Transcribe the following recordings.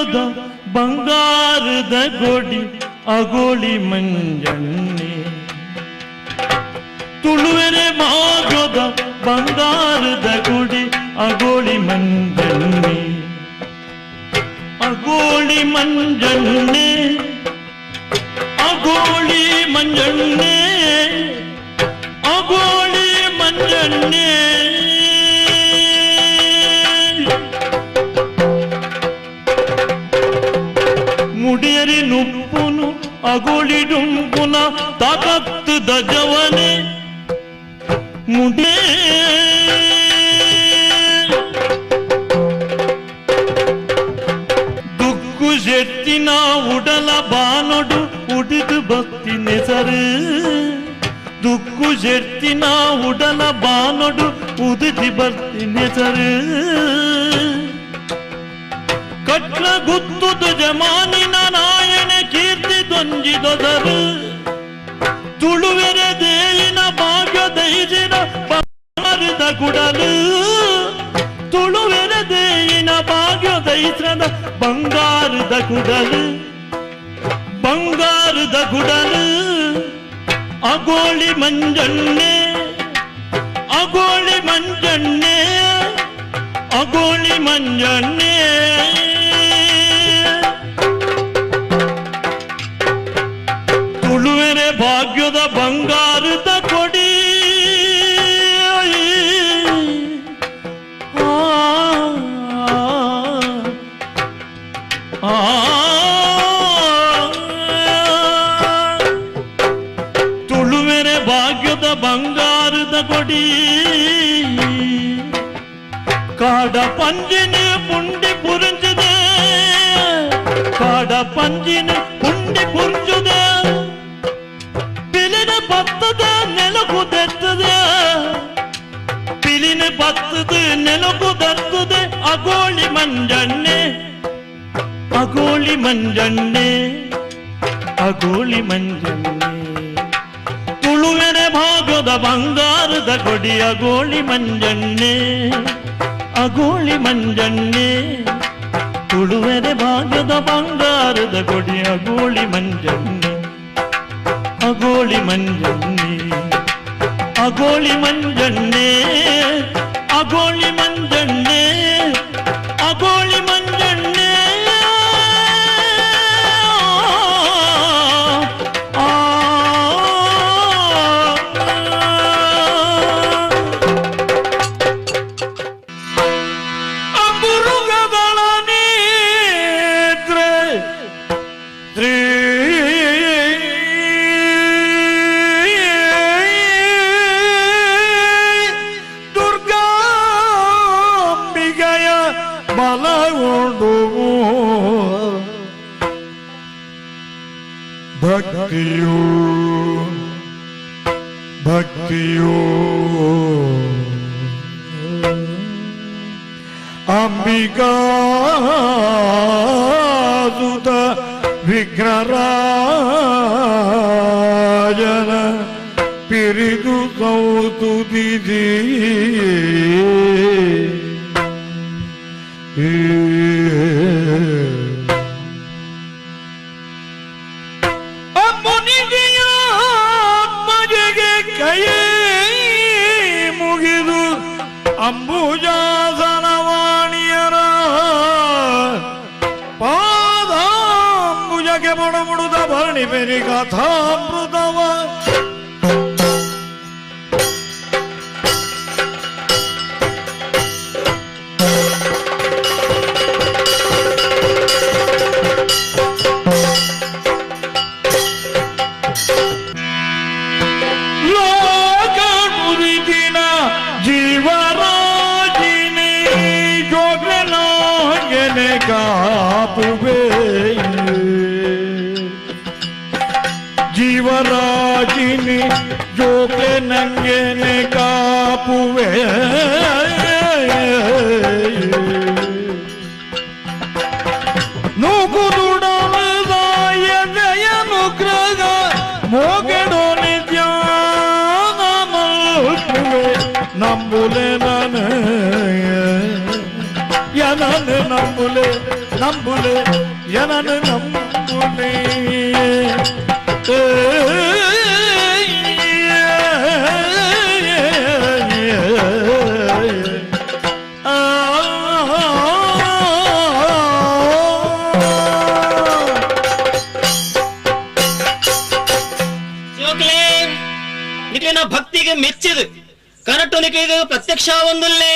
ಭಾಗ್ಯದ ಬಂಗಾರದ ಗೋಡಿ ಅಗೋಳಿ ಮಂಜಣ್ಣೆ ತುಳುವೆರೆ ಭಾಗ್ಯದ ಬಂಗಾರದ ಗುಡಿ ಅಗೋಳಿ ಮಂಜಣ್ಣೆ ಅಗೋಳಿ ಮಂಜಣ್ಣೆ ಅಗೋಳಿ ಮಂಜಣ್ಣೆ ಅಗೋಳಿ ಮಂಜಣ್ಣೆ ಮುಡಿಯರಿ ನುಪ್ಪುನು ಅಗೋಳಿ ಡುಂಪುನ ತಾಕತ್ತದ ಜವನೆ ಮುಡೇ ದುಕ್ಕು ಶೆಟ್ಟಿನ ಉಡಲ ಬಾನೊಡು ಉಡಿದು ಭಕ್ತಿ ನೆಸರು ದುಕ್ಕು ಶೆಟ್ಟಿನ ಉಡಲ ಬಾನೊಡು ಉದಿತಿ ಭಕ್ತಿ ನೆಸರು ಕಟ್ಲ ಗುತ್ತುದು ಜಮಾನಿನ ನಾಯಣ ಕೀರ್ತಿ ದೊಂಜಿದೊದರು ತುಳುವೆರೆ ದೇಯಿನ ಭಾಗ್ಯ ದೈಜಿನ ಬಂಗಾರದ ಗುಡಲು ತುಳುವೆರೆ ದೇಯಿನ ಭಾಗ್ಯ ದೈಸ್ರದ ಬಂಗಾರದ ಗುಡಲು ಬಂಗಾರದ ಗುಡಲು ಅಗೋಳಿ ಮಂಜಣ್ಣೆ ಅಗೋಳಿ ಮಂಜಣ್ಣೆ ಅಗೋಳಿ ಮಂಜಣ್ಣೆ ತುಳುವೆರೆ ಭಾಗ್ಯದ ಬಂಗಾರದ ಕೊಡಿ ತುಳುವೆರೆ ಭಾಗ್ಯದ ಬಂಗಾರದ ಕೊಡಿ ಕಾಡ ಪಂಜಿನ ಪುಂಡಿ ಪುರಿಂಜದೆ ಕಾಡ ಪಂಜಿನ ಪುಂಡಿ ಪುರಿಂಜದೆ ಪಿಲಿನ ಬತ್ತದ ನೆಲಕುದೆತ್ತದೆ ಪಿಲಿನ ಬತ್ತದ ನೆಲಕುದತ್ತದೆ ಅಗೋಳಿ ಮಂಜಣ್ಣೆ ಅಗೋಳಿ ಮಂಜಣ್ಣೆ ಅಗೋಳಿ ಮಂಜಣ್ಣೆ ತುಳುವೆರೆ ಭಾಗದ ಬಂಗಾರದ ಕೊಡಿ ಅಗೋಳಿ ಮಂಜಣ್ಣೆ ಅಗೋಳಿ ಮಂಜಣ್ಣೆ ತುಳುವೆರೆ ಭಾಗದ ಬಂಗಾರದ ಕೊಡಿ ಅಗೋಳಿ ಮಂಜಣ್ಣೆ ಅಗೋಳಿ ಮಂಜಣ್ಣೆ ಅಗೋಳಿ ಮಂಜಣ್ಣೆ ಅಗೋಳಿ ಮಂಜಣ್ಣೆ ಅಗೋಳಿ ಮಂಜಣ್ಣೆ ಅಮೃಗಗಳ ನೇತ್ರೆ ಶ್ರೀ ದುರ್ಗಾಂಬಿಗೆಯ ಬಲಗೊಂಡು ಭಕ್ತಿಯು ಭಕ್ತಿಯು ಅಂಬಿಕಾಸುತ ವಿಘ್ನರಾಜನ ಪಿರಿದು ಸೌತುದಿದಿ ಮುನಿಗೆಯ ಆತ್ಮಜೆಗೆ ಕೈ ಮುಗಿದು ಅಂಬುಜಾಸನವಾಣಿಯರ ಪಾದಾಂಬುಜಕ್ಕೆ ಮೊಡಮುಡುದ ಭರಣಿ ಪೆರಿ ಕಥಾಮೃತವ ಲೋಕ ಮುರಿದಿನ ಜೀವರಾಜಿನಿ ಜೋಗಲಾಂಗನೆ ಕಾಪುವೆ ಜೀವರಾಜಿನಿ ಜೋಗ್ಲೆ ನಂಗೆನೆ ಕಾಪುವೆ ನೂಕುದುಡಲದಾಯದಯನುಗ್ರಹ ಮೋಗೆಡೋ ನಿತ್ಯಾನ ಮಲ್ಪುವೆ ನಂಬುಲೆ ನನ ಯನನ ನಂಬುಲೆ ನಂಬುಲೆ ಏನನು ನಂಬುಲೆ ಭಕ್ತಿಗೆ ಮೆಚ್ಚಿದು ಕನಟು ನಿಕ್ಲಿಗೆ ಪ್ರತ್ಯಕ್ಷ ಒಂದುಲ್ಲೆ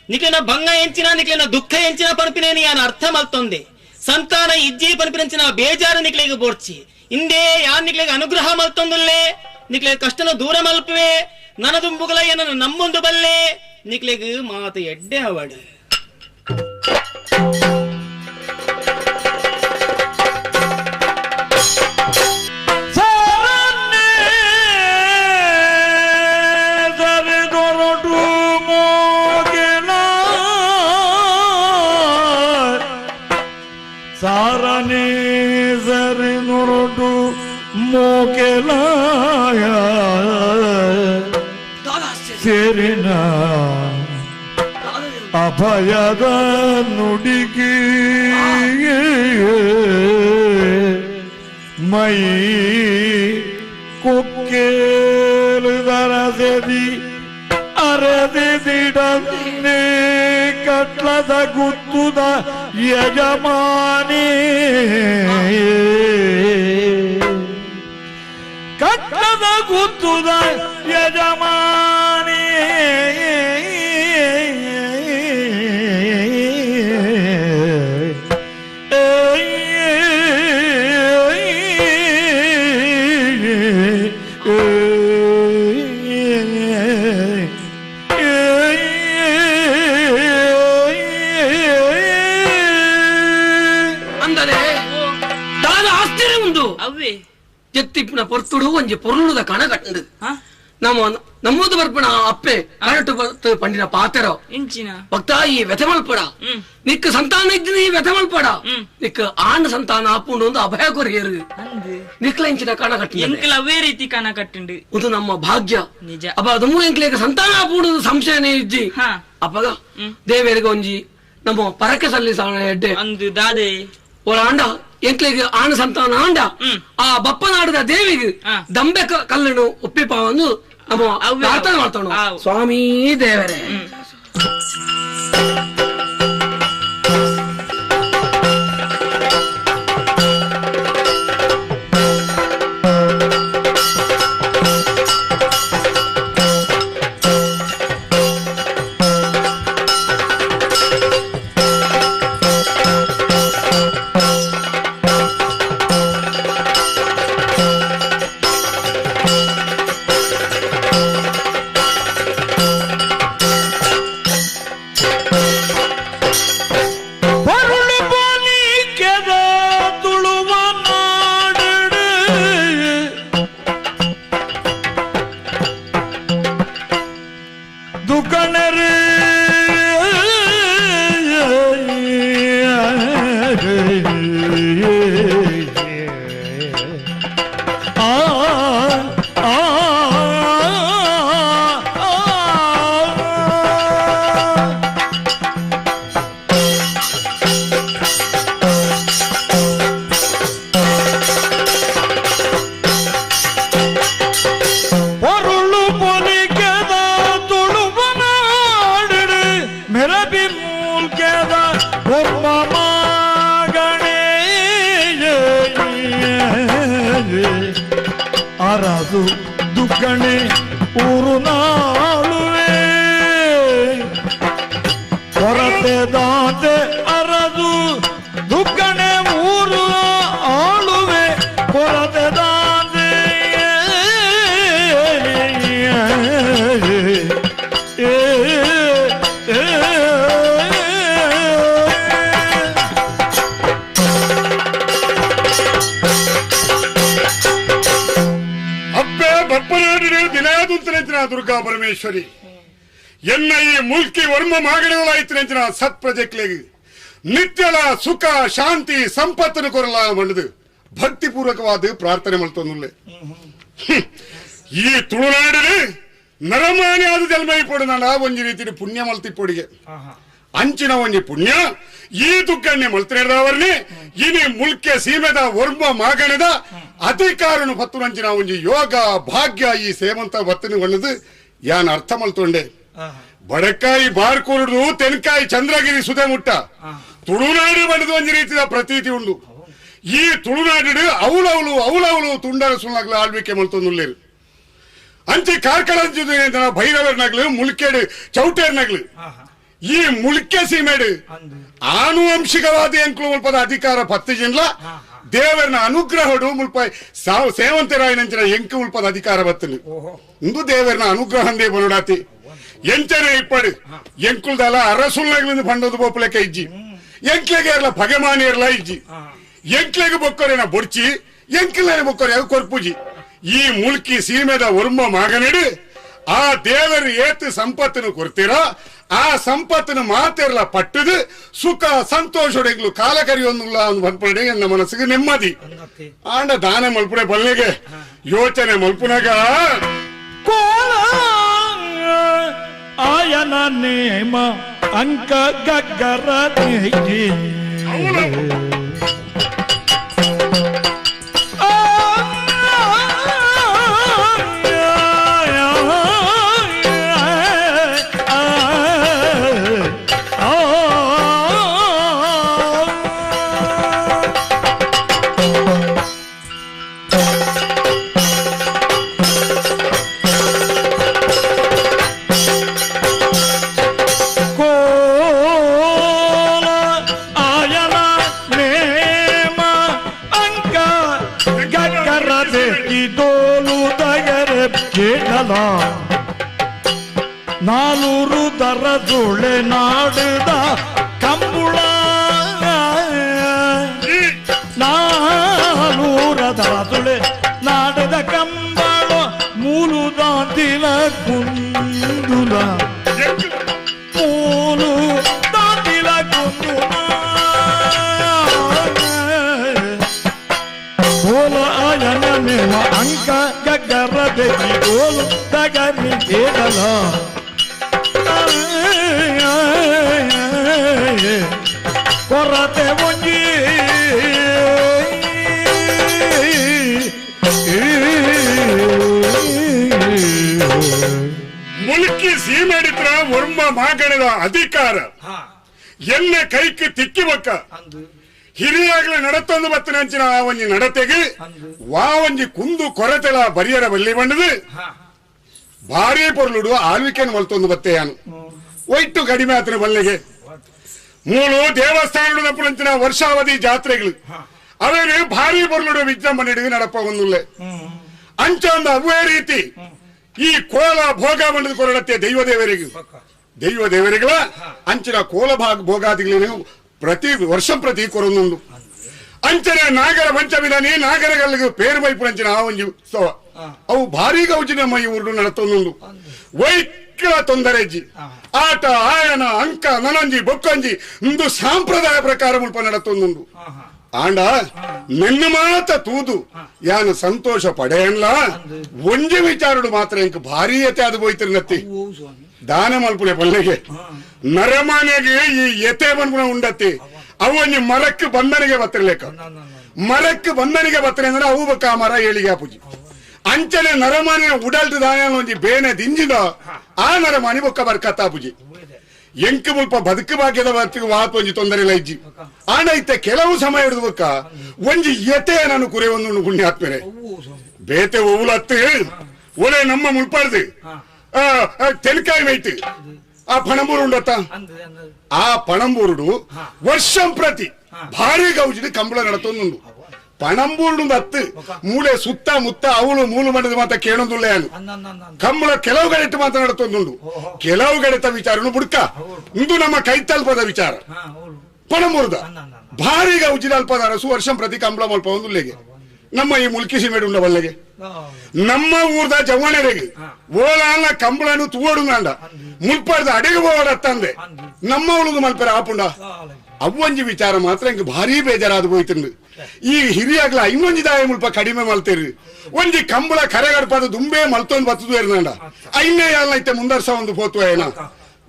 ನಿಕ್ಲಿನ ಭಂಗ ಎಂಚಿನ ನಿಕ್ಲಿನ ದುಃಖ ಎಂಚಿನ ಪನ್ಪಿನೇನಿ ಯಾನ್ ಅರ್ಥ ಮಲ್ತೊಂದೆ ಸಂತಾನ ಇಜ್ಜಿ ಪನ್ಪಿನಂಚಿನ ಬೇಜಾರು ನಿಕ್ಲಿಗೆ ಬೋರ್ಚಿ ಇಂದೇ ಯಾನ್ ನಿಕ್ಲಿಗೆ ಅನುಗ್ರಹ ಮಲ್ತೊಂದುಲ್ಲೆ ನಿಕ್ಲಿಗೆ ಕಷ್ಟನ ದೂರ ಮಲ್ಪುವೆ ನನದುಂಬುಗಲ ಏನನ್ನು ನಮ್ಮೊಂದು ಬಲ್ಲೆ ನಿಕ್ಲಿಗೆ ಮಾತು ಎಡ್ಡೆ ಅವಡು ಸೇರಿನ ಅಭಯದ ನುಡಿಗೆ ಮೈ ಕೊಕ್ಕೇಲುದರಸೆದಿ ಅರದಿಡನ್ನೇ ಕಟ್ಲದ ಗುತ್ತುದ ಯಜಮಾನಿ ಕಟ್ಲದ ಗುತ್ತುದ ಯಜಮಾನಿ ಅಂದರೆ ದಾದ ಆಶ್ಚರ್ಯ ಉಂಟು ಅವ್ವೆ ಜೆತ್ತಿಪ್ಪಿನ ಪೊರ್ತುಡು ಒಂಜಿ ಪೊರ್ಲುದ ಕಣ ಕಟ್ಟಂಡು ನಮ್ಮ ನಮ್ಮದು ಬರ್ಪಣ ಅಪ್ಪೆ ಕಣಟು ಪಂಡಿನ ಪಾತೆರ ಇಂಚಿನ ಭಕ್ತ ಈ ವ್ಯಥೆ ಮಲ್ಪಡ ನಿಕ್ ಸಂತಾನ ಇದ್ದ ಈ ವ್ಯಥೆ ಮಲ್ಪಡ ನಿಕ್ ಆಂಡ ಸಂತಾನ ಆಪುಂಡು ಒಂದು ಅಭಯ ಕೊರಿಯರು ನಿಕ್ಲ ಇಂಚಿನ ಕಣ ಕಟ್ಟಿ ಎಂಕ್ಲ ಅವೇ ರೀತಿ ಕಣ ಕಟ್ಟಂಡು ಇದು ನಮ್ಮ ಭಾಗ್ಯ ನಿಜ ಅಪ್ಪ ಅದು ಎಂಕ್ಲೇಕ ಸಂತಾನ ಆಪುಂಡು ಸಂಶಯನೇ ಇಜ್ಜಿ ಅಪ್ಪಗ ದೇವೇರಿಗೆ ಒಂಜಿ ನಮ್ಮ ಪರಕೆ ಸಲ್ಲಿಸ ಎಡ್ಡೆ ಅಂದು ದಾದೆ ಒಳ ಆಂಡ ಎಂಕ್ಲೆಗ್ ಆಣ ಸಂತಾನ ಆಂಡ ಆ ಬಪ್ಪನಾಡದ ದೇವಿಗೆ ದಂಬೆ ಕಲ್ಲನ್ನು ಒಪ್ಪಿಪಾವನ್ನು ನಮ್ಮ ಪ್ರಾರ್ಥನೆ ಮಾಡ್ತಾಣ ಸ್ವಾಮಿ ದೇವರೇ. ಅರಸು ದುಗ್ಗಣೆ ಊರು ನಾಳುವೆ ಕೊರತೆ ದಾತೆ ಅರಸು ದುಗ್ಗಣೆ ಊರು ಆಳುವೆ ಕೊರತೆ ದಾತೆ ದುರ್ಗಾ ಪರಮೇಶ್ವರಿ ಎನ್ನ ಈ ಮುಲ್ಕಿ ವರ್ಮ ಮಾಗಡಿಗಳಾಯ್ತು ಸತ್ಪ್ರಜೆಕ್ಲೆಗ್ ನಿತ್ಯಲ ಸುಖ ಶಾಂತಿ ಸಂಪತ್ತನ್ನು ಕೊರಲ ಮಂಡದು ಭಕ್ತಿಪೂರ್ವಕವಾದ ಪ್ರಾರ್ಥನೆ ಮಾಡ್ತೊಂದುಲ್ಲೆ. ಈ ತುಳುನಾಡಿನ ನರಮಾನಿ ಆದ ಜನ್ಮ ಇಪ್ಪಡು ನಾಡ ಒಂಜಿ ರೀತಿ ಪುಣ್ಯ ಮಲ್ತಿಪ್ಪೊಡಿಗೆ ಅಂಚಿನ ಒಂಜಿ ಪುಣ್ಯ ಈ ದುಗ್ಗಣ್ಣೆ ಮಲ್ತಿರದವರ್ನಿ ಇನಿ ಮುಲ್ಕೆ ಸೀಮೆದ ವರ್ಮ ಮಾಗಣದ ಅಧಿಕಾರನು ಪತ್ತುನಂಚಿನ ಒಂಜಿ ಯೋಗ ಭಾಗ್ಯ ಈ ಸೇವಂತ ಬತ್ತನ ಒಣ್ಣದು ಯಾನ್ ಅರ್ಥ ಮಲ್ತೊಂಡೆ. ಬಡಕಾಯಿ ಬಾರ್ಕೂರುಡು ತೆನ್ಕಾಯಿ ಚಂದ್ರಗಿರಿ ಸುದೆ ಮುಟ್ಟ ತುಳುನಾಡು ಬಣ್ಣದ ಒಂಜಿ ರೀತಿಯ ಪ್ರತೀತಿ ಉಂಡು. ಈ ತುಳುನಾಡು ಅವಲವಲು ಅವಲವಲು ತುಂಡರ ಸುಳ್ಳಾಗ್ಲು ಆಳ್ವಿಕೆ ಮಲ್ತೊಂದುಲ್ಲೇರು. ಅಂಚೆ ಕಾರ್ಕಳ ಭೈರವರ್ನಾಗ್ಲು ಮುಲ್ಕೇಡು ಚೌಟೇರ್ನಾಗ್ಲು ಈ ಮುಲ್ಕೆ ಸೀಮೆಡು ಆನುವಂಶಿಕವಾದ ಎಂಕ್ಲು ಮುಲ್ಪದ ಅಧಿಕಾರ ಪತ್ತು ಜಿನ್ಲ ದೇವರನ ಅನುಗ್ರಹಡು ಮುಲ್ಪ ಸೇವಂತರಾಯನಂಚಿನ ಎಂಕು ಮುಲ್ಪದ ಅಧಿಕಾರ ಬತ್ತನು ಇಂದು ದೇವರನ ಅನುಗ್ರಹಂದೇ ಬನುಡಾತಿ ಎಂಚನೆ ಇಪ್ಪಡು ಎಂಕುಲ್ದಲ್ಲ ಅರಸುಲ್ನಾಗ್ಲಿಂದ ಪಂಡೋದು ಬೋಪುಲೆಕ ಇಜ್ಜಿ ಎಂಕ್ಲೆಗೆ ಇರಲ ಪಗೆಮಾನಿ ಇರಲ ಇಜ್ಜಿ ಎಂಕ್ಲೆಗೆ ಬೊಕ್ಕರೇನ ಬೊಡ್ಚಿ ಎಂಕ್ಲೇನೆ ಬೊಕ್ಕರೆ ಕೊರ್ಪುಜಿ. ಈ ಮುಲ್ಕಿ ಸೀಮೆದ ಒರ್ಮ ಮಾಗನೆಡು ಆ ದೇವರು ಏತು ಸಂಪತ್ತನ್ನು ಕೊರ್ತೀರಾ ಆ ಸಂಪತ್ತನ್ನು ಮಾತೆರ್ಲ ಪಟ್ಟದು ಸುಖ ಸಂತೋಷ ಕಾಲ ಕರಿಯೊಂದುಲ್ಲ ಅನ್ಪಡೆ ಎನ್ನ ಮನಸ್ಸಿಗೆ ನೆಮ್ಮದಿ. ಆಂಡ ದಾನ ಮಲ್ಪುಡೆ ಬಲ್ಲೆಗೆ ಯೋಚನೆ ಮಲ್ಪುನಾಗ ಕೋಲ ಆಯನ ನೇಮ ಅಂಕ ಗಗ್ಗರ ನಾಲೂರು ದರದುಳೆ ನಾಡುದ ಕಂಬುಳ ನಾಲೂರ ದರದುಳೆ ನಾಡದ ಕಂಬಳ ಮೂಲು ದಾಂತಿಲ ಕುಂದುಲ ಮೂಲು ದಾಂತಿಲ ಕುಂದುಲ ಕೋಲ ಆಯನ ಮೇವ ಅಂಕ ಗಗ್ಗರ ಬೆಗಿ ಗೋಲು ತಗರಿ ಕೇಳಲ ಕೊರತೆ ಒಂಜಿ ಮುಲ್ಕಿ ಸೀಮೆಡಿತ್ರ ವರ್ಮ ಮಾಗಣದ ಅಧಿಕಾರ ಎನ್ನ ಕೈക്ക് ತಿಕ್ಕಿ ಬಕ್ಕ ಹಿರಿಯಾಗಲೇ ನಡತೊಂದು ಬತ್ತನಂಚಿನ ಆ ಒಂಜಿ ನಡತೆಗೆ ವಾ ಒಂಜಿ ಕುಂದು ಕೊರತೆಲ ಬರಿಯರ ಬಲ್ಲಿ ಬಂಡದು ಭಾರಿ ಪೊರ್ಲುಡು ಆಳ್ವಿಕೆಯನ್ನು ಮಲ್ತೊಂದು ಬತ್ತೆಯಾನು ಒಯ್ಟು ಕಡಿಮೆ ಆತನ ಬಲ್ಲೆಗೆ ಮೂಲು ದೇವಸ್ಥಾನದ ವರ್ಷಾವಧಿ ಜಾತ್ರೆಗಳು ಅವೇನು ಭಾರಿ ಪೊರ್ಲುಡು ವಿಜೃಂಭಣೆ ನಡಪ ಒಂದುಲ್ಲೆ ಅಂಚ ಒಂದು ಅವೇ ರೀತಿ ಈ ಕೋಲ ಭೋಗ ಬಂಡದ ಕೊರಡತ್ತೆ ದೈವ ದೇವರಿಗೆ ದೈವ ದೇವರಿಗಳ ಅಂಚಿನ ಕೋಲ ಭಾಗ ಭೋಗಾದಿಗಳೇನು ಪ್ರತಿ ವರ್ಷ ಪ್ರತಿ ಕೊರೊಂದುಂಡು. ಅಂಚನೆ ನಾಗರ ಪಂಚಮಿದಾನಿ ನಾಗರಗಳಿಗೆ ಪೇರು ಬೈಪುರಂಚಿನ ಆ ಒಂಜಿ ಉತ್ಸವ ಅವು ಭಾರಿ ಗೌಜಿನ ಮೈ ಊರು ನಡತೊಂದುಂಡು. ವೈಕ್ಲ ತೊಂದರೆ ಇಜ್ಜಿ ಆಟ ಆಯನ ಅಂಕ ನನಂಜಿ ಬೊಕ್ಕಂಜಿ ಇಂದು ಸಾಂಪ್ರದಾಯ ಪ್ರಕಾರ ಮುಲ್ಪ ನಡತೊಂದುಂಡು. ಆಂಡ ನಿನ್ನ ಮಾತ ತೂದು ಯಾನು ಸಂತೋಷ ಪಡೆಯನ್ಲ ಒಂಜಿ ವಿಚಾರಡು ಮಾತ್ರ ಇಂಕ ಭಾರಿ ಯತೆ ಅದು ಬೋಯ್ತಿರ್ನತ್ತಿ ದಾನ ಮಲ್ಪುನೆ ಪಲ್ಲೆಗೆ ನರಮಾನೆಗೆ ಈ ಯತೆ ಬಂದ್ಪುಣ ಉಂಡತ್ತಿ ಅವು ಒಂಜಿ ಮರಕ್ಕೆ ಬಂಧನಿಗೆ ಬತ್ತಿರ್ಲೇಕ ಮರಕ್ಕೆ ಬಂಧನಿಗೆ ಬತ್ತರೆ ಅಂದ್ರೆ ಅವು ಬಕ್ಕ ಆ ಮರ ಏಳಿಗೆ ಪೂಜಿ ಅಂಚನೆ ನರಮಾನಿನ ಉಡಲ್ದು ದಾನ ಒಂಜಿ ಬೇನೆ ದಿಂಜಿದ ಆ ನರಮಾನಿ ಬೊಕ್ಕ ಬರ್ಕತ್ತಾ ಪೂಜಿ ಎಂಕು ಮುಲ್ಪ ಬದುಕು ಭಾಗ್ಯದ ಬತ್ತಿಗೆ ವಾತ್ ಒಂಜಿ ತೊಂದರೆ ಇಲ್ಲ ಇಜ್ಜಿ ಆಂಡ ಇತ್ತೆ ಕೆಲವು ಸಮಯ ಹಿಡಿದು ಬೊಕ್ಕ ಒಂಜಿ ಯತೆ ನಾನು ಕುರೆ ಒಂದು ಪುಣ್ಯಾತ್ಮನೆ ಬೇತೆ ಓಲತ್ತು ಒಲೆ ನಮ್ಮ ಮುಲ್ಪಾಡ್ದು ತೆನ್ಕಾಯಿ ಮೈತು ಆ ಪಣಂಬೂರು ಉಂಡತ್ತ ಆ ಪಣಂಬೂರುಡು ವರ್ಷಂ ಪ್ರತಿ ಭಾರಿ ಗೌಜಿಡು ಕಂಬಳ ನಡತೊಂದುಂಡು. ಪಣಂಬೂರುಡು ಹತ್ತು ಮೂಲೆ ಸುತ್ತ ಮುತ್ತ ಅವಳು ಮೂಲು ಮಂಡದ ಮಾತ ಕೇಳೊಂದುಳ್ಳೆ ಕಂಬಳ ಕೆಲವು ಗಡಿಟ್ಟು ಮಾತ್ರ ನಡತೊಂದುಂಡು. ಕೆಲವು ಗಡಿತ ವಿಚಾರನು ಬುಡ್ಕ ಇಂದು ನಮ್ಮ ಕೈತಲ್ಪದ ವಿಚಾರ ಪಣಂಬೂರುದ ಭಾರಿ ಗೌಜಿದ ಅಲ್ಪದ ಅರಸು ವರ್ಷಂ ಪ್ರತಿ ಕಂಬಳ ಮಲ್ಪ ಒಂದುಲ್ಲೆಗೆ ನಮ್ಮ ಈ ಮುಲ್ಕಿ ಸೀಮೆಡು ಉಂಡ ಬಲ್ಲೆಗೆ ನಮ್ಮ ಊರ್ದ ಜವಣರಿಗೆ ಓಲಾನ ಕಂಬಳನು ತೂವಡುಂಡ ಮುಲ್ಪಾಡ್ದ ಅಡಿಗೆ ಹೋಗಡತ್ತಂದೆ ನಮ್ಮ ಉಳುದು ಮಲ್ಪೆರ ಆಪುಂಡ ಅವ್ವಂಜಿ ವಿಚಾರ ಮಾತ್ರ ಇಂಕ ಭಾರಿ ಬೇಜಾರಾದ ಹೋಯ್ತಿಂದು. ಈ ಹಿರಿಯಾಗ್ಲ ಇನ್ನೊಂಜಿ ದಾಯ ಮುಲ್ಪ ಕಡಿಮೆ ಮಲ್ತೇರಿ ಒಂಜಿ ಕಂಬಳ ಕರೆಗಡಪಾದ ದುಂಬೆ ಮಲ್ತೊಂದು ಬತ್ತದು ಇರ್ನಂಡ ಐನೇ ಯಾಲ ಐತೆ ಮುಂದರ್ಸ ಒಂದು ಪೋತು ಏನ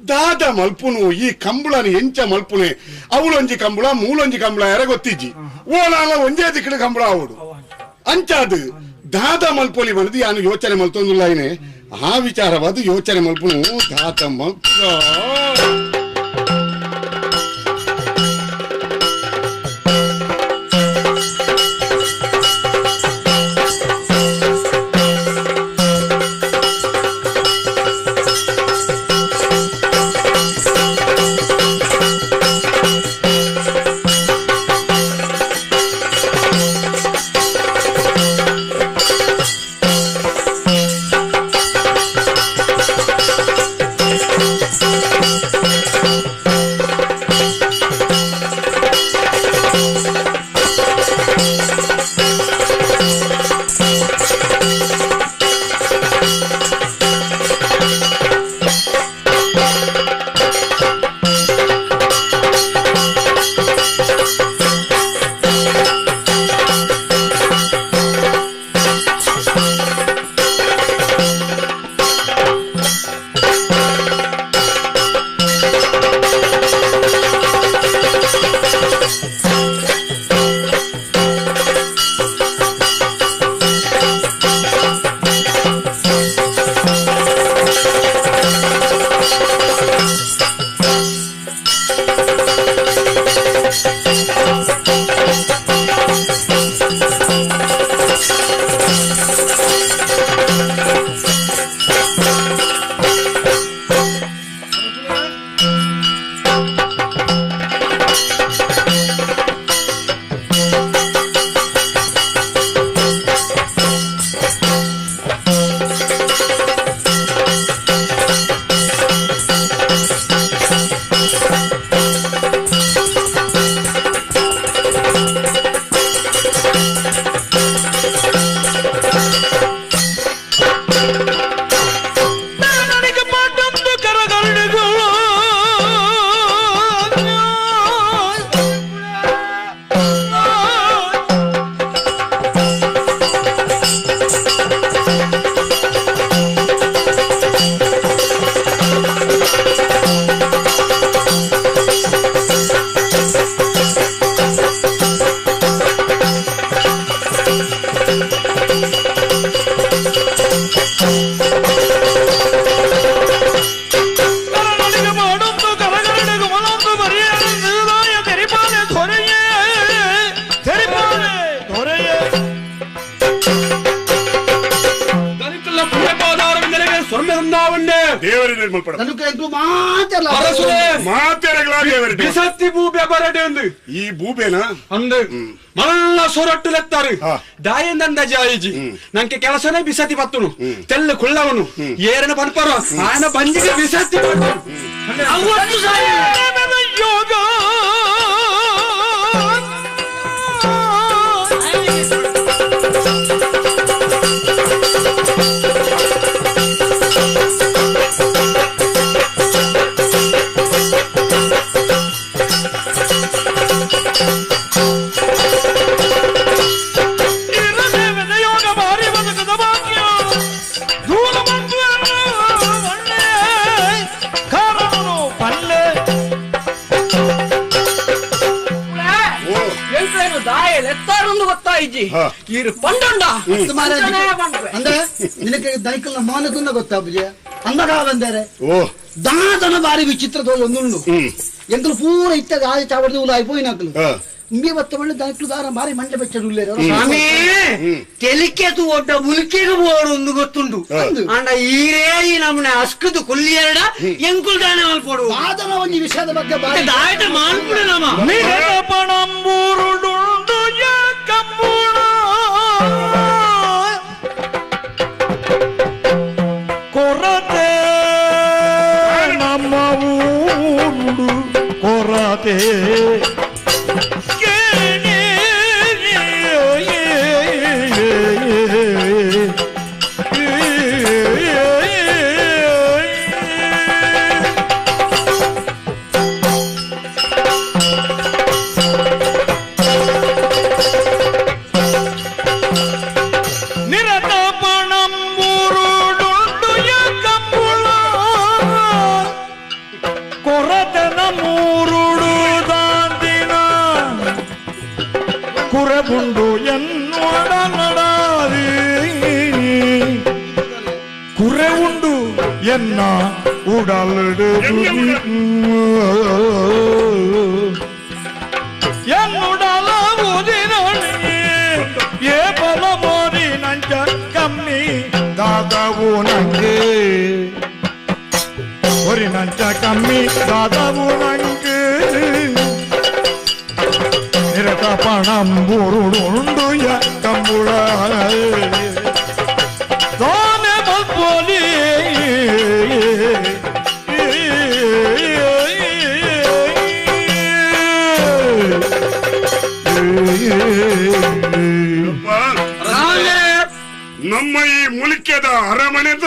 ದಾದ ಮಲ್ಪುನು ಈ ಕಂಬಳನ ಎಂಚ ಮಲ್ಪುನೆ ಅವಳೊಂಜಿ ಕಂಬಳ ಮೂಲೊಂಜಿ ಕಂಬಳ ಯಾರ ಗೊತ್ತಿಜ್ಜಿ ಓಲಾಲ ಒಂಜೇ ದಿಕ್ಕಡ ಕಂಬಳ ಅವಡು ಅಂಚಾದು ದಾದ ಮಲ್ಪೊಲಿ ಬಂದು ಯಾನು ಯೋಚನೆ ಮಲ್ತೊಂದುಲ್ಲ ಏನೆ ಆ ವಿಚಾರವಾದ ಯೋಚನೆ ಮಲ್ಪುನು ದಾದ ಮಲ್ಪ ಈ ಬೂಬೇನ ಅಂದು ಮಲ್ಲ ಸೊರಟ್ಟು ಲೆತ್ತಾರೆ ದಾಯಂದಂದ ಜಾಯಿಜಿ ನಂಗೆ ಕೆಲಸನೇ ಬಿಸತಿ ಬತ್ತುನು ತೆಲ್ಲ ಕುಳ್ಳವನು ಏರನ ಪನ್ಪರ ಆಯನ ಬಂಜಿಗೆ ಬಿಸತಿ ಯೋಗ ಅಂದ್ರೆ ನಿನಗೆ ದೈಕಲ್ನ ಮೌನದಿಂದ ಗೊತ್ತಾ ಬುಜೆ ಅಂದಾಗ ಬಂದರೆ ದಾದನ ಬಾರಿ ವಿಚಿತ್ರ ಒಂದುಂಡು ಎಂಕಲು ಪೂರ ಇತ್ತ ಆಯ ಚಾವಡ್ದು ಉಲ అయిపోయినట్లు ఇంబి ಬತ್ತವಳ್ಳಿ ದೈಕಲು ದಾರ ಬಾರಿ ಮಂಡೆ ಬೆಚ್ಚಡು ಉಲ್ಲೇರು ಸ್ವಾಮಿ ತೆಲಿಕೆದು ಒಡ್ಡ ಮುಲ್ಕೆಗೆ ಬೋಡು ಒಂದು ಗೊತ್ತುಂಡು ಅಂಡ ಈರೇ ಈ ನಮ್ಮನೆ ಅಸ್ಕದು ಕುಲ್ಲಿಯರಡ ಎಂಕುಲ್ ದಾನ ಮಲ್ಪೋಡು ದಾದನ ಒಂದು ವಿಷಯದ ಬಗ್ಗೆ ಬಾರಿ ದಾಯಟ ಮಾಲ್ಪುಡ ನಮ್ಮ ನಿರಪಣಂಬೂರುಡುಂಡು ಯಾಕಂಬುಣ ಕೊರತೆ ನಮ್ಮ ಊರುಡು ಕೊರತೆ Thank you. ಕುರಬುಂಡು ಎನ್ನೋಡಲಡಾರಿ ಕುರೆ ಉಂಡು ಎನ್ನ ಉಡಲಡು ಎನ್ನುಡಲ ಊದಿನೊಳಿ ಏ ಬಲ ಮೋರಿ ನಂಜ ಕಮ್ಮಿ ದಾದವು ನಂಗೆ ಒರಿ ನಂಜ ಕಮ್ಮಿ ದಾದವು ನಂಗೆ ನಿರತ ಪಣಂಬುರುಡುಂಡುಯ ಕಂಬುಳ ತಾನೆ ಬಲ್ಪೋಲಿ ನಮ್ಮ ಈ ಮುಲಿಕೆದ ಅರಮನೆದ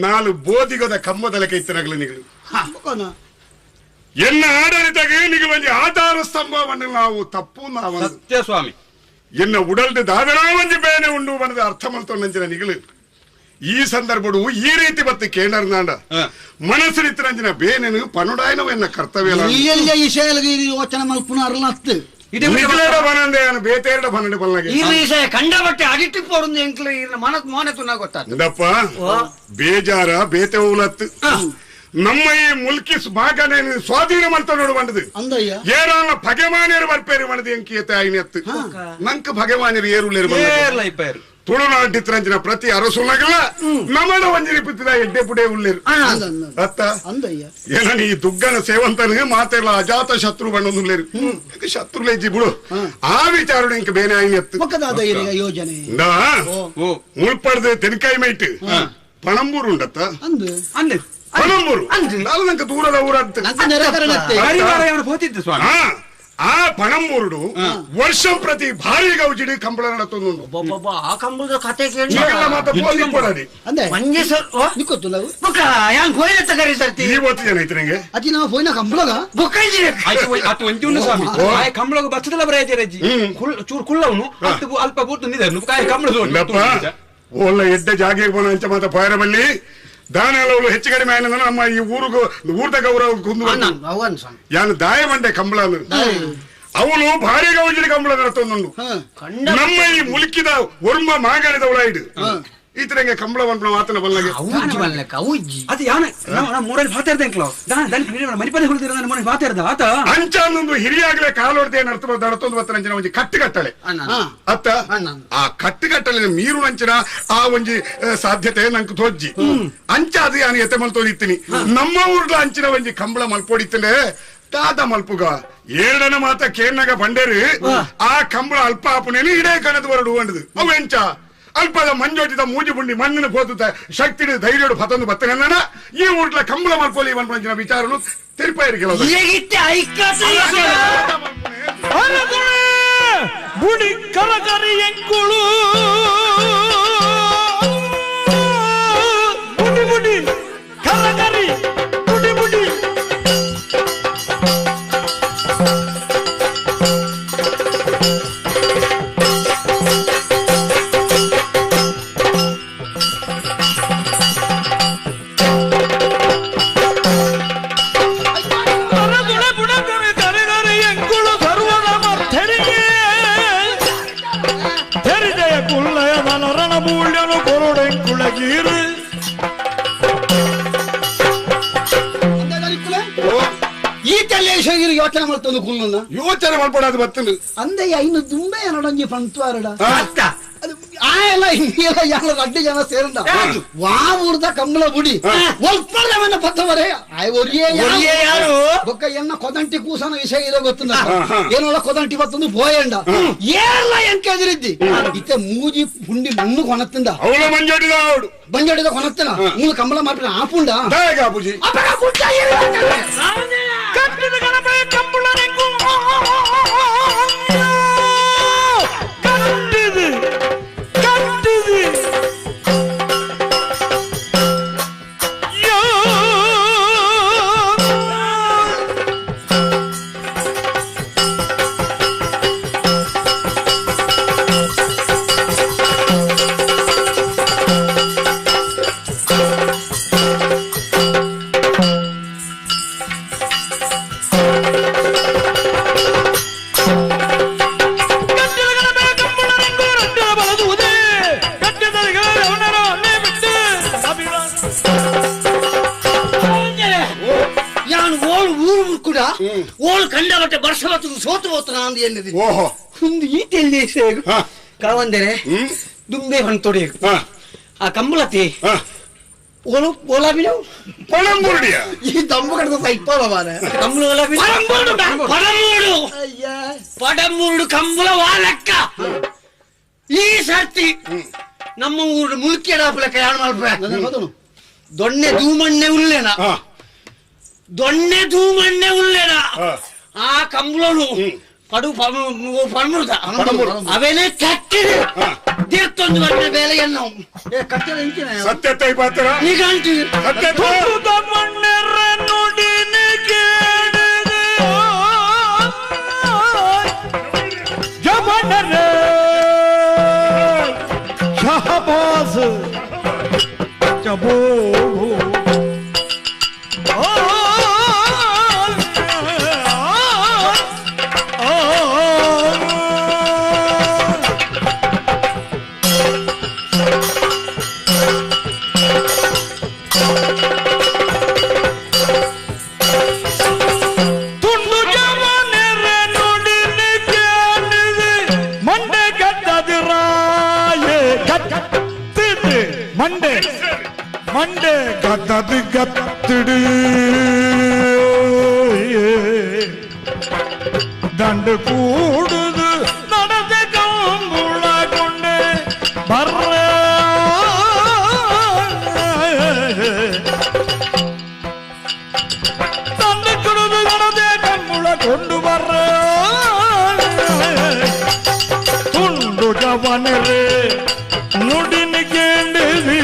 ನಾಲು ಬೋಧಿಗದ ಕಮ್ಮದಲ ಕೈತನಗಲು ನಿಗಳು ಎನ್ನ ಆಡಳಿತಗೆ ನಿಗು ಒಂಜಿ ಆಧಾರ ಸ್ತಂಭವನ್ನು ನಾವು ತಪ್ಪು ನಾವು ಸತ್ಯ ಸ್ವಾಮಿ ಎನ್ನ ಉಡಲ್ದು ದಾದನಾ ಒಂಜಿ ಬೇನೆ ಉಂಡು ಬನದ ಅರ್ಥ ಮಲ್ತೊಂಡಂಚಿನ ನಿಗಳು ಈ ಸಂದರ್ಭಡು ಈ ರೀತಿ ಬತ್ತು ಕೇಂದ್ರ ಮನಸ್ಸಿನಿತ್ತರಂಚಿನ ಬೇನೆನು ಪನುಡಾಯನವು ಎನ್ನ ಕರ್ತವ್ಯ ಯೋಚನೆ ಮಲ್ಪುನ ಅರ್ಲತ್ತು ಕಂಡಬಟ್ಟೆ ಅಡಿಟ್ಟು ಪೋಡುಂದು ಎಂಕ್ಲೆ ಮನಸ್ ಮೋನೆ ತುನ್ನ ಗೊತ್ತಾಗ್ತದಪ್ಪ. ಬೇಜಾರ ಬೇತೆ ಉಲತ್ತು ನಮ್ಮ ಈ ಮುಲ್ಕಿ ಭಾಗನೆ ಸ್ವಾಧೀನ ಮಲ್ತ ನೋಡು ಬಂದದು ಏರಾನ ಭಗವಾನಿಯರು ಬರ್ಪೇರು ಬಂದದು ಎಂಕಿಯತೆ ಆಯ್ನೆತ್ತು ನಂಕ ಭಗವಾನಿಯರು ಏರುಲೇರು ಬಂದ ತುಳುನಾಟಿತ್ರಂಚಿನ ಪ್ರತಿ ಅರಸುನಗಲ ನಮಡ ಒಂಜಿರಿ ಪಿತ್ತಿದ ಎಡ್ಡೆ ಪುಡೆ ಉಳ್ಳೇರು ಅತ್ತ ಏನ ಈ ದುಗ್ಗನ ಸೇವಂತನಿಗೆ ಮಾತೆಲ್ಲ ಅಜಾತ ಶತ್ರು ಬಣ್ಣದುಲ್ಲೇರು ಶತ್ರುಲೇಜಿ ಬಿಡು ಆ ವಿಚಾರ ಇಂಕ ಬೇನೆ ಆಯ್ನೆತ್ತು ಯೋಜನೆ ಮುಳ್ಪಡ್ದು ತೆನಕಾಯಿ ಮೈಟ್ ಪಣಂಬೂರು ಉಂಡತ್ತ ಪಣಂಬೂರು ನಂಗೆ ದೂರದ ಊರಂತ ಆ ಪಣಂಬೂರುಡು ವರ್ಷ ಪ್ರತಿ ಭಾರಿ ಗೌಜಿಡಿ ಕಂಬಳ ನಡತೊಂದು ಆ ಕಂಬಳದ ಕತೆ ಕಂಬಳಗ ಬಚ್ಚದಲ್ಲ ಬರಾಜಿ ಚೂರು ಕುಳ್ಳವನು ಅಲ್ಪ ಪೂರ್ತಿ ಓಲ್ಲ ಎಡ್ಡ ಜಾಗೆ ಬೋನ ಅಂಚ ಮಾತ ಪಾಯರಬಲ್ಲಿ ದಾನೆಲ್ಲ ಹೆಚ್ಚು ಕಡಿಮೆ ಆಯ್ನ ನಮ್ಮ ಈ ಊರಿಗೂ ಊರ್ದ ಗೌರವ ಕುಂದು ಯಾನು ದಾಯ ಮಂಡೆ ಕಂಬಳ ಅವನು ಭಾರಿ ಗೌಜಿಡಿ ಕಂಬಳ ನಡತೊಂದುಂಡು ನಮ್ಮ ಈ ಮುಲ್ಕಿದ ಒರ್ಮ ಮಾಗಾಣಿದವಳ ಇಡು ಈತರಂಗೆ ಕಂಬಳ ಬಂದ ಮಾತನ ಬಲ್ಲಗೆ ಅದು ಯಾನ ಮೂರಲ್ಲಿ ಭಾತ ಮನೆ ಭಾತ ಆತ ಅಂಚಾನೊಂದು ಹಿರಿಯಾಗ್ಲೇ ಕಾಲೊಡ್ದೆ ನಡತೊಂದು ಬತ್ತನಂಚಿನ ಒಂಜಿ ಕಟ್ಟುಕಟ್ಟಳೆ ಅತ್ತ ಆ ಕಟ್ಟುಕಟ್ಟಲೆ ಮೀರು ನಂಚಿನ ಆ ಒಂಜಿ ಸಾಧ್ಯತೆ ನಂಗೆ ತೋಜ್ಜಿ ಅಂಚ ಅದು ಯಾನು ಎತ್ತೆ ಮಲ್ತೋದಿತ್ತೀನಿ ನಮ್ಮ ಊರ್ಲ ಅಂಚಿನ ಒಂಜಿ ಕಂಬಳ ಮಲ್ಪೋಡಿತ್ತಲೇ ದಾದ ಮಲ್ಪುಗ ಏಳನ ಮಾತ ಕೇರ್ನಾಗ ಬಂಡೇರಿ ಆ ಕಂಬಳ ಅಲ್ಪ ಆಪುನೇನು ಇಡೇ ಕಣದ ಬರಡು ಅಂಡದು ಅವು ಎಂಚ ಅಲ್ಪದ ಮಂಜೋಟಿದ ಮೂಜಿ ಬುಂಡಿ ಮಣ್ಣಿನ ಪೋತುತ್ತ ಶಕ್ತಿ ಧೈರ್ಯಡು ಪತೊಂದು ಬತ್ತಗನ್ನ ಈ ಊಟ್ಲ ಕಂಬಳ ಮಲ್ಪೋಲಿ ಮನ್ಪಂಚಿನ ವಿಚಾರನು ತಿರುಪಾಯಿರಿಕೆಲ ಬುಡಿ ಕರಕರಿ ಎಂಕುಳು ಬುಡಿ ಬುಡಿ ಕರಕರಿ ಬುಡಿ ಬುಡಿ ಯೋಚನೆ ಮಾಡ್ತೊಂದು ಕುಲ್ಲನ್ನ ಯೋಚನೆ ಮಾಡ್ಬೋಡಾದ ಬತ್ತಲು ಅಂದಯ್ಯ ಇನ್ನು ದುಂಬೆ ಏನೊಂಜಿ ಪಂತ್ವಾರಡ ಆಯಲ್ಲ ಇನ್ನೆಲ್ಲ ಯಾರ ಅಡ್ಡಿ ಜನ ಸೇರಂದ ವಾ ಊರ್ದ ಕಂಬಳ ಬುಡಿ ಒಲ್ಪರ್ದವನ್ನ ಪತ್ತವರೆ ಆಯ್ ಒರಿಯೇ ಯಾರು ಬೊಕ್ಕ ಎನ್ನ ಕೊದಂಟಿ ಕೂಸನ ವಿಷಯ ಇರೋ ಗೊತ್ತುಂದ ಏನೋಳ ಕೊದಂಟಿ ಬತ್ತೊಂದು ಪೋಯಂಡ ಏರ್ಲ ಎಂಕೆದಿರಿದ್ದಿ ಇತ್ತೆ ಮೂಜಿ ಪುಂಡಿ ಮಣ್ಣು ಕೊನತ್ತಿಂದ ಅವಳ ಮಂಜಡಿದ ಅವಳು ಬಂಜಡಿದ ಕೊನತ್ತನ ಮೂಲ ಕಂಬಳ ಮಾರ್ಪಿನ ಆಪುಂಡ ಆಪುಜಿ ಕಟ್ಟಿದ ಗಣಪತಿ ಕಂಬಳ ಕಟ್ಟಿದು ಕಟ್ಟಿದು ಸೋತು ಹೋತು ನಾನು ಎನ್ನದಿ ಓಹೋ ಒಂದು ಈ ತೆಲ್ಲಿ ಕಾವಂದರೆ ದುಂಬೆ ಹೊಂತೊಡಿ ಆ ಕಂಬಳತಿ ಓಲಾಬಿನ ಪಣಂಬುರುಡಿಯ ಈ ದಮ್ಮು ಕಡದ ಸೈಪಾಲ ಮಾರೆ ಕಂಬಳ ಓಲಾಬಿನ ಪಡಮೂಡು ಪಡಮೂಡು ಕಂಬಳ ವಾಲಕ್ಕ ಈ ಸರ್ತಿ ನಮ್ಮ ಊರು ಮುಲ್ಕೇಡಾಪುಲ ಕಯಾಣ ಮಲ್ಪ ದೊಣ್ಣೆ ದೂಮಣ್ಣೆ ಉಲ್ಲೇನ ದೊಣ್ಣೆ ದೂಮಣ್ಣೆ ಉಲ್ಲೇನ ಆ ಕಂಬಳನು ಪಡು ಪಣಮುರ್ದ ಅವೇನೇ ಕಟ್ಟಿದೆ ತೀರ್ಥೊಂದು ವರ್ಷ ಬೇಲೆಯನ್ನು ಸತ್ಯ ತೈ ಪಾತ್ರ ನಿಘಂಟು ಶಹಬಾಸ್ ಚಬೋ ಮಂಡೆ ಮಂಡೆ ಗದ್ದದು ಗತ್ತಿಡು ದಂಡು ಕೂಡುದು ನಡೆದ ಕಂಬುಳ ಕೊಂಡೆ ಬರ್ರ ದಂಡು ಕುಡಿದು ನಡೆದ ಕಂಬುಳ ಕೊಂಡು ಬರ್ರ ತುಂಡು ಜವನರೇ ನುಡಿನ ಕೇಂದ್ರಿ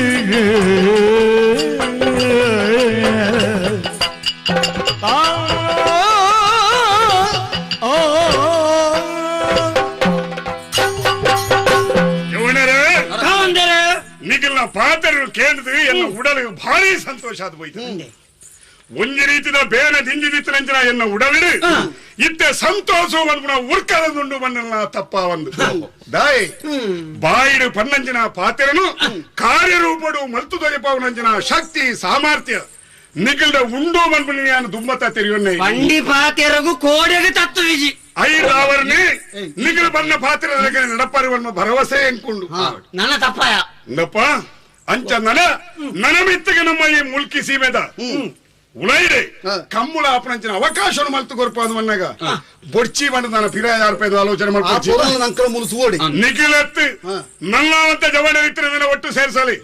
ನಿಗಲ್ನ ಪಾತ್ರರು ಕೇಂದ್ರ ಎನ್ನ ಉಡಲಿಗೆ ಭಾರಿ ಸಂತೋಷ ಆದ ಹೋಯ್ತು. ಒಂಜಿ ರೀತಿದ ಬೇನ ದಿಂಜಿದಿತ್ತನಂಚಿನ ಎನ್ನ ಉಡಲಿಡು ಇತ್ತೆ ಸಂತೋಷ ಒಂದು ಉರ್ಕದಂದುಂಡು ಬನ್ನಲ್ಲ ತಪ್ಪ ಒಂದು ದಾಯಿ ಬಾಯಿಡು ಪನ್ನಂಚಿನ ಪಾತ್ರನು ಕಾರ್ಯರೂಪಡು ಮಲ್ತು ದೊರೆಪಾವನಂಚಿನ ಶಕ್ತಿ ಸಾಮರ್ಥ್ಯ ನಿಗಲ್ದ ಉಂಡು ಮನ್ಪುನಿ ದುಮ್ಮತ ತೆರಿಯೊನ್ನೆ ಬಂಡಿ ಪಾತೆರಗು ಕೋಡೆಗೆ ತತ್ವವಿಜಿ ಐದಾವರ್ಣಿ ನಿಗಲು ಬನ್ನ ಪಾತ್ರ ನಡಪರಿವನ್ನ ಭರವಸೆ ಎಂಕೊಂಡು ನನ್ನ ತಪ್ಪಾಯ ನಪ್ಪ ಅಂಚ ನನ ನನಮಿತ್ತಿಗೆ ನಮ್ಮ ಈ ಮುಲ್ಕಿ ಸೀಮೆದ ಉಳೈಡೆ ಕಮ್ಮುಳ ಅಪನಂಚಿನ ಅವಕಾಶ ಮಲ್ತು ಕೊರ್ಪಾದು ಮನ್ನಾಗ ಬೊಡ್ಚಿ ಬಂದ ನಾನು ಪಿರಾಯ ಯಾರ್ಪೇದು ಆಲೋಚನೆ ಮಾಡ್ಕೊಂಡು ನಿಖಿಲತ್ತು ನಲ್ಲಾವಂತ ಜವಣ ಇತ್ತಿನ ಒಟ್ಟು ಸೇರ್ಸಲಿ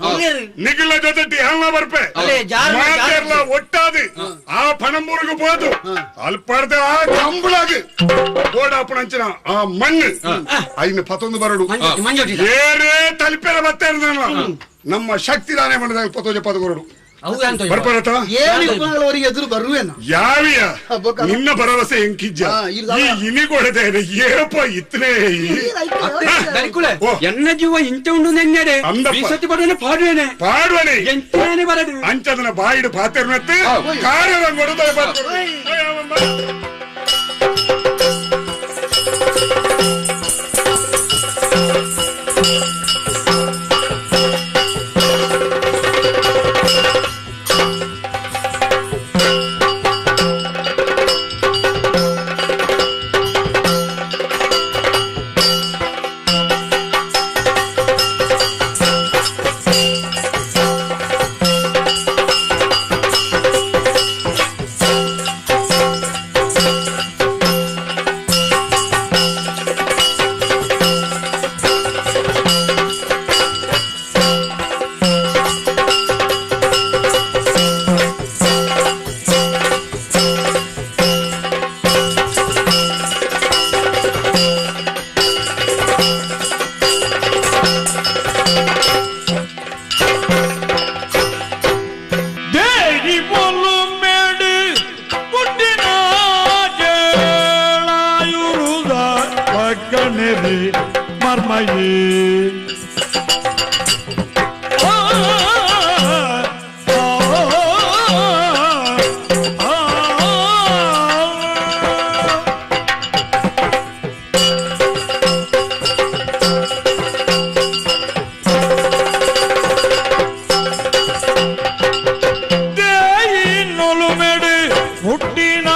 ನಿಖಿಲ ಜೊತೆ ಹಲ್ಲ ಬರ್ಪೆ ಮಾತೆರ್ಲ ಒಟ್ಟಾದಿ ಆ ಪಣಂಬೂರಿಗೂ ಹೋದು ಅಲ್ಪಡ್ದೆ ಆ ಕಂಬಳಾಗಿ ಓಡಾಪಣಂಚಿನ ಆ ಮಣ್ಣು ಐನು ಪತ್ತೊಂದು ಬರಡು ಏರೇ ತಲುಪೇರ ಬತ್ತೆ ನಮ್ಮ ಶಕ್ತಿ ದಾನೆ ಮಾಡಿದಾಗ ಪತ್ತೊಂದು ಪದಕೊರಡು ಎದುರು ಬರುವೇನ ಯಾವಿಯ ನಿನ್ನ ಭರವಸೆ ಎಂಕಿಜ್ಜ ಈ ಇನಿಗೊಡದೆ ಏಪ ಇತ್ತನೇ ಎನ್ನ ಜೀವ ಇಂಚ ಉಂಡು ನೆನ್ನೆಡೆ ಬೀಸತಿ ಪಡುವನೆ ಪಾಡುವೇನೆ ಪಾಡುವನೆ ಎಂಚನೆ ಬರಡು ಅಂಚದನ ಬಾಯಿಡು ಪಾತೆರ್ನತ್ತೆ ಕಾರ್ಯರಂಗೊಡು ಹುಟ್ಟಿನ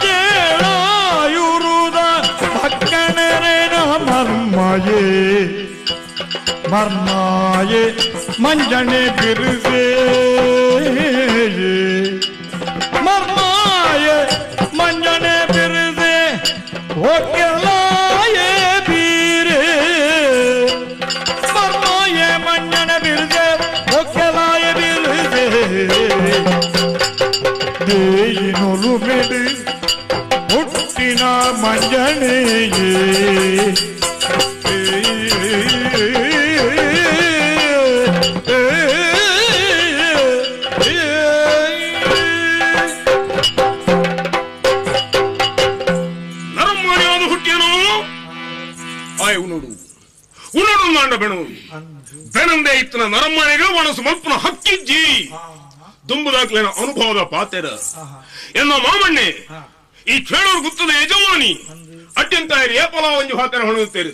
ಜೇಳಾಯುರುದ ಮರ್ಮಾಯೆ ಮಂಜಣೆ ಬಿರುಸೆ ಮರ್ಮಾಯೆ ಮಂಜಣೆ ಬಿರುಸೆ ಒಕ್ಕೆಲಾಯೆ ಬೀರೆ ಮರ್ಮಾಯೆ ಮಂಜಣೆ ಬಿರುಸೆ ಒಕ್ಕೆಲಾಯೆ ಬಿರುಸೆ ದೇಯಿನೊಲು ಮೆಡು ಹುಟ್ಟಿನ ಮಂಜಣೆಯೇ ನರಮಾಣಿಯಾದ ಹುಟ್ಟಿಯನು ಆಯ್ ಉನೋಡು ಉನೋಡು ನಾಂಡ ಬೆಣು ಬೆನಂದೆ ಇತ್ತನ ನರಮಾಣಿಗೆ ಒಣಸು ಮಲ್ಪನ ಹಕ್ಕಿಜ್ಜಿ ದುಂಬುದಾಕ್ಲೇನ ಅನುಭವದ ಪಾತೆರ ಎನ್ನ ಮಾಮಣ್ಣೆ ಈ ಕೇಳೋರು ಗುತ್ತದ ಯಜಮಾನಿ ಅತ್ಯಂತ ಏಪಲ ಒಂಜಿ ಪಾತೆರ ಹೊಣುತ್ತೇರು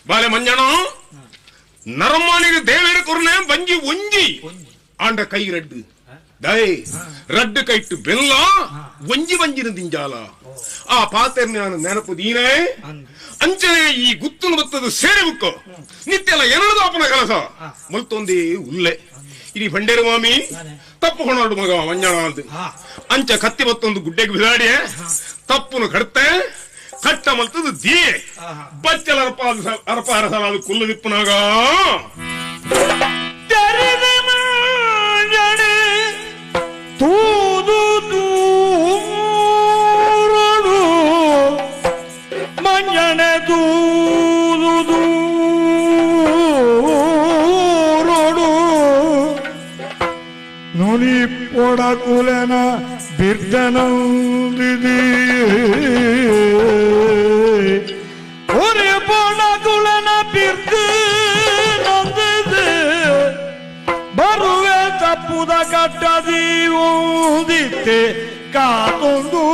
ಬಾಲೆ ಮಂಜಣ ನರಮಾನಿಗೆ ದೇವೇರ ಕೊರ್ನೆ ಬಂಜಿ ಒಂಜಿ ಆಂಡ ಕೈ ರಡ್ಡು ದೈ ರಡ್ಡು ಕೈಟ್ಟು ಬೆಲ್ಲ ಒಂಜಿ ಬಂಜಿನ ದಿಂಜಾಲ ಆ ಪಾತೆರ್ ನಾನು ನೆನಪು ದೀನೇ ಅಂಚನೆ ಈ ಗುತ್ತನ ಬತ್ತದ ಸೇರೆ ಬುಕ್ಕ ನಿತ್ಯಲ ಏನದಾಪನ ಕೆಲಸ ಮುಲ್ತೊಂದೇ ಉಲ್ಲೆ ಇಡೀ ಬಂಡೇರು ಮಾಮಿ ತಪ್ಪು ಹೊಣಾಡು ಮಗ ಮಂಜಣ ಅಂತ ಅಂಚ ಕತ್ತಿ ಬತ್ತೊಂದು ಗುಡ್ಡೆಗೆ ಬಿದಾಡಿಯೇ ತಪ್ಪುನು ಕಡ್ತೆ ಕಟ್ಟ ಮಲ್ತದು ದಿಯೆ ಬಚ್ಚಲ ಅರಪ ಅರಸಲಾದ ಕುಲ್ಲು ದಿಪ್ಪುನಾಗ ತೆರೆದ ಮಂಜಣೆ ತೂದು ದೂರಡು ಮಂಜಣೆ ತೂದು ದೂರಡು ನುನಿ ಪೊಡಕುಲೆನ ಬಿರ್ದನಂದಿದಿ ಒರೆ ಪೊಡಕುಲೆನ ಬಿರ್ದು ನಂದಿದೆ ಬರುವೆ ತಪ್ಪುದ ಕಟ್ಟದಿ ಊದಿತ್ತೆ ಕಾತೊಂದು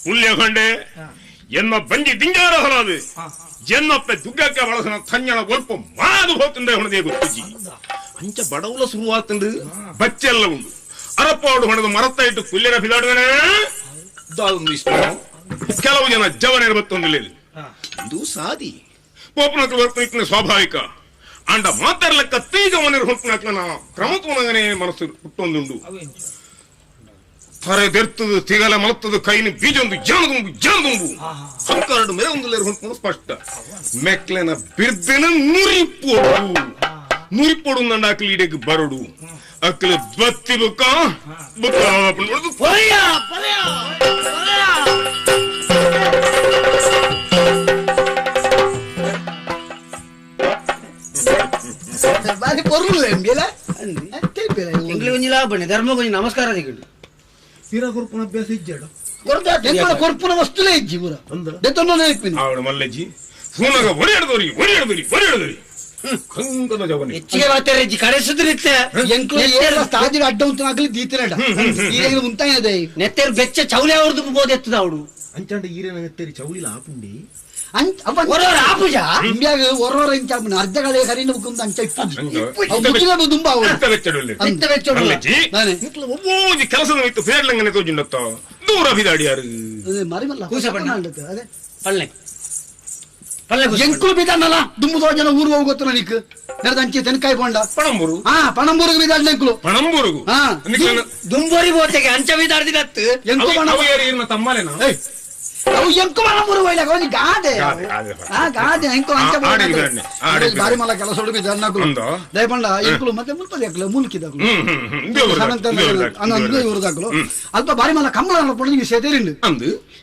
ಪುಲ್ಯಖಂಡೆ ಎನ್ನ ಬಂಜಿ ದಿಂಜಾರ ಹಲಾದು ಎನ್ನಪ್ಪೆ ದುಗ್ಗಕ್ಕೆ ಬಳಸನ ತಂಜಣ ಒಲ್ಪ ಮಾದು ಹೋಗ್ತಂಡೆ ಹೊಣದೆ ಗೊತ್ತಿಜ್ಜಿ ಅಂಚ ಬಡವುಲ ಶುರುವಾತಂಡು ಬಚ್ಚೆಲ್ಲ ಉಂಡು ಅರಪ್ಪಾಡು ಹೊಣದ ಮರತ್ತ ಇಟ್ಟು ಕುಲ್ಯರ ಫಿದಾಡುವನೆ ಇಷ್ಟ ಕೆಲವು ಜನ ಜವನೇರು ಬತ್ತೊಂದಿಲ್ಲ ಇದು ಸಾದಿ ಪೋಪನಕ್ಲು ಬರ್ತೀನಿ ಸ್ವಾಭಾವಿಕ ಅಂಡ ಮಾತಾಡ್ಲಕ್ಕ ತೀಜವನೇರು ಹೊಂಟುನಕ್ಲ ಕ್ರಮತ್ವನಗನೇ ಮನಸ್ಸು ಹುಟ್ಟೊಂದುಂಡು ತರೆ ದೆರ್ತದು ತಿಗಲ ಮಲತ್ತದು ಕೈನಿ ಬೀಜೊಂದು ಜಾನದುಂಬು ಜಾನದುಂಬು ಹಕ್ಕರಡು ಮೇರೆ ಒಂದು ಲೇರು ಹೊಂಟು ಸ್ಪಷ್ಟ ಮೆಕ್ಲೆನ ಬಿರ್ದೆನ ನುರಿಪೋಡು ನುರಿಪೋಡು ನಂಡ ಅಕ್ಲಿ ಇಡಕ್ಕೆ ಬರೋಡು ಅಕ್ಲು ಬತ್ತಿ ಬುಕ್ಕ ಬುಕ್ಕ ಧರ್ಮ ನಮಸ್ಕಾರ ಕೊರ್ಪುನ ಅಭ್ಯಾಸ ಇಜ್ಜಾಡು ಕೊರ್ಪುನ ವಸ್ತುಲೇ ಇಜ್ಜಿ ಪೂರ ಅವಳು ಮಲ್ಲಜ್ಜಿ ಸೂನಗ ಒಡೆಯಡ್ದೋರಿ ಒಡೆಯಡ್ದೋರಿ ಒಡೆಯಡ್ದೋರಿ ಕಂಗದ ಜವನಿ ಹೆಚ್ಚಿಗೆ ಮಾತಾಡ್ರಿ ಕಡೆ ಸುದ್ರಿತ್ತೆ ಎಂಕ್ಲು ತಾದಿರ ಅಡ್ಡ ಉಂಟು ಹಾಕಲಿ ದೀತಿರಡ ಈರೇನು ಉಂಟಾಯದೆ ನೆತ್ತೆರು ಬೆಚ್ಚ ಚೌಲೆ ಅವ್ರದ್ದು ಬೋದೆತ್ತದ ಅವಳು ಅಂಚಾಂಡ ಈರೇನ ನೆತ್ತೆರಿ ಚೌಲಿಲ ಆಪುಂಡಿ ಆಪುಜ ಇಂಬ್ಯಾಗ ಒರೊರ ಇಂಚ ಆಪುಂಡಿ ಅರ್ಧಗಳೇ ಕರಿನ ಬುಕ್ಕುಂದು ಅಂಚ ಇಪ್ಪುಜಿ ದುಂಬ ಒಬ್ಬೊಂಜಿ ಕೆಲಸದ ಇತ್ತು ಫೇರ್ಲಂಗನೆ ತೋಜುಂಡತ್ತ ದೂರ ಬಿದಾಡಿಯಾರು ಮರಿಮಲ್ಲ ಅದೇ ಪಲ್ಲೆ ಎಂಕುಲು ಬಿದಾನಲ್ಲ ದುಂಬು ಜನ ಊರು ಹೋಗೋತ್ತು ನನಗೆ ನೆರೆದ ಅಂಚೆ ತೆನಕಾಯಿ ಬೋಂಡ ಪಣಂಬೂರು ಹಾ ಪಣಂಬೂರಿಗೆ ಬಿದಾಡ್ನ ಎಂಕುಲು ಪಣಂಬೂರುಗು ಹಾ ದುಂಬೋರಿ ಬೋತೆಗೆ ಅಂಚ ಬಿದಾಡ್ದಿನತ್ತು ಎಂಕು ತಮ್ಮಲೇನ ಅವು ಎಂಕು ಪಣಂಬೂರು ಹೋಯ್ಲಾಗ ಒಂದು ಗಾದೆ ಆ ಗಾದೆ ಎಂಕು ಅಂಚ ಬಾರಿ ಮಲ್ಲ ಕೆಲಸ ಬಿದಾಡ್ನಕುಲು ದಯಪಂಡ ಎಂಕುಲು ಮತ್ತೆ ಮುಲ್ಪದ ಯಾಕಲು ಮುಲ್ಕಿದಾಕಲು ಇವ್ರದಾಕಲು ಅಲ್ಪ ಬಾರಿ ಮಲ್ಲ ಕಂಬಳ ಮಲ್ಪೊಡು ನಿಂಗೆ ಸೇತೇರಿಂಡು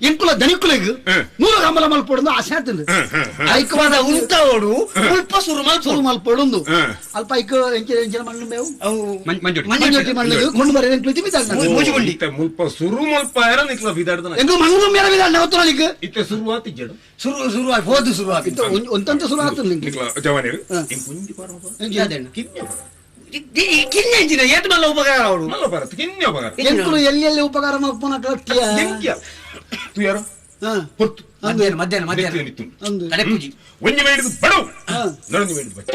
ಎಂಕುಲ ದನಿಕುಲೆಗ್ ನೂರು ಕಂಬಳ ಮಲ್ಪೊಡು ಆಸೆ ಆತಂಡು ಐಕವಾದ ಉಂಟವಡು ಮುಲ್ಪ ಸುರು ಸುರು ಮಲ್ಪೊಡುಂದು ಅಲ್ಪ ಐಕ ಎಂಚಿನ ಎಂಚಿನ ಮಣ್ಣು ಮೇವು ಮಂಜೊಟ್ಟಿ ಮಣ್ಣು ಕೊಂಡು ಬರ ಎಂಕುಲು ಬಿದಾಡ್ನ ಮುಲ್ಪ ಸುರು ಮಲ್ಪ ನಿಕ್ಲ ಬಿದಾಡ್ದನ ಎಂಕು ಮಣ್ಣು ಮೇರ ಬಿದಾಡ್ನ ಗೊತ್ತು ನಿಕ್ ಇತ್ತೆ ಸುರುವಾತಿ ಜಡು ಸುರು ಸುರು ಹೋದು ಸುರು ಆತಿತ್ತು ಒಂತಂತ ಸುರು ಆತು ನಿಕ್ಲ ಜವಾನಿರು ಕಿನ್ನೆ ಇಂಚಿನ ಏತ್ ಮಲ್ಲ ಉಪಕಾರ ಅವಳು ಮಲ್ಲ ಉಪಕಾರ ಕಿನ್ನೆ ಉಪಕಾರ ಎಂಕುಲು ಎಲ್ಲಿ ಎಲ್ಲಿ ಉಪಕಾರ ಮಲ್ಪುನ ಎಂಕ್ಯ ತು ಯಾರು ಹೊರ್ತು ಮಧ್ಯಾಹ್ನ ಮಧ್ಯಾಹ್ನ ಮಧ್ಯಾಹ್ನ ತಡೆ ಪೂಜಿ ಒಂಜಿ ಮೇಡಿದ ಬಡವು ನಡಂಜಿ ಮೇಡಿದ ಬಚ್ಚ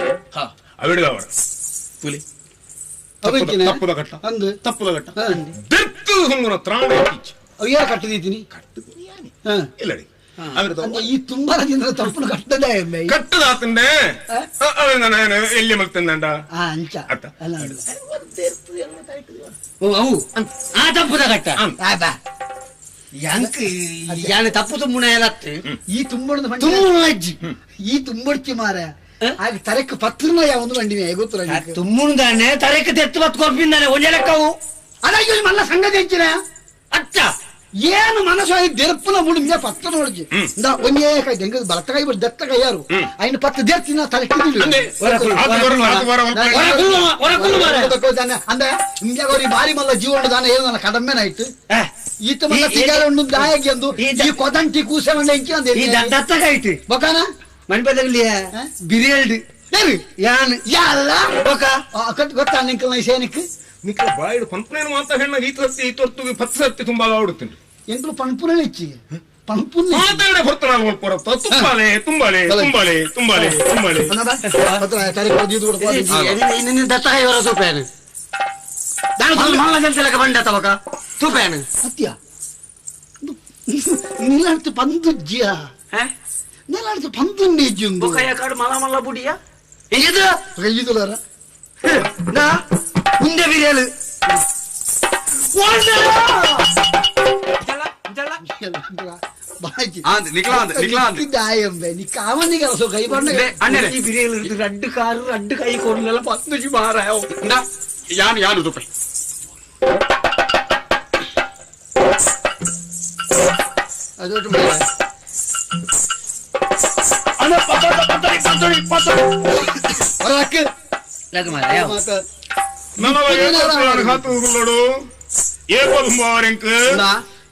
ಅವೆಡಿದ ಅವರ ತುಲಿ ತಪ್ಪುದ ಕಟ್ಟ ತಪ್ಪುದ ಕಟ್ಟ ದೆತ್ತು ಹುಂಗುನ ತ್ರಾಣ ಅಯ್ಯ ಕಟ್ಟದಿದ್ದೀನಿ ಇಲ್ಲಡಿ ಈ ತುಂಬಾ ತಪ್ಪು ಕಟ್ಟದ ಕಟ್ಟದಾತಂಡೆ ಎಲ್ಲಿ ಮಲ್ತಂದ ಅಂಚ ಆ ತಪ್ಪುದ ಕಟ್ಟ ಯಾನೆ ತಪ್ಪು ತುಂಬುಣ ಎಲ್ಲ ಈ ತುಂಬಣ ಅಜ್ಜಿ ಈ ತುಂಬಡ್ತಿ ಮಾರ ಆಗ ತರಕ್ ಪತ್ರನ ಯಾವೊಂದು ಬಂಡಿವೆ ಗೊತ್ತು ತುಂಬುಣದಾನೆ ತರಕ್ ತೆತ್ತು ಬತ್ ಕೊರ್ಪಿಂದಾನೆ ಒಂದೇ ಲೆಕ್ಕವು ಅದಾಗಿ ಮಲ್ಲ ಸಂಗತಿ ಹೆಚ್ಚಿನ ಅಚ್ಚ ಏನು ಮನಸ್ಸು ದೆರ್ಪುನ ಮುಡಿಮೆ ಪತ್ರ ನೋಡ್ಜಿ ಒಂದೇ ಕೈ ಹೆಂಗ ಬಲತ್ತ ಕೈ ಬಿಟ್ಟು ದತ್ತ ಕೈಯಾರು ಐನು ಪತ್ತು ದೇರ್ತಿನ ತಲೆ ಅಂದ ಇಂಗೆ ಬಾರಿ ಮಲ್ಲ ಜೀವನ ದಾನ ಏನು ನನ್ನ ಕಡಮೆನಾಯ್ತು ಈತ ಮಲ್ಲ ತಿಗಾರ ಉಂಡು ದಾಯಗಿ ಅಂದು ಈ ಕೊದಂಟಿ ಕೂಸೆ ಮಂಡ ಇಂಕಿ ಅಂದ ದತ್ತ ಕೈಟ್ ಬೊಕಾನ ಮಣಿಪದಗ್ಲಿ ಬಿರಿಯಲ್ಡ್ ಯಾನ್ ಯಾಲ್ಲ ಬೊಕ ಗೊತ್ತಾ ನಿಂಕಲ್ ಸೇನಿಕ್ ನಿಕ್ಕ ಬಾಯಿಡು ಪಂಪನೇನು ಅಂತ ಹೆಣ್ಣ ಈ ತತ್ತಿ ಈ ತೊರ್ತುಗೆ ಪತ್ತು ಸತ್ತಿ ತುಂಬಾ ಆಡುತ್ತೀನಿ ಎಂಕಲು ಪಂಪುನೇ ಹೆಚ್ಚಿ ಪಂಪುನ ಮಾತಾಡ ಹೊರ್ತನಾಲ್ ಹೊರ್ಪೊರತ್ತ ತುಂಬಾಲೆ ತುಂಬಾಲೆ ತುಂಬಾಲೆ ತುಂಬಾಲೆ ತುಂಬಾಲೆ ದತ್ತ ಕೈವರ ತೂಪೇನು ದಾನ ಜಂತಲಕ ಬಂಡ ತವಕ ತೂಪೇನು ಸತ್ಯ ನಿಲಾಡ್ತು ಪಂದುಜ್ಜಿಯ ನಿಲಾಡ್ತು ಪಂದುಂಡಿ ಬೊಕಯ್ಯ ಕಾಡು ಮಲ ಮಲ್ಲ ಬುಡಿಯ ಎಂಜದು ಕೈಯುದುಲಾರ ನಾ ಮುಂದೆ ಬಿರಿಯಲು ரெண்டு காரு ரெண்டு கை கொண்டு பத்து மாறாயோ யானு யானு துப்பை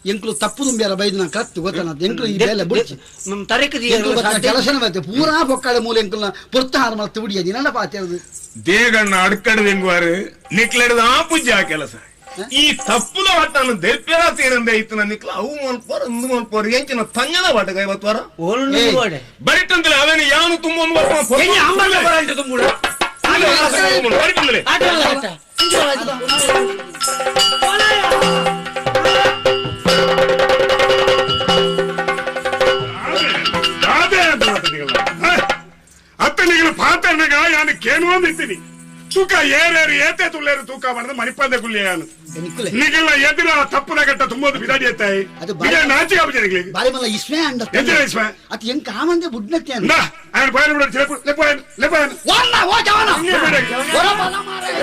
ಎಂಕ್ಲು ತಪ್ಪು ತುಂಬ್ಯಾರ ಬೈದು ನಾ ಕತ್ತು ಗೊತ್ತನ ಎಂಕ್ಲು ಈ ಬೇಲೆ ಬುಡ್ಚಿ ಕೆಲಸನ ಬತ್ತೆ ಪೂರಾ ಪೊಕ್ಕಾಳೆ ಮೂಲೆ ಎಂಕಲ್ನ ಪುರ್ತಾರ ಮಲ್ತು ಬಿಡಿಯ ದಿನ ಪಾತಿರದು ದೇಗಣ್ಣ ಅಡ್ಕಡದ ಹೆಂಗುವಾರು ನಿಕ್ಲೆಡ್ದ ಆ ಪೂಜೆ ಆ ಕೆಲಸ ಈ ತಪ್ಪುದ ವಾಟನ್ನು ದೆರ್ಪೆರ ತೀರಂದೆ ಇತ್ತು ನಿಕ್ಲ ಅವು ಮಲ್ಪೋರ್ ಅಂದು ಮಲ್ಪೋರ್ ಎಂಚಿನ ತಂಜದ ವಾಟ ಕೈವತ್ವಾರ ಬರಿಟಂತಲೇ ಅವೇನು ಯಾನು ತುಂಬ ಬರಿಟಂದಲೇ ಅತ್ತನಿಗೆ ಪಾತನಿಗ ಯಾನು ಕೇಳುವಂದಿದ್ದೀನಿ ತೂಕ ಏರೇರು ಏತೆ ತುಳ್ಳೇರು ತೂಕ ಮಾಡಿದ ಮಣಿಪಂದೆ ಗುಳ್ಳಿ ಯಾನು ನಿಗಲ್ಲ ಎದುರ ತಪ್ಪುನ ಗಟ್ಟ ತುಂಬೋದು ಬಿದಾಡಿ ಎತ್ತಾಯಿ ನಾಚಿಕೆ ಆಪುಜನಿಗೆ ಬಾರಿ ಮಲ್ಲ ಇಸ್ಮೆ ಅಂಡ ಎಂಚಿನ ಇಸ್ಮೆ ಅತ್ ಎಂಕ ಆಮಂದೆ ಬುಡ್ನತ್ತೆ ಅಂದ ఆయన పోయిన కూడా చెప్పు లేపోయాను లేపోయాను ఓన్న ఓ జవాన ఒర బల మారే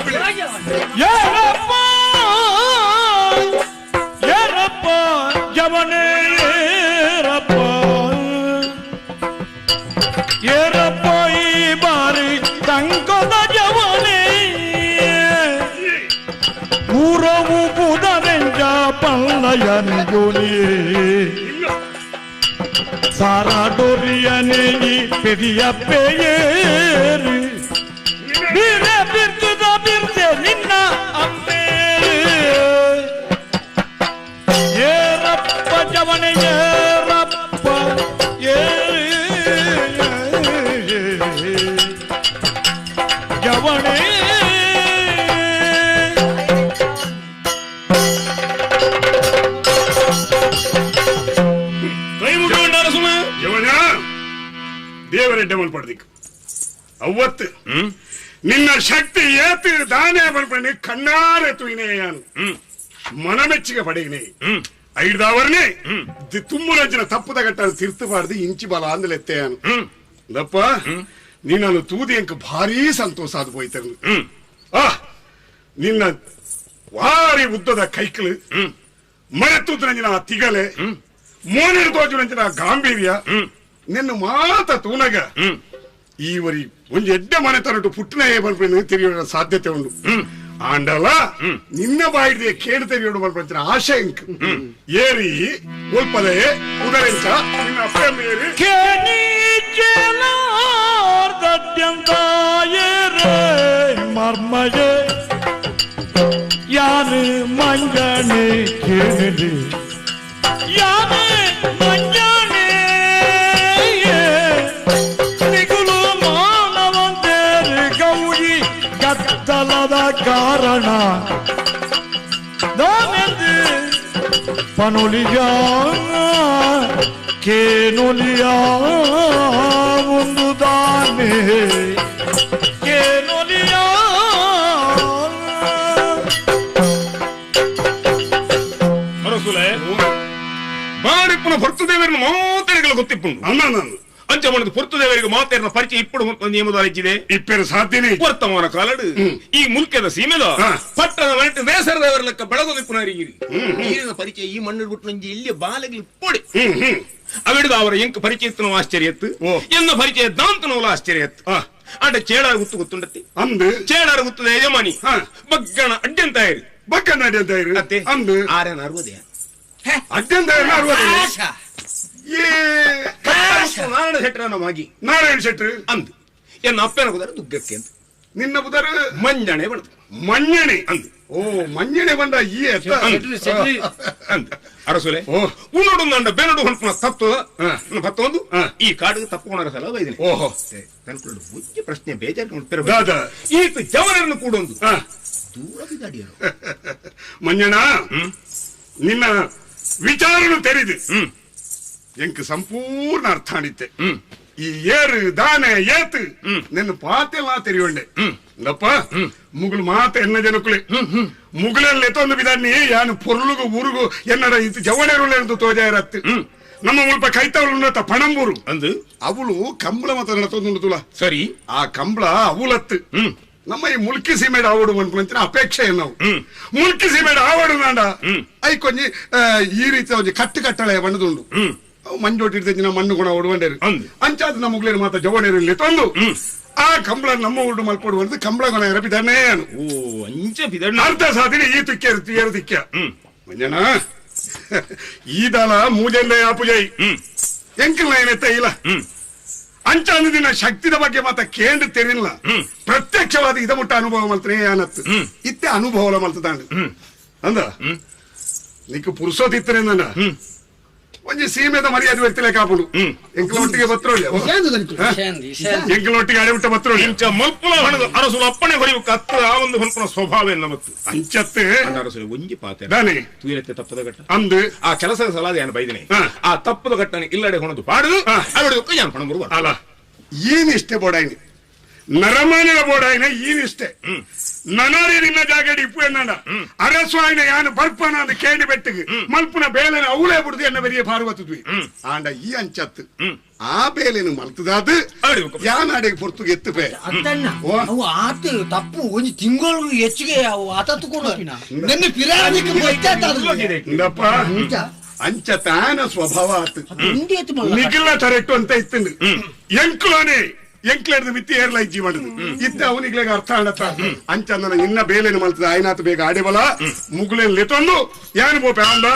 ఏరప్ప ఏరప్ప జవనే ఏరప్ప ఏరప్ప ఈ బారి ತಂಕದ ಜವನೇ ಊರವು ಪುದರೆಂಜ ಪಲ್ಲಯನಿಯೋನಿ ಸಾರಾ ಡೋರಿಯನೇ ಈ ಪೆರಿಯ ಪೇಯೇರಿ ಬೀರೆ ಬಿರ್ತದ ಬಿರ್ತೆ ನಿನ್ನ ಅಮ್ಮೇ ಏರಪ್ಪ ಜವನೇ ಏರಪ್ಪ ಏರಿ ಜವನೇ ದೇವರೆಡ್ಡೆ ಮಲ್ಪಡ್ದಿಕ್ ಅವ್ವತ್ತು ನಿನ್ನ ಶಕ್ತಿ ಏತು ದಾನೇ ಮಲ್ಪಡಿ ಕಣ್ಣಾರೆ ತುಯಿನೇಯಾನು ಮನಮೆಚ್ಚಿಗೆ ಪಡೆಯಿನೇ ಐದಾವರ್ನೇ ತುಮ್ಮುರಂಚಿನ ತಪ್ಪುದ ಗಟ್ಟ ತಿರ್ತುಬಾರ್ದು ಇಂಚಿ ಬಲ ಅಂದಲೆತ್ತೆಯಾನು ದಪ್ಪ ನಿನ್ನನ್ನು ತೂದಿ ಅಂಕ ಭಾರೀ ಸಂತೋಷ ಆದ ಹೋಯ್ತರು ಆ ನಿನ್ನ ವಾರಿ ಉದ್ದದ ಕೈಕಲು ಮರೆತುದ್ರಂಜಿನ ಆ ತಿಗಲೆ ಮೋನಿರು ತೋಜುರಂಚಿನ ಗಾಂಭೀರ್ಯ ನಿನ್ನ ಮಾತ ತೂನಗ ಈವರಿ ಒಂದು ಎಡ್ಡೆ ಮನೆ ತರಟು ಪುಟ್ಟನೇ ಬರ್ಪೇನೆ ತೆರೆಯೋಣ ಸಾಧ್ಯತೆ ಉಂಟು ಆಂಡಲ ನಿನ್ನ ಬಾಯಿದೆ ಕೇಡು ತೆರೆಯೋಡು ಬರ್ಪಂಚಿನ ಆಶೆ ಇಂಕ್ ಏರಿ ಉಲ್ಪದೆ ಉದರೆಂಚ ನಿನ್ನ ಅಪ್ಪ ಏರಿ ಮರ್ಮಯೇ ಯಾರು ಮಂಜನೆ ಕೇಳಿ ಯಾರು ಮಂಜನೆ ನಿಗುಲು ಮಾನವಂತೇರು ಗೌರಿ ಗದ್ದಲ ದಾದ ಕಾರಣ ದಾನೆಂದು ಪನುಲಿಯ ಕೇನುಲಿಯ ಒಂದು ದಾನೆ ಕೇನುಲಿಯ ಬಾಡಿಪ್ಪನ ಹೊರ್ತುದೇವರನ್ನು ಮಾತೇರಿಗಳ ಗೊತ್ತಿಪ್ಪುಂಡು ಅಂಚ ಮಣದ ಪೊರ್ತುದೇವರಿಗೆ ಮಾತೇರಿನ ಪರಿಚಯ ಇಪ್ಪಡು ನಿಯಮದ ಇಪ್ಪೇರು ಸಾಧ್ಯನೇ ವರ್ತಮಾನ ಕಾಲಡು ಈ ಮುಲ್ಕೆದ ಸೀಮೆದ ಪಟ್ಟಣ ಮನೆಟ್ಟು ದೇಸರದೇವರ ಲೆಕ್ಕ ಬೆಳಗೊದಿಪ್ಪುನಾರಿಗಿರಿ ಈರಿನ ಪರಿಚಯ ಈ ಮಣ್ಣು ಬಿಟ್ಟು ನಂಜಿ ಇಲ್ಲಿ ಬಾಲಗಿ ಪೊಡಿ ಅವಿಡ್ದು ಅವರ ಎಂಕ್ ಪರಿಚಯತ್ನೋ ಆಶ್ಚರ್ಯತ್ತು ಎನ್ನ ಪರಿಚಯ ದಾಂತನೋಲ ಆಶ್ಚರ್ಯತ್ತು ಅಂಡ ಚೇಡಾರು ಗುತ್ತು ಗೊತ್ತುಂಡತ್ತಿ ಅಂದು ಚೇಡಾರು ಗುತ್ತದ ಯಜಮಾನಿ ಬಗ್ಗಣ ಅಡ್ಡಂತಾಯಿರು ಬಗ್ಗಣ ಅಡ್ಡಂತಾಯಿರು ಅಂದು ಆರನ ಅರುವದೇ ಅಡ್ಡಂತ ನಾರಾಯಣ ಶೆಟ್ಟರ ನಮಾಗಿ ನಾರಾಯಣ ಶೆಟ್ಟರು ಅಂದು ಎನ್ನ ಅಪ್ಪನ ಕುದಾರ ದುಗ್ಗಕ್ಕೆ ಅಂತ ನಿನ್ನ ಬುದರ ಮಂಜಣೆ ಬಂದು ಮಂಜಣೆ ಅಂದು ಓ ಮಂಜಣೆ ಬಂದ ಈ ಅಂದು ಅರಸುಲೆ ಉನ್ನೋಡು ನಂಡ ಬೆನಡು ಹೊಂಪನ ತತ್ವ ತತ್ವ ಈ ಕಾಡಿಗೆ ತಪ್ಪುಕೊಂಡರ ಸಲ ಬೈದಿನಿ ಓಹೋ ತನ್ಕೊಂಡು ಮುಖ್ಯ ಪ್ರಶ್ನೆ ಬೇಜಾರು ಈತ ಜವನರನ್ನು ಕೂಡೊಂದು ದೂರ ಬಿದಾಡಿಯರು ಮಂಜಣ ನಿನ್ನ ವಿಚಾರನು ತೆರೆದು ಎಂಕ್ ಸಂಪೂರ್ಣ ಅರ್ಥ ಆಣಿತ್ತೆ ಈ ಏರು ದಾನೆ ಏತು ನಿನ್ನ ಪಾತೆಲ್ಲ ತೆರಿಯೊಂಡೆ ಅಂದಪ್ಪ ಮುಗುಳು ಮಾತ ಎನ್ನ ಜನಕ್ಕುಲೆ ಮುಗುಲಲ್ಲಿ ಎತ್ತೊಂದು ಬಿದಾನಿ ಯಾನು ಪೊರ್ಲುಗು ಊರುಗು ಎನ್ನಡ ಇದು ಜವಣೆರುಳ್ಳೆಂದು ತೋಜಾಯರತ್ತು ನಮ್ಮ ಮುಲ್ಪ ಕೈತವಳು ಪಣಂಬೂರು ಅಂದು ಅವಳು ಕಂಬಳ ಮತ ನಡತೊಂದು ತುಲ ಸರಿ ಆ ಕಂಬಳ ಅವಲತ್ತು ನಮ್ಮ ಈ ಮುಲ್ಕಿ ಸೀಮೆಡ್ ಆವಡು ಅನ್ಕೊಂತಿನ ಅಪೇಕ್ಷೆ ನಾವು ಮುಲ್ಕಿ ಸೀಮೆಡ್ ಆವಡು ನಾಡ I ಕೊಂಜಿ ಈ ರೀತಿ ಒಂಜಿ ಕಟ್ಟು ಕಟ್ಟಳೆ ಬಣ್ಣದುಂಡು ಮಂಜೋಟಿ ಇಡ್ತಿನ ಮಣ್ಣು ಗುಣ ಓಡುವಂಡೇರು ಅಂಚಾದ ನಮ್ಮ ಮುಗ್ಲೇರು ಮಾತ ಜವಣೇರು ತಂದು ಆ ಕಂಬಳ ನಮ್ಮ ಉಂಡು ಮಲ್ಪಡುವಂತ ಕಂಬಳ ಗುಣ ಎರಪಿದಾನೆ ಓ ಅಂಚ ಬಿದಣ್ಣ ಅರ್ಧ ಸಾಧನೆ ಈ ತುಕ್ಯ ಏರು ತಿಕ್ಯ ಮಂಜಣ್ಣ ಈ ದಲ ಮೂಜೆಂದ ಯಾಪುಜೈ ಎಂಕಲ್ ಏನತ್ತ ಇಲ್ಲ ಅಂಚಾನ ದಿನ ಶಕ್ತಿದ ಬಗ್ಗೆ ಮಾತ ಕೇಂದ್ರ ತೆರಿಲ್ಲ ಪ್ರತ್ಯಕ್ಷವಾದ ಇದ ಮುಟ್ಟ ಅನುಭವ ಮಲ್ತನೆ ಏನತ್ತು ಇತ್ತೆ ಅನುಭವ ಮಲ್ತದಾಂಡು ಅಂದ ನಿಕ್ ಪುರುಸೋತಿತ್ತನೆ ನನ್ನ ಒಂಜಿ ಸೀಮೆದ ಮರ್ಯಾದೆ ವ್ಯಕ್ತಿಲೆ ಕಾಪುಡು ಎಂಕಲೊಟ್ಟಿಗೆ ಬತ್ರೋಳಿ ಎಂಕಲೊಟ್ಟಿಗೆ ಅಡೆಬಿಟ್ಟ ಬತ್ರೋಳಿ ಇಂಚ ಮಲ್ಪುಲ ಹಣದ ಅರಸುಲ ಅಪ್ಪಣೆ ಹೊರಿವು ಕತ್ತ ಆ ಒಂದು ಹೊಲ್ಪನ ಸ್ವಭಾವ ಎನ್ನ ಮತ್ತು ಅಂಚತ್ತೆ ಅರಸುಲ ಒಂಜಿ ಪಾತೆ ದಾನೆ ತೂರತ್ತೆ ತಪ್ಪದ ಘಟ್ಟ ಅಂದು ಆ ಕೆಲಸದ ಸಲಾದ ಏನು ಬೈದಿನಿ ಆ ತಪ್ಪದ ಘಟ್ಟನೆ ಇಲ್ಲಡೆ ಹೊಣದು ಪಾಡುದು ಅವಳಿಗೆ ಯಾನ್ ಪಣ ಬರುವ ಅಲ್ಲ ಏನಿಷ್ಟೇ ಬೋಡಾಯಿನಿ ನರಮಾನಿನ ಬೋಡಾಯಿನ ಈನಿಷ್ಟೇ ನನರಿ ನಿನ್ನ ಜಾಗಡಿ ಇಪ್ಪು ಎನ್ನ ಅರಸು ಆಯ್ನ ಯಾನು ಬರ್ಪನ ಅಂದ ಕೇಳಿ ಬೆಟ್ಟಿಗೆ ಮಲ್ಪುನ ಬೇಲೆನ ಅವಳೇ ಬಿಡುದು ಎನ್ನ ಬೆರಿಯ ಪಾರ್ವತದ್ವಿ ಆಂಡ ಈ ಅಂಚತ್ತು ಆ ಬೇಲೆನು ಮಲ್ತದಾದು ಯಾನಾಡಿಗೆ ಪೊರ್ತುಗೆ ಎತ್ತುಪೆ ಅವು ಆತು ತಪ್ಪು ಒಂದು ತಿಂಗಳು ಹೆಚ್ಚಿಗೆ ಅವು ಆತತ್ತುಕೊಂಡು ನಿನ್ನ ಪಿರಾಣಿಗೆ ಇಂದಪ್ಪ ಅಂಚ ತಾನ ಸ್ವಭಾವ ಆತು ನಿಖಿಲ ತರೆಟ್ಟು ಅಂತ ಇತ್ತು ಎಂಕ್ಲೋನೆ ಎಂಕ್ಲೇಡ್ದು ಮಿತ್ತಿ ಏರ್ಲ ಇಜ್ಜಿ ಮಾಡುದು ಇತ್ತ ಅವನಿಗೆ ಅರ್ಥ ಆಡತ್ತ ಅಂಚ ನನ್ನ ಇನ್ನ ಬೇಲೇನು ಮಲ್ತದ ಆಯ್ನಾತು ಬೇಗ ಆಡಿಬಲ ಮುಗುಲೇನು ಲೆತೊಂದು ಯಾನು ಬೋಪೆ ಅಂದ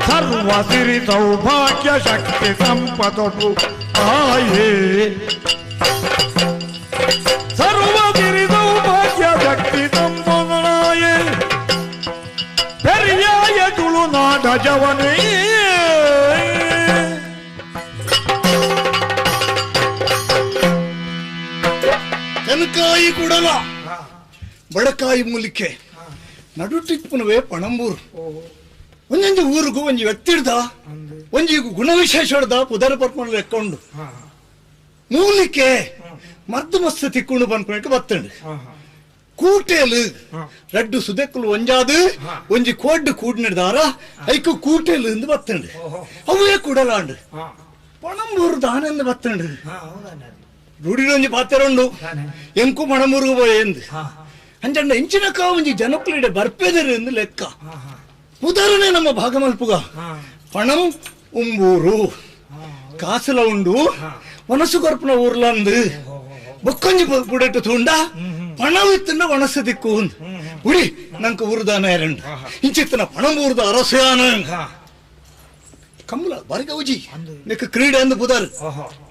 ಸರ್ವಸಿರಿ ಸೌಭಾಗ್ಯ ಶಕ್ತಿ ಸಂಪದೊಡು ಆಯೇ ಸರ್ವಸಿರಿ ಸೌಭಾಗ್ಯ ಜವನೇ ತೆನಕಾಯಿ ಕೂಡಲ ಬಡಕಾಯಿ ಮೂಲಿಕೆ ನಡುಟಿಪ್ಪುನವೇ ಪಣಂಬೂರು ಒಂದೊಂದು ಊರಿಗೂ ಒಂಜಿ ವ್ಯಕ್ತಿ ಹಿಡ್ದ ಒಂಜಿ ಗುಣವಿಶೇಷ ಹಿಡ್ದ ಪುದರ ಪರ್ಪಣ ಲೆಕ್ಕೊಂಡು ಮೂಲಿಕೆ ಮದ್ದು ಮಸ್ತ್ ತಿಕ್ಕೊಂಡು ಪನ್ಪಣಕ್ಕೆ ಬತ್ತಂಡು ಕೂಟೇಲು ರಡ್ಡು ಸುದೆಕ್ಕಲು ಒಂಜಾದು ಒಂಜಿ ಕೋಡ್ಡು ಕೂಡ್ನಿಡ್ದಾರ ಐಕು ಕೂಟೇಲು ಎಂದು ಬತ್ತಂಡು ಅವೇ ಕೂಡಲಾಂಡು ಪಣಂಬೂರು ದಾನೆಂದು ಬತ್ತಂಡು ರೂಢಿಡೊಂಜಿ ಪಾತೆರುಂಡು ಎಂಕು ಪಣಂಬೂರುಗು ಪೋಯೆಂದು ಅಂಚಂಡ ಎಂಚಿನಕ ಒಂಜಿ ಜನಕುಲಿಡೆ ಬರ್ಪೆದರು ಎಂದು ಲೆಕ್ಕ ಉದಾಹರಣೆ ನಮ್ಮ ಭಾಗಮಲ್ಪುಗ ಪಣಂ ಉಂಬೂರು ಕಾಸುಲ ಉಂಡು ಒಣಸು ಕೊರ್ಪುನ ಊರ್ಲಂದು ಬೊಕ್ಕೊಂಜಿ ಬುಡೆಟ್ಟು ತೂಂಡ ಪಣವಿತ್ತನ್ನ ಒಣಸು ದಿಕ್ಕು ಉಡಿ ನಂಕ ಊರುದಾನ ಎರಡು ಇಂಚಿತ್ತನ ಪಣಂಬೂರುದ ಅರಸಯಾನ ಕಮ್ಮಲ ಬಾರಿ ಗೌಜಿ ನಿಕ್ಕ ಕ್ರೀಡೆ ಅಂದು ಬುದಾರು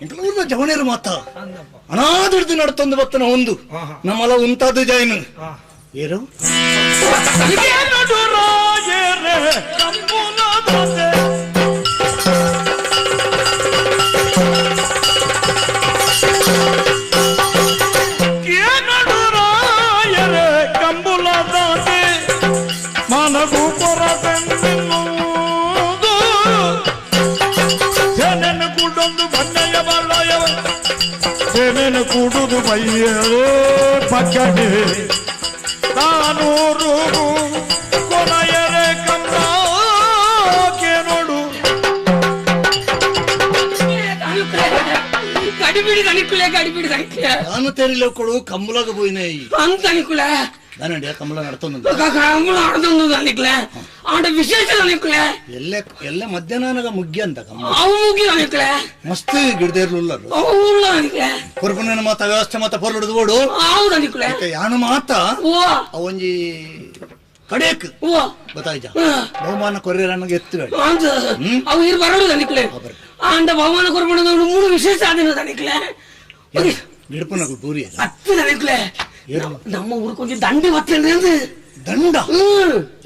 ಇಂಕಲ ಊರ್ದ ಜವನೇರು ಮಾತ ಅನಾದಿಡ್ದು ನಡ್ತೊಂದು ಬತ್ತನ ಒಂದು ನಮ್ಮಲ ಉಂತಾದ ಜಾಯಿನ ಏರು ಕೂಡುದು ಬೈಯೇ ಪಕ್ಕಡೆ ತಾನೂರು ಕೊನೆಯರೆ ಕಮ್ಮಕ್ಕೆ ನೋಡು ಗಡಿಬಿಡಿ ದಣಿಕುಲೆ ಗಡಿಬಿಡಿ ದಣಿಕುಲೆ ನಾನು ತೆರಿಲ ಕೊಡು ಕಮ್ಮಲಾಗ ಪೋಯಿನ ಅಂತ ದಣಿಕುಲೆ దానండి కమల నడుతుంది కమల నడుతుంది దానికులే ఆడ విశేష దానికులే ಎಲ್ಲ ಎಲ್ಲ ಮಧ್ಯಾಹ್ನಗ ಮುಗ್ಗಿ ಅಂತ ಕಮಲ ಅವು ಮುಗ್ಗಿ దానికులే ಮಸ್ತ್ ಗಿಡದೇರ್ಲು ಉಲ್ಲರು ಅವು ಉಲ್ಲ దానికులే ಕೊರ್ಪುನ ಮಾತ ವ್ಯವಸ್ಥೆ ಮಾತ ಪೊರ್ಲುಡ್ದು ಓಡು ಅವು దానికులే ಯಾನು ಮಾತ ಓ ಅವೊಂಜಿ ಕಡೇಕ್ ಓ ಗೊತ್ತಾಯ್ತಾ ಬಹುಮಾನ ಕೊರ್ಯರನ್ನಗೆ ಎತ್ತು ಅವು ಇರು ಬರೋಡು దానికులే ಆಂಡ ಬಹುಮಾನ ಕೊರ್ಪುನ ಮೂರು ವಿಶೇಷ ಆದಿನ దానికులే ಗಿಡಪುನಗಳು ಪೂರಿ ಅತ್ತು దానికులೇ ನಮ್ಮ ಊರು ಕೊಂಚ ದಂಡಿ ಬತ್ತೇನ್ರಿ ದಂಡ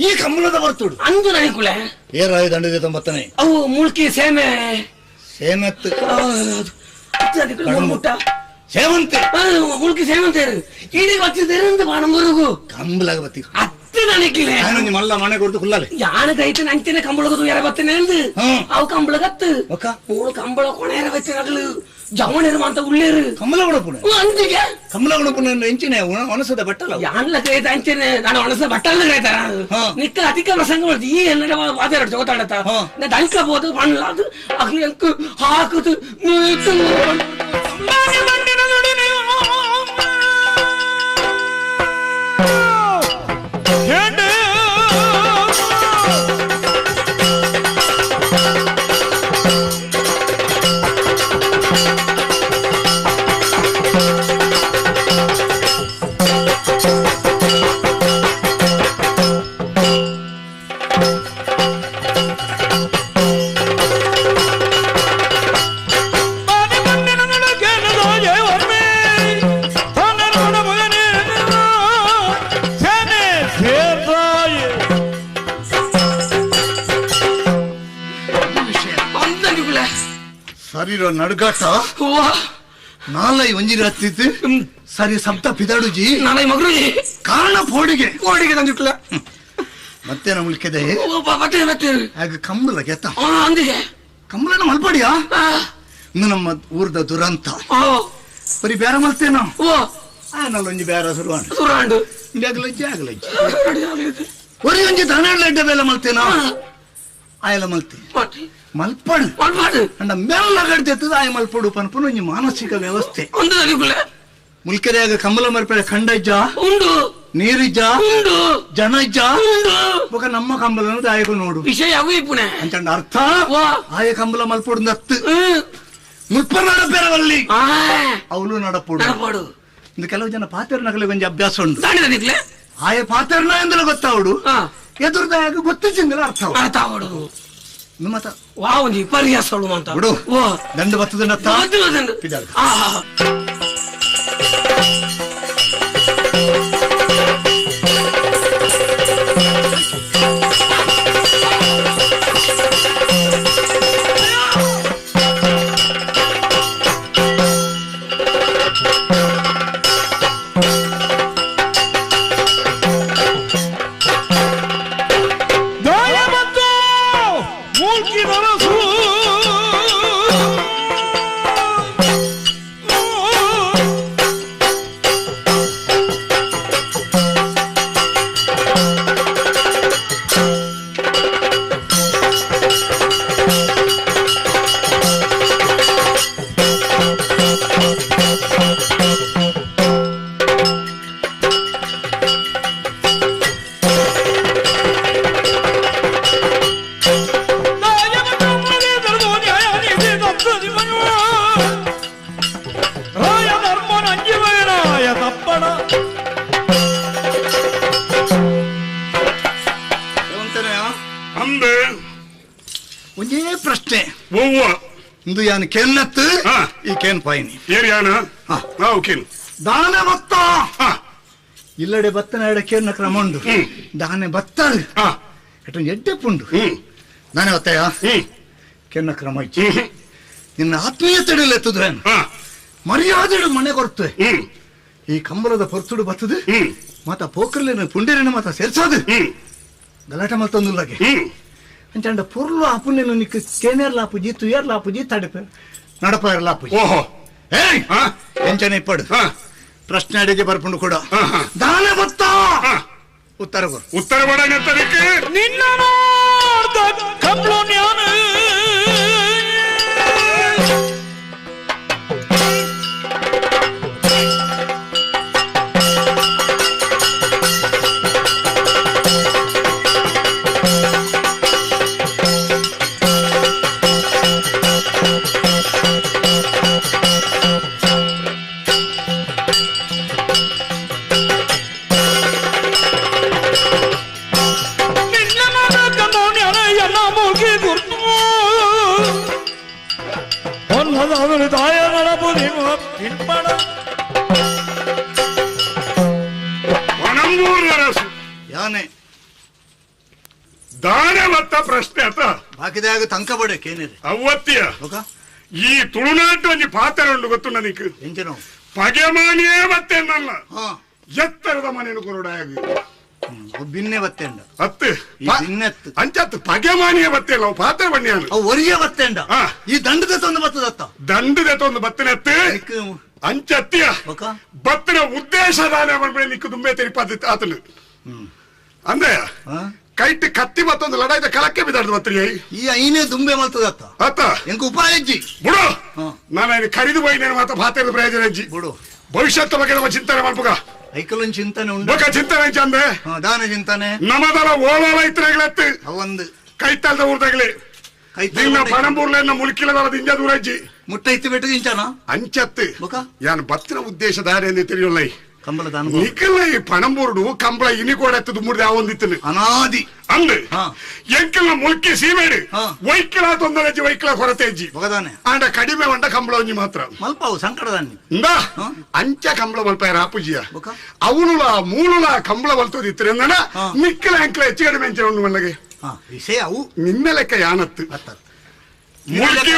ಈ ಕಮ್ಮಲದ ಬರ್ತುಡು ಅಂದು ನನಕುಲೆ ಏರಾಯ ದಂಡದೆ ತೊಂಬತ್ತನೆ ಅವು ಮುಳ್ಕಿ ಸೇಮೆ ಸೇಮೆತ್ತು ಮುಟ್ಟ ಸೇವಂತೆ ಮುಳ್ಕಿ ಸೇವಂತೆ ಈಡೀಗ ಬತ್ತಿದ್ದೇನೆ ಬಾಣಂಬೂರಿಗೂ ಕಂಬಲಾಗ ಬತ್ತಿ ಅತ್ತೆ ನನಕಿಲೆ ನಾನು ಮಲ್ಲ ಮನೆ ಕೊಡ್ತು ಕುಲ್ಲಾಲೆ ಯಾನ ಕೈತೆ ಅಂಚನೆ ಕಂಬಳಗದು ಯಾರ ಬತ್ತೇನೆ ಅಂದು ಅವು ಕಂಬಳಗತ್ತು ಮೂಳು ಕಂಬಳ ಕೊಣೆಯರ ಬತ್ತಿನಗಳು ಜವಣೇರು ಅಂತ ಉಳ್ಳೇರು ಕಮಲ ಗುಣಪುಣ ಅಂದಿಗೆ ಕಮಲ ಗುಣಪುಣ ಎಂಚಿನ ಒಣಸದ ಬಟ್ಟಲ ಯಾನ್ಲ ಕೈತ ಅಂಚನೆ ನಾನು ಒಣಸದ ಬಟ್ಟಲ ಕೈತಾರ ನಿಕ್ಕ ಅಧಿಕ ಪ್ರಸಂಗ ಈ ಎನ್ನಡ ವಾದಾಡ ಜೊತಾಡತ ನಾ ದಂಕ ಬೋದು ಪಣ್ಲ ಅದು ಅಗ್ಲಿ ಹಾಕುದು ಸರಿರೋ ನಡುಗಾಟ ನಾಲೈ ಒಂಜಿರಿ ಹತ್ತಿತ್ತು ಸರಿ ಸಪ್ತ ಪಿದಾಡುಜಿ ನಾಲೈ ಮಗರುಜಿ ಕಾರಣ ಪೋಡಿಗೆ ಪೋಡಿಗೆ ತಂದಿಟ್ಲ ಮತ್ತೆ ನಮ್ಲಿಕ್ಕೆದೆ ಮತ್ತೆ ಮತ್ತೆ ಆಗ ಕಂಬಲ ಗೆತ್ತ ಅಂದಿಗೆ ಕಂಬಲನ ಮಲ್ಪಡಿಯಾ ಇನ್ನು ನಮ್ಮ ಊರ್ದ ದುರಂತ ಬರೀ ಬೇರೆ ಮಲ್ತೇನೋ ಆನಲ್ಲೊಂಜಿ ಬೇರೆ ಸುರುವಾಂಡು ಸುರಾಂಡು ಆಗಲಜ್ಜಿ ಆಗಲಜ್ಜಿ ಒರಿ ಒಂಜಿ ಧನಾಡ್ಲ ಅಡ್ಡ ಬೇಲೆ ಮಲ್ತೇನೋ ಆಯಲ ಮಲ್ತಿ ಮಲ್ಪಡು ಮಲ್ಪಡು ಅಂಡ ಮೇಲ್ಲ ಗಡ್ದೆತ್ತದ ಆಯ ಮಲ್ಪಡು ಪನ್ಪುನ ಒಂಜಿ ಮಾನಸಿಕ ವ್ಯವಸ್ಥೆ ಮುಲ್ಕೆರೆಯಾಗ ಕಂಬಲ ಮರ್ಪಡೆ ಖಂಡಜ್ಜ ಉಂಡು ನೀರಿಜ್ಜ ಉಂಡು ಜನಜ್ಜ ಉಂಡು ಬೊಕ ನಮ್ಮ ಕಂಬಲನ ದಾಯಕ ನೋಡು ವಿಷಯ ಅವು ಇಪ್ಪುನೆ ಅಂಚಂಡ ಅರ್ಥ ಆಯ ಕಂಬಲ ಮಲ್ಪಡು ನತ್ತು ಮುಲ್ಪ ನಡಪೆರವಲ್ಲಿ ಅವಳು ನಡಪೋಡು ನಡಪೋಡು ಇಂದು ಕೆಲವು ಜನ ಪಾತೆರ್ ನಗಲಿಗೆ ಒಂಜಿ ಅಭ್ಯಾಸ ಉಂಡು ದಾಣಿದ ಆಯ ಪಾತೆರ್ನ ಎಂದಲ ಗೊತ್ತಾವಡು ಎದುರ್ದಾಯಾಗ ಗೊತ್ತಿಜ್ಜಿಂದಲ ಅರ್ಥ ಅರ್ಥ ಅವಡು ಮತ್ತ ವಾ ಒಂಜಿ ವಿಪರ್ಯಾಸ ಅಂತ ಬಿಡು ದಂಡ ಬತ್ತದ ಆ ಒವ್ವ ಇಂದು ಯಾನ್ ಕೆನ್ನತ್ತು ಈ ಕೇನ್ ಪಾಯಿನಿ ಏರಿಯಾನ ಓಕೆ ದಾನ ಬತ್ತ ಇಲ್ಲಡೆ ಬತ್ತನ ಎಡ ಕೇರ್ನ ಕ್ರಮ ಉಂಡು ದಾನೆ ಬತ್ತಾರು ಎಟ್ಟೊಂದು ಎಡ್ಡೆ ಪುಂಡು ನಾನೇ ಬತ್ತಯ್ಯ ಕೆನ್ನ ಕ್ರಮ ಇಚ್ಚಿ ನಿನ್ನ ಆತ್ಮೀಯತೆಡಿಲ್ಲ ಎತ್ತುದು ಮರ್ಯಾದೆ ಮನೆ ಕೊರ್ತು ಈ ಕಂಬಳದ ಪೊರ್ತುಡು ಬತ್ತದು ಮಾತ ಪೋಕರ್ಲೇನು ಪುಂಡಿರೇನು ಮಾತ ಸೇರ್ಸೋದು ಗಲಾಟೆ ಮಲ್ತೊಂದುಲ್ಲಾಗೆ ಅಂಚಾಂಡ ಪೊರ್ಲು ಆಪುನೇನು ನಿಕ್ ಕೇನೇರ್ಲ ಆಪುಜಿ ತುಯರ್ಲ ಆಪುಜಿ ತಡಪ ನಡಪ ಇರಲ ಆಪುಜಿ ಓಹೋ ಏಯ್ ಎಂಚನೆ ಇಪ್ಪಡು ಪ್ರಶ್ನೆ ಅಡಿಗೆ ಬರ್ಪುಂಡು ಕೂಡ ದಾನ ಬತ್ತ ಉತ್ತರ ಕೊರು ಉತ್ತರ ಕೊಡಂಗಂತದಕ್ಕೆ ನಿನ್ನ ಕಂಬಳು ಜ್ಞಾನ ದಾನೆ ಮತ್ತ ಪ್ರಶ್ನೆ ಅತ ಬಾಕಿದಾಗ ತಂಕ ಬಡಕೇನಿದೆ ಅವತ್ತಿಯ ಈ ತುಳುನಾಟು ಒಂಜಿ ಪಾತ್ರ ಉಂಡು ಗೊತ್ತು ನನಗೆ ಎಂಚನೋ ಪಗೆಮಾನಿಯೇ ಬತ್ತೆ ನನ್ನ ಎತ್ತರದ ಮನೆಯನ್ನು ಕೊರಡಾಗಿ ಬಿನ್ನೆ ಬತ್ತೆಂಡ ಅತ್ತು ಅಂಚತ್ತು ಪಗೆಮಾನಿಯೇ ಬತ್ತೆ ಅಲ್ಲ ಪಾತ್ರ ಬಣ್ಣಿಯಾನು ಅವು ಒರಿಯ ಬತ್ತೆಂಡ ಈ ದಂಡದ ತೊಂದು ಬತ್ತದತ್ತ ದಂಡದ ತೊಂದು ಬತ್ತನತ್ತು ಅಂಚತ್ತಿಯ ಬತ್ತಿನ ಉದ್ದೇಶ ದಾನೆ ಬಂದ್ಬಿಡಿ ನಿಕ್ಕು ತುಂಬೆ ತೆರಿಪಾದ ಆತನು ಅಂದ್ರೆ ಕೈಟ್ ಕತ್ತಿ ಮತ್ತೊಂದು ಲಡಾಯ್ದ ಕಲಕ್ಕೆ ಬಿದ್ದಾಡ್ದು ಬತ್ರಿ ಈ ಐನೇ ದುಂಬೆ ಮಲ್ತದತ್ತ ಅತ್ತ ಎಂಕ ಉಪಾಯ ಅಜ್ಜಿ ಬಿಡು ನಾನು ಕರಿದು ಹೋಗಿ ಮಾತ್ರ ಪಾತ್ರದ ಪ್ರಯೋಜನ ಅಜ್ಜಿ ಬಿಡು ಭವಿಷ್ಯದ ಬಗ್ಗೆ ನಮ್ಮ ಚಿಂತನೆ ಮಾಡ್ಬೇಕ ಐಕಲೊಂದು ಚಿಂತನೆ ಉಂಟು ಬೊಕ ಚಿಂತನೆ ಚಂದೆ ದಾನ ಚಿಂತನೆ ನಮದಲ ಓಲೋಲ ಇತ್ತರಗಳತ್ತು ಅವೊಂದು ಕೈತಲ್ದ ಊರ್ದಾಗಲಿ ನಿನ್ನ ಪಣಂಬೂರ್ಲ ಮುಳುಕಿಲದಲ್ಲ ದಿಂಜ ದೂರ ಅಜ್ಜಿ ಮುಟ್ಟ ಇತ್ತು ಬೆಟ್ಟು ಇಂಚಾನ ಅಂಚತ್ತು ಯಾನ್ ಬತ್ತಿನ ಉದ್ದೇಶ ದಾರಿ ಎಂದು ತಿಳಿಯಲ್ಲ ಕಂಬಳದ ನಿಖಲ ಈ ಪಣಂಬೂರುಡು ಕಂಬಳ ಇನಿ ಕೂಡ ಎತ್ತದು ಮುರಿದ ಒಂದಿತ್ತು ಅನಾದಿ ಅಂದು ಎಂಕಲ್ನ ಮುಲ್ಕಿ ಸೀಮೇಡು ವೈಕಿಲ ತೊಂದರೆ ಅಜ್ಜಿ ವೈಕಿಲ ಕೊರತೆ ಅಜ್ಜಿ ಬಗದಾನೆ ಆಂಡ ಕಡಿಮೆ వంಡ ಕಂಬಳ ಒಂಜಿ ಮಾತ್ರ ಮಲ್ಪಾವು ಸಂಕಟದಾನಿ ಇಂದ ಅಂಚ ಕಂಬಳ ಮಲ್ಪಾಯ ಆಪುಜಿಯ ಅವನುಲ ಮೂಲುಲ ಕಂಬಳ ಮಲ್ತೋದಿತ್ತು ಎಂದನ ನಿಕ್ಕಲ ಎಂಕಲ ಹೆಚ್ಚು ಕಡಿಮೆ ಎಂಚಿನ ಉಂಡು ಮಲ್ಲಗೆ ವಿಷಯ ಅವು ನಿನ್ನ ಲೆಕ್ಕ ಯಾನತ್ತು ಮುಲ್ಕಿ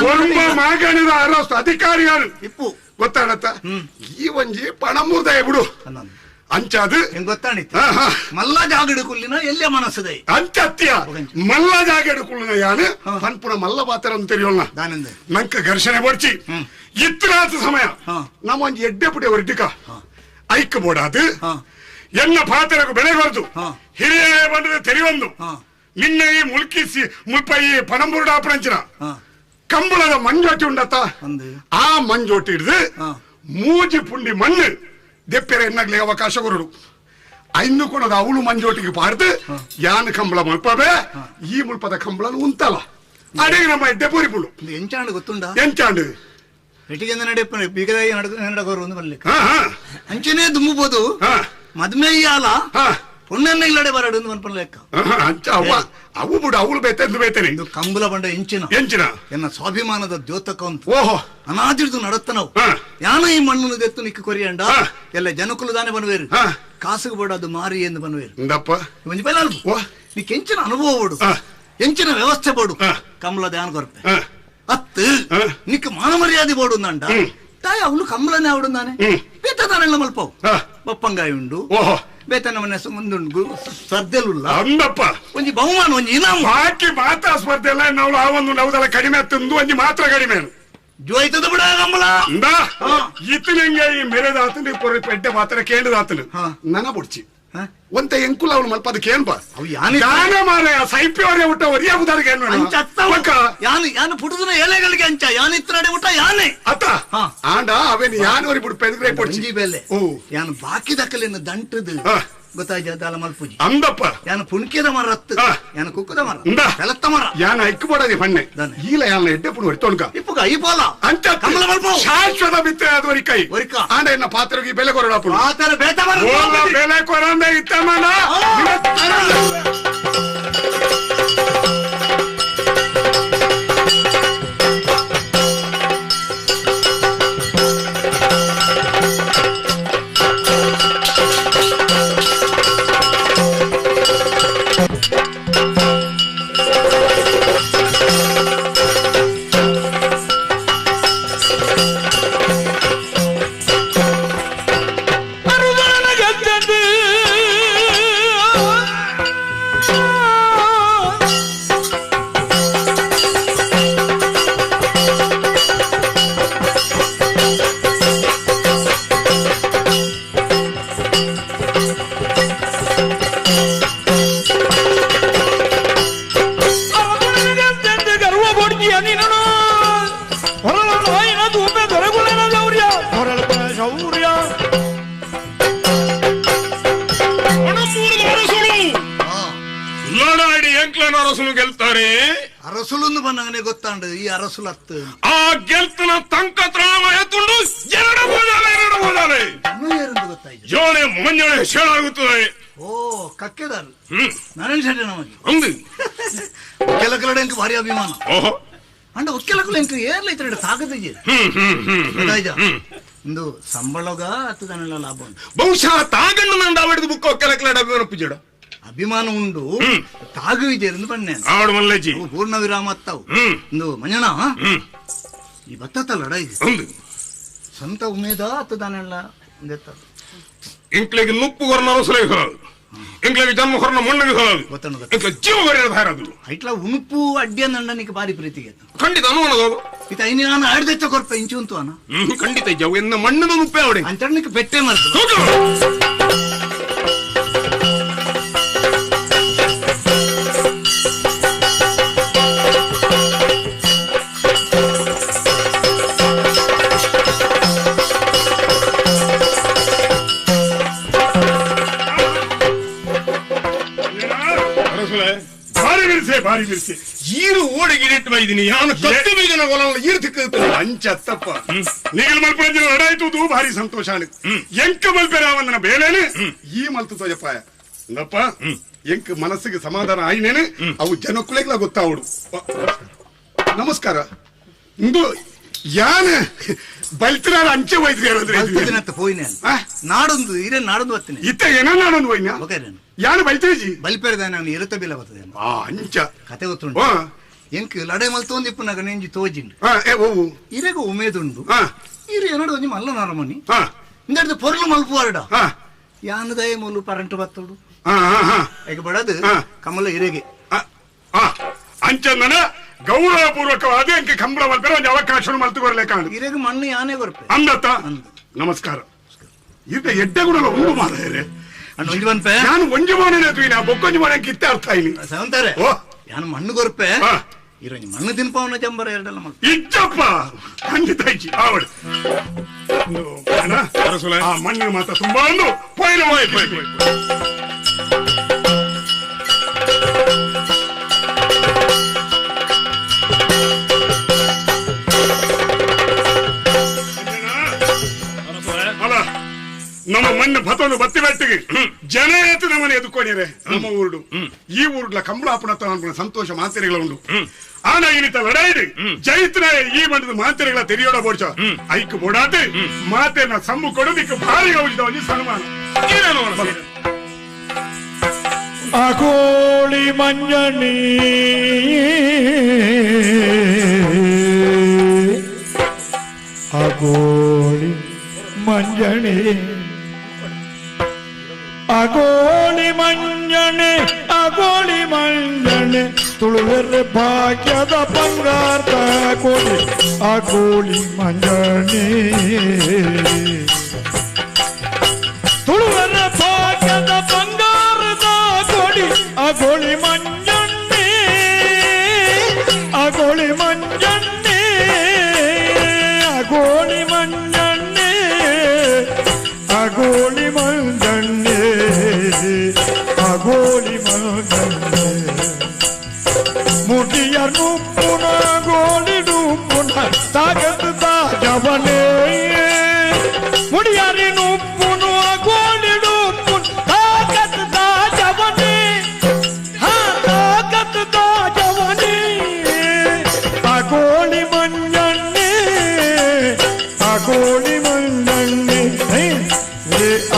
ಒರ್ಂಬ ಮಾಗಣಿದ ಅರಸು ಅಧಿಕಾರಿಯಾರು ಇಪ್ಪು ಗೊತ್ತಾಡತ್ತ ಈ ಒಂಜಿ ಪಣಮೂರ್ದಯ ಬಿಡು ಅಂಚಾದು ಗೊತ್ತಾಣಿತ್ತು ಮಲ್ಲ ಜಾಗಡು ಕುಲ್ಲಿನ ಎಲ್ಲೇ ಮನಸ್ಸದೆ ಅಂಚತ್ಯ ಮಲ್ಲ ಜಾಗಡು ಕುಲ್ಲಿನ ಯಾನು ಪನ್ಪುನ ಮಲ್ಲ ಪಾತ್ರ ಅಂತ ತಿಳಿಯೋಲ್ಲ ನಂಕ ಘರ್ಷಣೆ ಬಡ್ಚಿ ಇತ್ತರಾತ ಸಮಯ ನಮ್ಮ ಒಂಜಿ ಎಡ್ಡೆ ಪುಡಿ ಹೊರಟಿಕ ಐಕ್ ಬೋಡಾದು ಎನ್ನ ಪಾತ್ರకు ಬೆಲೆ ಬರೆದು ಹಿರಿಯ ಬಂದದ ತೆರಿಯೊಂದು ನಿನ್ನ ಈ ಮುಲ್ಕಿಸಿ ಮುಲ್ಪ ಈ ಪಣಂಬುರುಡಾಪಣಂಚಿನ ಕಂಬಳದ ಮಂಜೋಟಿ ಉಂಡತ್ತ ಆ ಮಂಜೋಟಿ ಹಿಡಿದು ಮೂಜಿ ಪುಂಡಿ ಮಣ್ಣು ದೆಪ್ಪೆರ ಎನ್ನಾಗ್ಲಿ ಅವಕಾಶ ಕೊರಡು ಐನು ಕೊಡೋದು ಅವಳು ಮಂಜೋಟಿಗೆ ಪಾಡ್ದು ಯಾನ್ ಕಂಬಳ ಮಲ್ಪವೇ ಈ ಮುಲ್ಪದ ಕಂಬಳ ಉಂತಲ್ಲ ಅಡಿಗೆ ನಮ್ಮ ಎಡ್ಡೆ ಪೂರಿ ಪುಳ್ಳು ಎಂಚಾಂಡು ಗೊತ್ತುಂಡ ಎಂಚಾಂಡು ಎಟ್ಟಿಗೆಂದ ನಡೆಪ್ಪ ಬೀಗದಾಗಿ ನಡಕೋರು ಒಂದು ಬರ್ಲಿಕ್ಕೆ ಅಂಚನೆ ದುಂಬುಬೋದು ಮದ್ಮೆಯ್ಯಾಲ ಪೊಣ್ಣನ್ನ ಇಲ್ಲಡೆ ಬರಡು ಒಂದು ಮನ್ಪನ ಲೆಕ್ಕ ಅಂಚ ಅವ್ವ ಅವು ಬಿಡು ಅವಳು ಬೇತೆಂದು ಬೇತೇನೆ ಇದು ಕಂಬಳ ಬಂಡ ಎಂಚಿನ ಎಂಚಿನ ಎನ್ನ ಸ್ವಾಭಿಮಾನದ ದ್ಯೋತಕ ಅಂತ ಓಹೋ ಅನಾದಿಡ್ದು ನಡತ್ತ ನಾವು ಯಾನ ಈ ಮಣ್ಣು ದೆತ್ತು ನಿಕ್ಕ ಕೊರಿಯಂಡ ಎಲ್ಲ ಜನಕುಲು ದಾನೆ ಬನ್ವೇರು ಕಾಸುಗೆ ಬೋಡ ಅದು ಮಾರಿ ಎಂದು ಬನ್ವೇರು ಇಂದಪ್ಪ ಒಂಜಿ ಪೈಲ ನಿಕ್ ಎಂಚಿನ ಅನುಭವ ಬೋಡು ಎಂಚಿನ ವ್ಯವಸ್ಥೆ ಬೋಡು ಕಂಬಳ ಧ್ಯಾನ ಕೊರ್ಪೆ ಅತ್ತು ನಿಕ್ ಮಾನ ಮರ್ಯಾದೆ ಬೋಡು ಅಂಡ ತಾಯಿ ಅವಳು ಕಂಬಳನೆ ಅವಡು ನಾನೆ ಬೇತ ತಾನೆಲ್ಲ ಮಲ್ಪವು ಬಪ್ಪಂಗಾಯಿ ಉಂಡು ಓಹೋ ಬೇತನ ಮನೆ ಮುಂದುಂಡು ಸ್ಪರ್ಧೆಲುಲ್ಲ ಅಂದಪ್ಪ ಒಂಜಿ ಬಹುಮಾನ ಒಂಜಿ ಇನಾಮ ಬಾಕಿ ಮಾತ್ರ ಸ್ಪರ್ಧೆ ಎಲ್ಲ ನಾವು ಆ ಒಂದು ನವುದಲ್ಲ ಕಡಿಮೆ ತಿಂದು ಒಂಜಿ ಮಾತ್ರ ಕಡಿಮೆ ಜೋಯ್ತದ ಬಿಡ ಕಂಬಳ ಇಂದ ಇತ್ತನಿಂಗೆ ಈ ಮೆರೆದಾತನು ಪೊರೆ ಪೆಡ್ಡೆ ಮಾತ್ರ ಕೇಂದ್ರದಾತನು ನನ ಬುಡ್ಚಿ ಒಂತ ಎಂಕುಲ ಅವನು ಮಲ್ಪದ ಕೇನ್ಬ ಯಾನ ಮಾರಾಯ ಸೈಪ್ಯವರೇ ಊಟ ಒರಿಯ ಬುದಾರಿಗೆ ಯಾನು ಯಾನು ಪುಟದನ ಎಲೆಗಳಿಗೆ ಅಂಚ ಯಾನು ಇತ್ತನಡೆ ಊಟ ಯಾನೆ ಅತ್ತ ಆಂಡ ಅವೇನು ಯಾನು ಒರಿ ಬಿಡು ಪೆದ್ಗ್ರೆ ಪೊಡ್ಚಿ ಬೆಲೆ ಯಾನು ಬಾಕಿ ದಕ್ಕಲಿನ ದಂಟದು ಗೊತ್ತಾಯ್ತು ಮಲ್ಪುಜಿ ಅಂದಪ್ಪ ಯಾನು ಪುಣ್ಕೆದ ಮರ ಅತ್ತು ಯಾನು ಕುಕ್ಕದ ಮರ ಬೆಲತ್ತ ಮರ ಯಾನ ಐಕ್ಕು ಬಣ್ಣೆ ಈಲ ಯಾನ ಎಡ್ಡೆ ಪುಡು ಹೊರಿ ತೊಳ್ಕ ಇಪ್ಪುಗ ಈ ಪೋಲ ಅಂಚ ಕಮಲ ಮಲ್ಪ ಶಾಶ್ವತ ಮಿತ್ರ ಅದು ಒರಿಕೈ ಆಂಡ ಎನ್ನ ಪಾತ್ರಗೆ ಬೆಲೆ ಕೊರಡ ಪುಡು ಪಾತ್ರ ಬೇತ ಮರ ಬೆಲೆ ಕೊರಂದ ಇತ್ತಮನ ಎಂಕ್ಲೆನ ಅರಸುಲು ಗೆಲ್ತಾರೆ. ಅರಸುಲು ಬಂದಂಗನೆ ಗೊತ್ತಾಂಡು ಈ ಅರಸುಲು ಅತ್ತು ಆ ಗೆಲ್ತನ ತಂಕ ತ್ರಾಮ ಎತ್ತುಂಡು ಎರಡು ಬೋದಾಲೆ ಎರಡು ಬೋದಾಲೆ ಗೊತ್ತಾಯ್ತು. ಜೋಳೆ ಮಂಜಳೆ ಶೇಳಾಗುತ್ತದೆ. ಓ ಕಕ್ಕೆದಾರು ನಾರಾಯಣ ಶೆಟ್ಟಿ ನಮಗೆ ಅಂದು ಒಕ್ಕೆಲಕಲಡೆ ಎಂಕ್ ಭಾರಿ ಅಭಿಮಾನ. ಓಹೋ ಅಂಡ ಒಕ್ಕೆಲಕಲು ಎಂಕ್ ಏರ್ಲ ಇತರ ತಾಕದಿಜಿ ಗೊತ್ತಾಯ್ತಾ? ಇಂದು ಸಂಬಳಗ ಹತ್ತು ಲಾಭ ಉಂಟು. ಬಹುಶಃ ತಾಗಣ್ಣು ನಂದು ಅವಡಿದ ಬುಕ್ ಒಕ್ಕೆಲಕಲಡೆ ಅಭಿಮಾನ ಪೂಜೆಡ ಅಭಿಮಾನ ಉಂಡು ತಾಗು ಇದೆ ಎಂದು ಬನ್ನೆ ಆವಡು ಮಲ್ಲೇಜಿ ಪೂರ್ಣ ವಿರಾಮ ಅತ್ತಾವು. ಇಂದು ಮಂಜಣ್ಣ ಈ ಬತ್ತಲ್ಲ ಸ್ವಂತ ಉಮೇದ ಹತ್ತದಾನೆಲ್ಲ ಇಂಕ್ಲೆಗೆ ನುಪ್ಪು ಕೊರನ ಅರಸುಲೇ ಇಂಕ್ಲೆಗೆ ಜನ್ಮ ಹೊರನ ಮಣ್ಣಿಗೆ ಹೇಳೋದು ಇಂಕ್ಲೆ ಜೀವ ಬರೆಯೋದು ಹಾರದು ಐಟ್ಲ ಉಣುಪು ಅಡ್ಡಿ ನನಗೆ ಭಾರಿ ಪ್ರೀತಿಗೆ ಖಂಡಿತ ಅನುಮಾನದವರು ಇತ ಐನಿ ನಾನು ಆಡ್ದೆಚ್ಚ ಕೊರ್ಪ ಇಂಚು ಉಂಟು ಅನ್ನ ಖಂಡಿತ ಇಜ್ಜವು ಎನ್ನ ಮಣ್ಣಿನ ನುಪ್ಪೆ ಅವಡೆ ಅಂಚಣ್ಣಕ್ಕೆ ಪೆಟ್ಟೆ ಮಾಡ್ತು. ಬಾರಿ ಬಿರ್ಸೆ ಈರು ಓಡಿಗಿಡಿಟ್ಟು ಬೈದಿನಿ ಯಾನು ಕತ್ತಿ ಬೀಜನ ಹೊಲ ಈರು ತಿಕ್ಕ ಅಂಚತ್ತಪ್ಪ ನಿಗಲ್ ಮಲ್ಪಂಜಿನ ಲಡಾಯ್ತು ಭಾರಿ ಸಂತೋಷ ಎಂಕ ಮಲ್ಪೆರಾವನ್ನ ಬೇಲೇನೆ ಈ ಮಲ್ತು ತೋಜಪ್ಪಾಯ ಅಂದಪ್ಪ ಎಂಕ ಮನಸ್ಸಿಗೆ ಸಮಾಧಾನ ಆಯ್ನೇನೆ ಅವು ಜನಕ್ಕುಲೆಗ್ಲ ಗೊತ್ತಾವಡು. ನಮಸ್ಕಾರ. ಇಂದು ಯಾನ ಬಲ್ತಿನಾರ ಅಂಚೆ ವೈದ್ಯ ಪೋಯಿನ ನಾಡೊಂದು ಇರೇ ನಾಡೊಂದು ಬರ್ತೇನೆ ಇತ್ತ ಏನ ನಾಡೊಂದು ವೈನ ಯಾನು ಬಲ್ತೇಜಿ ಬಲ್ಪೇರ್ದ ನಾನು ಇರುತ್ತ ಬಿಲ್ಲ ಬರ್ತದೆ ಅಂಚ ಕತೆ ಗೊತ್ತುಂಟು. ಎಂಕ್ ಲಡೆ ಮಲ್ತೊಂದು ಇಪ್ಪುನಾಗ ನೆಂಜಿ ತೋಜಿಂಡು ಇರೆಗ ಉಮೇದುಂಡು ಇರು ಏನಡು ಒಂಜಿ ಮಲ್ಲ ನರಮನಿ ಇಂದಡ್ದು ಪೊರ್ಲು ಮಲ್ಪುವಾರಡ ಯಾನದಯ ಮೂಲು ಪರಂಟು ಬತ್ತೋಡು ಈಗ ಬಡದು ಕಮಲ ಇರೆಗೆ ಅಂಚಂದನ ಗೌರವಪೂರ್ವಕವಾದ ಅಂಕೆ ಕಂಬಳ ಮಲ್ಪೆರ ಒಂದು ಅವಕಾಶ ಮಲ್ತು ಬರಲೇಕಾಂಡು ಇರೆಗ ಮಣ್ಣು ಯಾನೇ ಕೊರ್ಪೆ ಅಂದತ್ತ. ನಮಸ್ಕಾರ. ಇರ್ತ ಎಡ್ಡೆ ಕೂಡ ಉಂಡು ಮಾತಾರೆ ಒಂಜಿ ಮನ್ಪೆ ನಾನು ಒಂಜಿ ಮಾನೇ ತುಯಿನ ಬೊಕ್ಕೊಂಜಿ ಮಾನೆ ಕಿತ್ತೆ ಅರ್ಥ ಇಲ್ಲ ಸವಂತಾರೆ ಯಾನು ಮಣ್ಣು ಕೊರ್ಪೆ ಇರೋಂಜಿ ಮಣ್ಣು ತಿನ್ಪವನ ಜಂಬರ ಎರಡಲ್ಲ ಮಲ್ಪ ಇಜ್ಜಪ್ಪ ಖಂಡಿತ ಇಜ್ಜಿ ಆವಡು ಆ ಮಣ್ಣಿನ ಮಾತ ತುಂಬಾ ಒಂದು ಪೊಯ್ಲ ಪೊಯ್ ಪೊಯ್ ಪೊಯ್ ಅಲ್ಲ ನಮ್ಮ ಮಣ್ಣು ಭತವನ್ನು ಬತ್ತಿ ಬೆಟ್ಟಿಗೆ ಜನ ಏತು ನಮ್ಮನೆ ಎದುಕೊಂಡಿರೆ ನಮ್ಮ ಊರುಡು ಈ ಊರುಡ್ಲ ಕಂಬಳಾಪುಣ ಸಂತೋಷ ಮಾತೆರೆಗಳ ಉಂಡು ಆನ ಇನಿತ ಲಡಾಯಿಡು ಜೈತ್ನ ಈ ಮಣ್ಣದ ಮಾತೆರೆಗಳ ತೆರಿಯೋಡ ಬೋಡ್ಚ ಐಕ್ ಬೋಡಾತೆ ಮಾತೆನ ಸಮ್ಮು ಕೊಡೋದಿಕ್ಕೆ ಭಾರಿ ಗೌಜಿದ ಒಂದು ಸನ್ಮಾನ. ಅಗೋಳಿ ಮಂಜಣಿ ಅಗೋಳಿ ಮಂಜಣಿ ಅಗೋಳಿ ಮಂಜಣೆ ಅಗೋಳಿ ಮಂಜಣೆ ತುಳುವೆರೆ ಭಾಗ್ಯದ ಬಂಗಾರದ ಕೋಳಿ ಅಗೋಳಿ ಮಂಜಣೆ ತುಳುವೆರೆ ಭಾಗ್ಯದ ಬಂಗಾರದ ಕೋಳಿ ಅಗೋಳಿ ಮಂಜಣ್ಣೆ ಅಗೋಳಿ ಮಂಜಣ್ಣೆ ಅಗೋಳಿ ಮಂಜಣ್ಣೆ ಅಗೋಳಿ ಮಂಜಣ್ಣೆ ಅಗೋಳಿ ಮಂಜಣ್ಣೆ ಮುಡಿಯ ನುಪ್ಪುನ ಗೋಳಿ ನುಪ್ಪುನ ತಾಗದ ಜವನೇ ಮುಡಿಯರಿ ನುಪ್ಪುನು ಗೋಳಿ ನುಪ್ಪುನ ತಾಗದ ಜವನೇ ಹಾ ತಾಗದ ಜವನೇ ಅಗೋಳಿ ಮಂಜಣ್ಣೆ ಅಗೋಳಿ ಮಂಜಣ್ಣೆ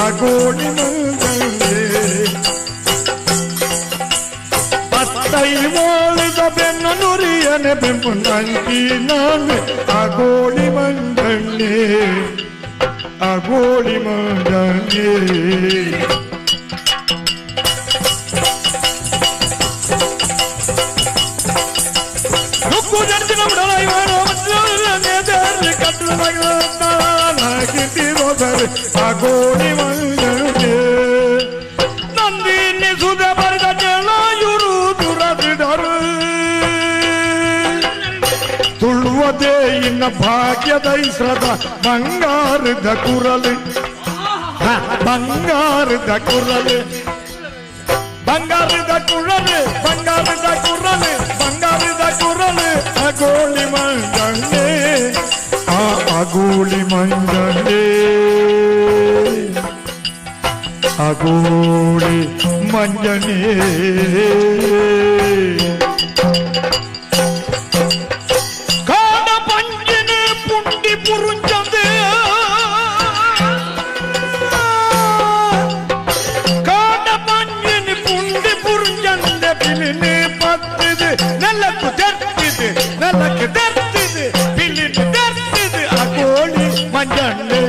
ಅಗೋಳಿ ಮಂಜಣ್ಣೆ ಪತ್ತೈ ಮೋಳಿದ ಬೆನ್ನ ನುರಿಯನೆ ಬೆಂಪು ನಂಕಿ ನಾನು ಅಗೋಳಿ ಮಂಜಣ್ಣೆ ಅಗೋಳಿ ಮಂಜಣ್ಣೆ ಅಗೋಳಿ ಮಂಜಣ್ಣೆ ನಂದಿನಿ ಸುಧ ಬರೆದ ಜಲಾಯುರು ದುರದಿಡರು ತುಳುವದೇ ಇನ್ನ ಭಾಗ್ಯದ ಇಸ್ರದ ಬಂಗಾರದ ಕುರಲು ಬಂಗಾರದ ಕುರಲು ಬಂಗಾರದ ಕುರಲು ಬಂಗಾರದ ಕುರಲು ಬಂಗಾರದ ಕುರಲು ಅಗೋಳಿ ಮಂಜಣ್ಣೆ ಆ ಅಗೋಳಿ ಮಂಜಣ್ಣೆ ಅಗೋಳಿ ಮಂಜಣ್ಣೆ ಕಾಡ ಪಂಜಿನ ಪುಂಡಿ ಪುರುಂಜಂದೆ ಕಾಡ ಪಂಜಿನ ಪುಂಡಿ ಪುರುಂಜಂದೆ ಬಿಲಿನಿ ಪತ್ತಿದೆ ನೆಲಕ್ಕೆ ತೆರ್ತಿದೆ ನೆಲಕ್ಕೆ ತೆರ್ತಿದೆ ಬಿಲಿನಿ ತೆರ್ತಿದೆ ಅಗೋಳಿ ಮಂಜಣ್ಣೆ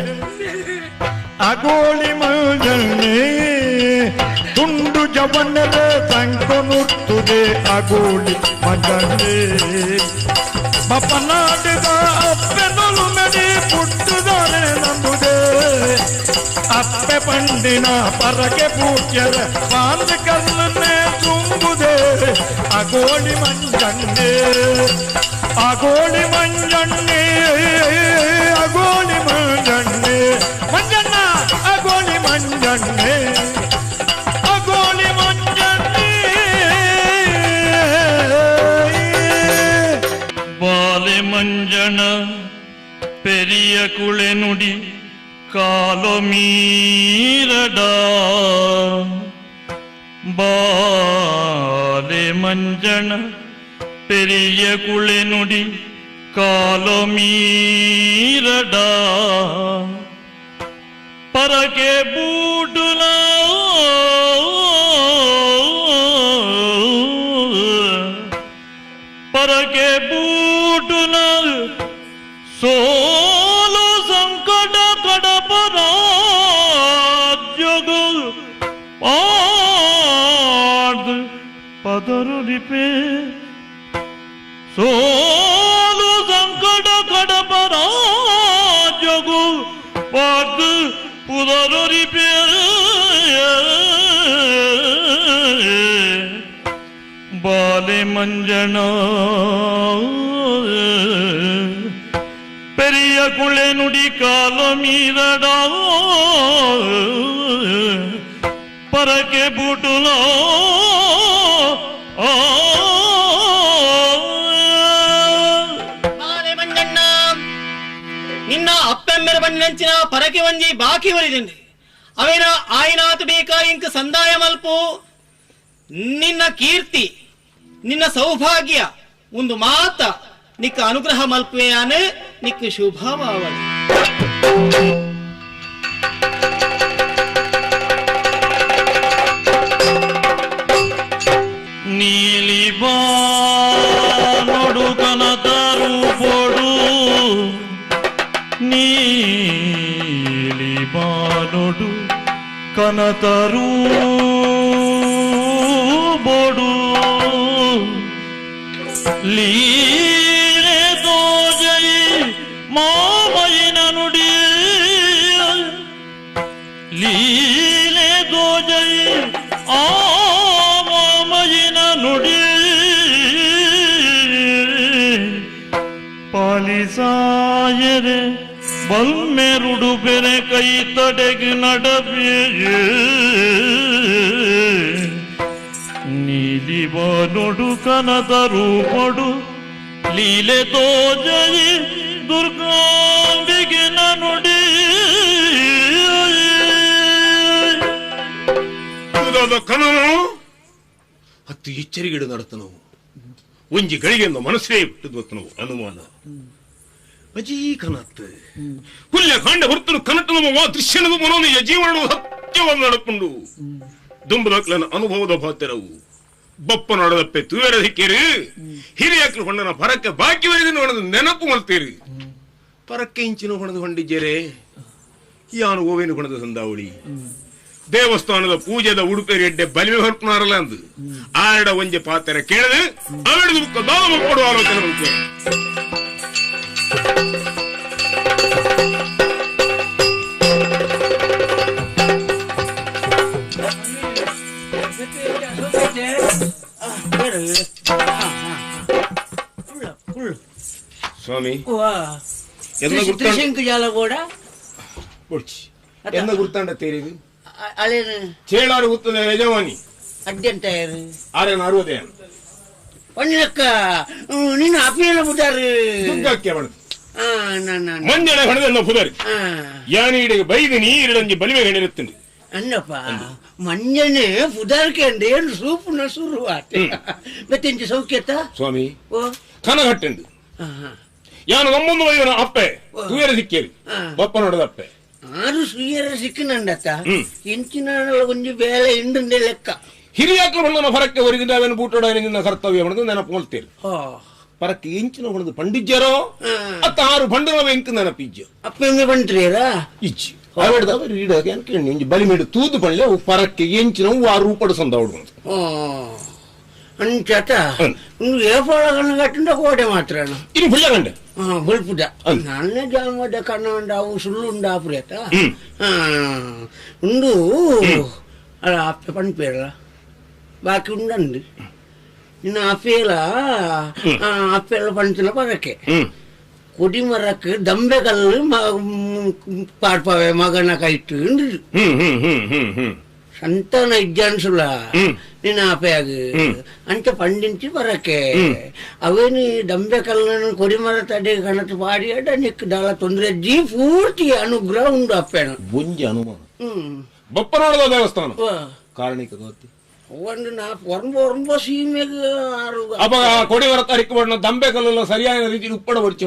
ಅಗೋಳಿ ಮಂಜಣ್ಣೆ ತುಂಡು ಜವನರ ತಂಕೊನುತ್ತದೆ ಅಗೋಳಿ ಮಂಜಣ್ಣೆ ಬಪ್ಪನಾಡಿದ ಅಪ್ಪೆನೊಲು ಮೆಡಿ ಪುಟ್ಟುದಾರೆ ನಂಬುದೇ ಅಪ್ಪೆ ಪಂಡಿನ ಪರಕೆ ಪೂಜ್ಯರ ಪಾಂದ ಕಲ್ಲನ್ನೇ ತುಂಬುದೇ ಅಗೋಳಿ ಮಂಜಣ್ಣೆ ಅಗೋಳಿ ಮಂಜಣ್ಣೆ ಅಗೋಳಿ ಮಂಜಣ್ಣೆ ಮಂಜಣ್ಣ ಅಗೋಳಿ ಮಂಜಣ್ಣೆ ಅಗೋಳಿ ಮಂಜಣ್ಣೆ ಬಾಲೆ ಮಂಜಣ ಪೆರಿಯ ಕುಳೆ ನುಡಿ ಕಾಲೋ ಮೀರಡ ಬಾಲೆ ಮಂಜಣ ಪೆರಿಯ ಕುಳೆ ನುಡಿ ಕಾಲೋ ಮೀರಡ ಪರಕೆ ಬೂಟುಲ ಪರಕೆ ಬೂಟುಲ ಸೋಲು ಸಂಕಟ ಕಡಪರಾಜ್ಯಗು ಪಾಡ್ದು ಪದರುಲಿಪೆ ಸೋಲು ಸಂಕಟ ಕಡಪರಾಜ್ಯಗು ಪಾಡ್ದು ಪುದರುಲಿಪೆ ಬಾಲೆ ಮಂಜಣ பெரிய குளை நுடி காலம் மீறடா பறக்கே பூட்டுலோ ಬಾಲೆ ಮಂಜಣ್ಣ ನಿನ್ನ ಅಪ್ಪೆಮ್ಮೆರ ಬಂಡಿನಂಚಿನ ಪರಕೆ ಒಂಜಿ ಬಾಕಿ ಒಲಿದಿಂಡೆ ಅವೇನ ಆಯ್ನಾತು ಬೇಕಾ ಇಂಕ ಸಂದಾಯ ಮಲ್ಪು ನಿನ್ನ ಕೀರ್ತಿ ನಿನ್ನ ಸೌಭಾಗ್ಯ ಒಂದು ಮಾತ ನಿಕ್ಕ ಅನುಗ್ರಹ ಮಲ್ಪುವೆಯಾನ ನಿಕ್ಕ ಶುಭವಾವಳಿ. ನೀಲಿ ಬಾನೊಡು ಕನತರು ಪೊಡು ನೀಲಿ ಬಾನೊಡು ಕನತರು ಬೊಡು ಲೀಲೆ ದೋಜೈ ಮಾಮಯಿನ ನುಡಿ ಲೀಲೆ ದೋಜೈ ಆ ಮಾಮಯಿನ ನುಡಿ ಪಾಲಿಸಾಯರೆ ಬಲ್ಮೆರುಡು ಬೆರೆ ಕೈ ತಡೆಗೆ ನಡಬೆ ನೀಲಿ ಬಾನೊಡು ಕನದ ರೂಪೊಡು ಲೀಲೆ ತೋಜೈ ದುರ್ಗಾಂಬಿಗೆ ನುಡಿ ಕನನು ಹತ್ತು ಎಚ್ಚರಿಗೆಡು ನಡತನು ಒಂಜಿ ಗಳಿಗೆಂದು ಮನಸ್ಸೇ ಬಿಟ್ಟು ನಾವು ಅನುಮಾನ ಅಜೀ ಕನತ್ತು ಹುಲ್ಯ ಕಾಂಡ ಹೊರತನು ಕನಟನು ವಾ ದೃಶ್ಯನದು ಮನೋನಿಯ ಜೀವನವು ಸತ್ಯವನ್ನು ನಡಪುಂಡು ದುಂಬುದಕ್ಲನ ಅನುಭವದ ಭಾತೆರವು ಬಪ್ಪ ನೋಡದಪ್ಪೆ ತೂವೆರ ದಿಕ್ಕೇರಿ ಹಿರಿಯಕ್ಲು ಹೊಣ್ಣನ ಪರಕ್ಕೆ ಬಾಕಿ ವರೆಗೆ ನೋಡದು ನೆನಪು ಮಲ್ತೀರಿ ಪರಕ್ಕೆ ಇಂಚಿನ ಹೊಣದು ಹೊಂಡಿಜ್ಜೇರೆ ಯಾನು ಓವೇನು ಹೊಣದ ಸಂದಾವಳಿ ದೇವಸ್ಥಾನದ ಪೂಜೆದ ಉಡುಪೇರಿ ಎಡ್ಡೆ ಬಲಿಮೆ ಹೊರಪುನಾರಲ್ಲ ಅಂದು ಆರಡ ಒಂಜೆ ಪಾತೆರ ಕೇಳದು ಅವೆಡದು ಬುಕ್ಕ ದಾನ ಮಲ್ಪಡುವ ಆಲೋಚನೆ ಬಂತು. ಸ್ವಾಮಿ ಎನ್ನ ಗುರ್ತಾಂಡ ತೇರಿದು ಚೇಳಾರು ಗುತ್ತದ ಯಜಮಾನಿ ಅಡ್ಡೆಂತ ಆರೇನ ಅರುವುದೇ ಪಣ್ಣಕ್ಕ ನಿನ್ನ ಅಪ್ಪಿನ ಪುದಾರು ದುಗ್ಗಕ್ಕೆ ಬಣ್ಣ ಮಂಜಣ ಹೊಣದನ್ನ ಪುದಾರಿ ಯಾನೀಡಿಗೆ ಬೈದು ನೀರಿಡಂಜಿ ಬಲಿಮೆ ಗಣಿರುತ್ತೀನಿ ಅನ್ನಪ್ಪ ಮಂಜನೆ ಪುದಾರ್ಕೆ ಅಂದ್ರೆ ಏನು ಸೂಪುನ ಸುರು ಆತೆ ಮತ್ತೆಂಚ ಸೌಖ್ಯತ ಸ್ವಾಮಿ ಕನಗಟ್ಟೆಂದು ಯಾನು ನಮ್ಮೊಂದು ವೈದನ ಅಪ್ಪೆ ತೂಯರ ಸಿಕ್ಕೇರಿ ಬಪ್ಪ ನೋಡದ ಅಪ್ಪೆ ಆರು ಸುಯರ ಸಿಕ್ಕಿನಂಡತ ಎಂಚಿನ ಒಂಜಿ ಬೇಳೆ ಇಂಡುಂದೆ ಲೆಕ್ಕ ಹಿರಿಯಾಕ್ಲು ಬಣ್ಣನ ಫರಕ್ಕೆ ಹೊರಗಿಂದ ಅವೇನು ಬೂಟೋಡ ನಿನ್ನ ಕರ್ತವ್ಯ ಬಣ್ಣದು ನೆನಪು ಕೊಳ್ತೀರಿ ಪರಕ್ಕೆ ಎಂಚಿನ ಹೊಣದು ಪಂಡಿಜ್ಯರೋ ಅತ್ತ ಆರು ಬಂಡನ ಎಂಕ್ ನೆನಪಿಜ್ಜ ಅಪ್ಪೆ ಬಂಟ್ರಿಯರ ಇಜ್ಜಿ ಅವೆಡ್ದ ಈಡಾಗ ಕೇಳಿ ಒಂಜಿ ಬಲಿಮೇಡು ತೂದು ಪಳ್ಳೆ ಅವು ಪರಕ್ಕೆ ಎಂಚಿನ ಆ ರೂಪಡು ಸಂದ ಅವಡು ಅಂಚತ ಏಫೋಳ ಕಣ್ಣು ಕಟ್ಟುಂಡ ಕೋಟೆ ಮಾತ್ರ ಇನ್ನು ಪುಳ್ಳ ಕಂಡೆ ಬುಲ್ಪುದ ನನ್ನ ಜಾಮದ ಕಣ್ಣುಂಡ ಅವು ಸುಳ್ಳುಂಡ ಆಪುರೇತ ಉಂಡು ಅಲ್ಲ ಅಪ್ಪೆ ಪಣ್ಪೇರಲ್ಲ ಬಾಕಿ ಉಂಡಂದು ಇನ್ನು ಅಪ್ಪೇಲ ಅಪ್ಪೆಲ್ಲ ಪಂಚಿನ ಪರಕ್ಕೆ ಕೊಡಿಮರಕ್ಕೆ ದಂಬೆ ಕಲ್ಲು ಪಾಡ್ಪವೆ ಮಗನ ಕೈಟ್ಟು ಸಂತಾನ ಇಜ್ಜಾನ್ಸುಲ ನಿನ್ನ ಅಪ್ಪೆಯಾಗ ಅಂಚ ಪಂಡಿಂಚಿ ಬರಕ್ಕೆ ಅವೇನು ದಂಬೆ ಕಲ್ಲನ್ನು ಕೊಡಿಮರ ತಡೆ ಕಣತು ಪಾಡಿ ಅಡ ನಿಕ್ ದಾಳ ತೊಂದರೆ ಜೀ ಪೂರ್ತಿ ಅನುಗ್ರಹ ಉಂಡು ಅಪ್ಪೆನ ಒಂಜಿ ಅನುಮಾನ ಬಪ್ಪನೋಡದ ದೇವಸ್ಥಾನ ಕಾರಣಿಕ ಗೊತ್ತಿ ಒಂದು ನಾಲ್ಕು ಒರಂಬ ಒರಂಬ ಸೀಮೆಗೆ ಆರು ಅಪ್ಪ ಕೊಡಿಮರ ತರಿಕ ಬಣ್ಣ ದಂಬೆ ಕಲ್ಲೆಲ್ಲ ಸರಿಯಾದ ರೀತಿ ಉಪ್ಪಡ ಬಡ್ಚಿ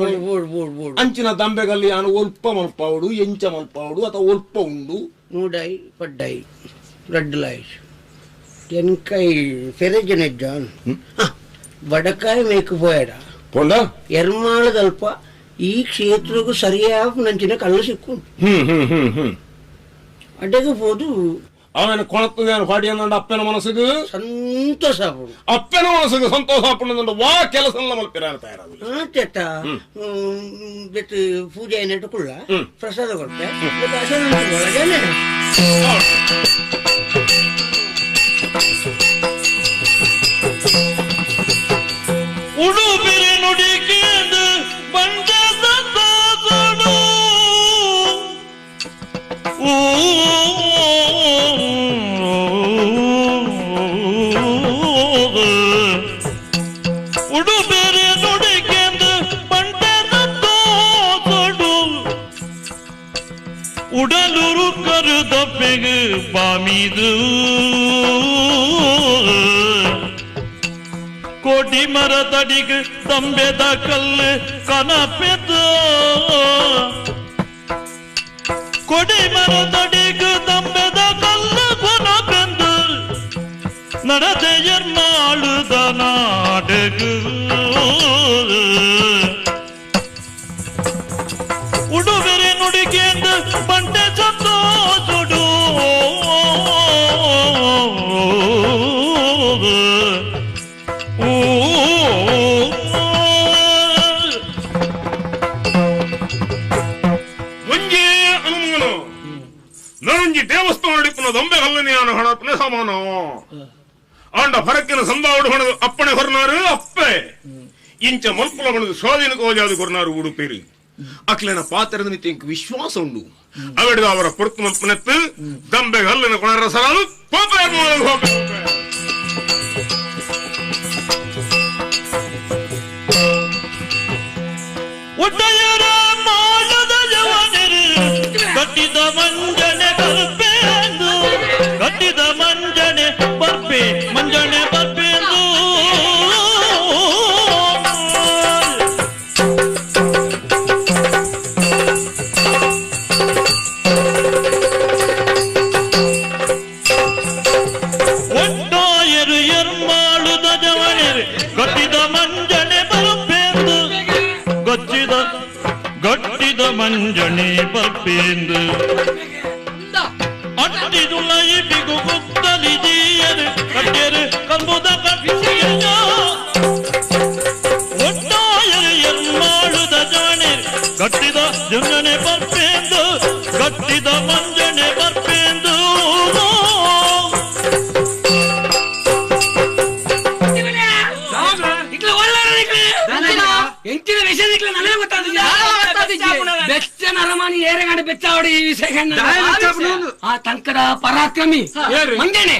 ಅಂಚಿನ ದಂಬೆಗಲ್ಲಿ ಯಾನು ಒಲ್ಪ ಮಲ್ಪಾವುಡು ಎಂಚ ಮಲ್ಪಾವುಡು ಅಥವಾ ಒಲ್ಪ ಉಂಡು ನೂಡೈ ಪಡ್ಡೈ ರೆಡ್ ಲೈಟ್ ತೆನ್ಕಾಯಿ ಫೆರೆಜನೆಜ್ಜಾನ್ ಬಡಕಾಯಿ ಮೇಕು ಪೋಯಡ ಪೊಂಡ ಎರ್ಮಾಳದಲ್ಪ ಈ ಕ್ಷೇತ್ರಕ್ಕೂ ಸರಿಯಾದ ನಂಚಿನ ಕಲ್ಲು ಸಿಕ್ಕು ಅಡ್ಡೆಗೆ ಹೋದು ಅವನ ಕೊಳತದೇನು ಪಾಡಿ ಅಂದಂಡ ಅಪ್ಪನ ಮನಸ್ಸಿಗೆ ಸಂತೋಷ ಅಪ್ಪನ ಮನಸ್ಸಿಗೆ ಸಂತೋಷ ಆಪುಂಡು ವಾ ಕೆಲಸ ಮಲ್ಪಿರ ತಯಾರಾಗ ತೆತ್ತ ಬೆಟ್ಟು ಪೂಜೆ ನೆಟ್ಟುಕೊಳ್ಳ ಪ್ರಸಾದ ಕೊಟ್ಟೆ ಉಡುಬಿರಿ ನುಡಿಕೇಂದು ಬಂಡ ಸಂತೋಷಡು ಉಡುಬೇರೆ ನುಡಿಕೆಂದು ಬಂಡ ಸಂತೋಷಡು ಉಡಲುರು ಕರುದಪ್ಪೆಗೆ ಬಾಮಿದು ಕೋಟಿ ಮರ ತಡಿಗೆ ತಂಬೆದ ಕಲ್ಲು ಕನಪೆದು ಕೊಡಿ ಮರ ತಡಿಗೆ ತಂಬೆದ ಕಲ್ಲು ಕೊನಪೆಂದು நடதையர் மாளுத நாடகு உடுவெறி நுடிகேந்து பண்ட சந்தோஷடு ಒಂಜೇ ಅನುಮಾನ ನನಂಜಿ ದೇವಸ್ಥಾನ ಹಿಡಿಪುನ ದೊಂಬೆ ಕಲ್ಲನೆ ಹಣಪನೆ ಸಮಾನ ಆಂಡ ಫರಕ್ಕಿನ ಸಂದಾವಡು ಹೊಣದು ಅಪ್ಪಣೆ ಹೊರನಾರು ಅಪ್ಪೆ ಇಂಚ ಮಲ್ಪುಲ ಹೊಣದು ಸ್ವಾಧೀನ ಕೋಜಾದು ಕೊರ್ನಾರು ಉಡುಪೇರಿ ಅಕ್ಲೆನ ಪಾತ್ರದ ಮಿತಿ ಇಂಕ್ ವಿಶ್ವಾಸ ಉಂಡು ಅವೆಡ್ದು ಅವರ ಪೊರ್ತು ಮಲ್ಪನೆತ್ತು ದಂಬೆ ಕಲ್ಲನ ಕೊಣರ ಸರಾಲು ಪೋಪೆ ಹೋಪೆ ಒಡ್ಡೆಯರ ಮಾಡದ ಜವನರು ಕಟ್ಟಿದ ಮಂಜನೆ ಬರ್ಪೇಂದು ಕಟ್ಟಿದ ಮಂಜನೆ ಬರ್ಪೆ ಮಂಜನೆ ಬರ್ಪೇಂದು ಒಟ್ಟಾಯರು ಎರ್ಮಾಳುದ ಜವನರು ಕಟ್ಟಿದ ಮಂಜನೆ ಬರ್ಪೇಂದು ಗಚ್ಚಿದ ಗಟ್ಟಿದ ಮಂಜನೆ ಬರ್ಪೇಂದು ಅಟ್ಟಿದುಲೈ ಬಿಗು ಗುತ್ತಲಿದೀಯರು ಕಟ್ಟೆರು ಕಂಬುದ ಕಟ್ಟಿಯ ಒಟ್ಟಾಯರು ಎರ್ಮಾಳುದ ಜಾಣೆರು ಗಟ್ಟಿದ ಜಂಜನೆ ಬರ್ಪೇಂದು ಗಟ್ಟಿದ ಮಂಜನೆ ಬರ್ಪೇಂದು ಎಂಚಿನ ವಿಷಯ ನನಗೆ ಗೊತ್ತಾದ ಬೆಚ್ಚನ ಅರಮಾನಿ ಏರೆಗಂಡ ಬೆಚ್ಚಾವಡಿ ಈ ವಿಷಯ ಆ ತಂಕದ ಪರಾಕ್ರಮಿ ಮಂಜನೆ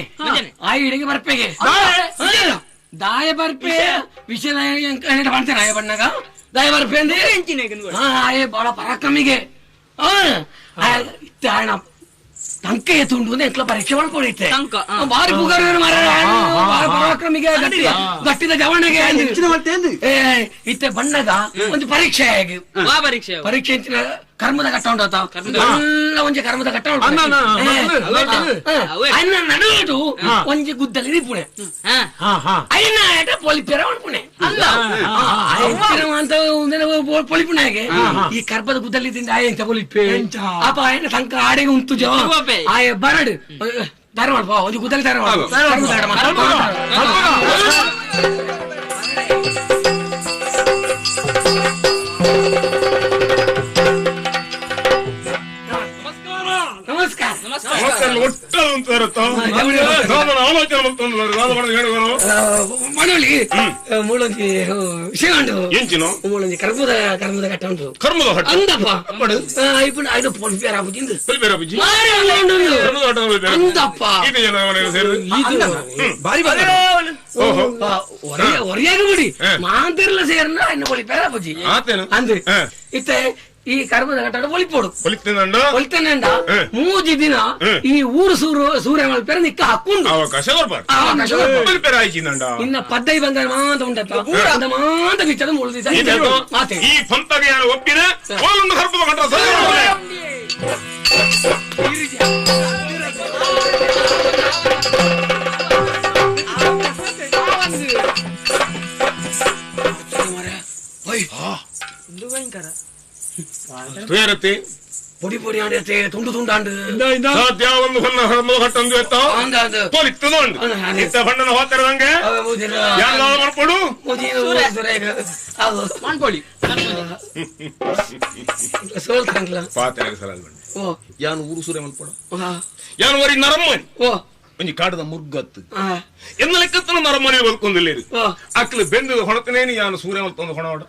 ಆ ಇಡಿಗೆ ಬರ್ಪೆಗೆ ದಾಯ ಬರ್ಪೆ ವಿಷಯ ಮಾಡ್ತೇನೆ ಆಯ ಬಣ್ಣಗ ದಾಯ ಬರ್ಪೆ ಅಂದ್ರೆ ಆಯೆ ಬಹಳ ಪರಾಕ್ರಮಿಗೆ ತಂಕ ಎತ್ತುಂಡು ಎಟ್ಲ ಪರೀಕ್ಷೆ ಮಾಡ್ಕೊಡೈತೆ ಬಾರಿ ಪುಗಾರ ಪರಾಕ್ರಮಿಗೆ ಗಟ್ಟಿದ ಜವಣಿಗೆ ಇತ್ತೆ ಬಣ್ಣದ ಒಂದು ಪರೀಕ್ಷೆ ಪರೀಕ್ಷೆ ಪರೀಕ್ಷೆ ಕರ್ಮದ ಕಟ್ಟ ಉಂಟು ಎಲ್ಲ ಒಂಜಿ ಕರ್ಮದ ಕಟ್ಟ ಉಂಟು ಅನ್ನ ನಡುವಿಡು ಒಂಜಿ ಗುದ್ದಲಿ ದಿಪ್ಪುಣೆ ಐನ ಆಟ ಪೊಲಿಪೆರ ಉಂಪುಣೆ ಅಲ್ಲ ಅಂತ ಪೊಲಿಪುಣೆಗೆ ಈ ಕರ್ಮದ ಗುದ್ದಲಿ ತಿಂದ ಆಯ ಎಂತ ಪೊಲಿಪೆ ಅಪ್ಪ ಆಯನ ಸಂಕ ಆಡೆಗೆ ಉಂಟು ಜವ ಆಯ ಬರಡು ಧಾರವಾಡ ಒಂಜಿ ಗುದ್ದಲಿ ಧಾರವಾಡ ಮೂಲೊಂಜಿ ವಿಷಯ ಉಂಟು ಮೂಲೊಂಜಿ ಕರ್ಮದ ಕರ್ಮದ ಕಟ್ಟ ಉಂಟು ಕರ್ಮದ ಅಂದಪ್ಪ ಇಪ್ಪು ಐದು ಪೊಲಿಪೇರ ಆಪುಜಿ ಅಂದಪ್ಪ ಬಾರಿ ಬಾರಿ ಒರೆಯಾಗ ಬಿಡಿ ಮಾಂತಿರ್ಲ ಸೇರ್ನ ಇನ್ನು ಪೊಲಿಪೇರ ಆಪುಜಿ ಅಂದ್ ಇತ್ತೆ ಈ ಕರ್ಮದ ಕಟ್ಟಡ ಒಲಿಪೋಡು ಒಲಿತೇನೆ ಮೂಜಿ ದಿನ ಈ ಊರು ಸೂರು ಸೂರ್ಯ ಮಲ್ಪೆರ ನಿಕ್ಕ ಹಾಕೊಂಡು ಅವಕಾಶ ಇನ್ನ ಪದ್ದೈ ಬಂದ ಮಾತ ಉಂಟತ್ತ ಮಾತ ಬಿಚ್ಚದ ಮೂರು ದಿವಸ ಈ ಪಂತಗೆ ಯಾರು ಒಪ್ಪಿನ ಒಂದು ಕರ್ಮದ ಕಟ್ಟ ಪೊಡಿ ಪೊಡಿ ಆಂಡತೆ ತುಂಡು ತುಂಡಾಂಡು ಸಾಧ್ಯ ಒಂದು ಕಟ್ಟೊಂದು ಎತ್ತ ಪೊಲಿತ್ತದ ಉಂಡು ಇತ್ತ ಬಣ್ಣನ ಹೋಗ್ತಾರಂಗೆ ಯಾರು ಮಾಡ್ಕೊಡು ಮಾಡ್ಕೊಳ್ಳಿ ಸೋಲ್ತಾಂಗ್ಲ ಪಾತ್ರೆ ಸಲ ಯಾನು ಊರು ಸೂರ್ಯ ಮಲ್ಪಡ ಯಾನು ವರಿ ನರಮ್ಮನಿ ಒಂಜಿ ಕಾಡದ ಮುರ್ಗತ್ತು ಎನ್ನ ಲೆಕ್ಕತ್ತನ ನರಮ್ಮನೆ ಬದುಕೊಂದಿಲ್ಲ ಅಕ್ಲು ಬೆಂದು ಹೊಣತನೇನು ಯಾನು ಸೂರ್ಯ ಮಲ್ತೊಂದು ಹೊಣೋಡ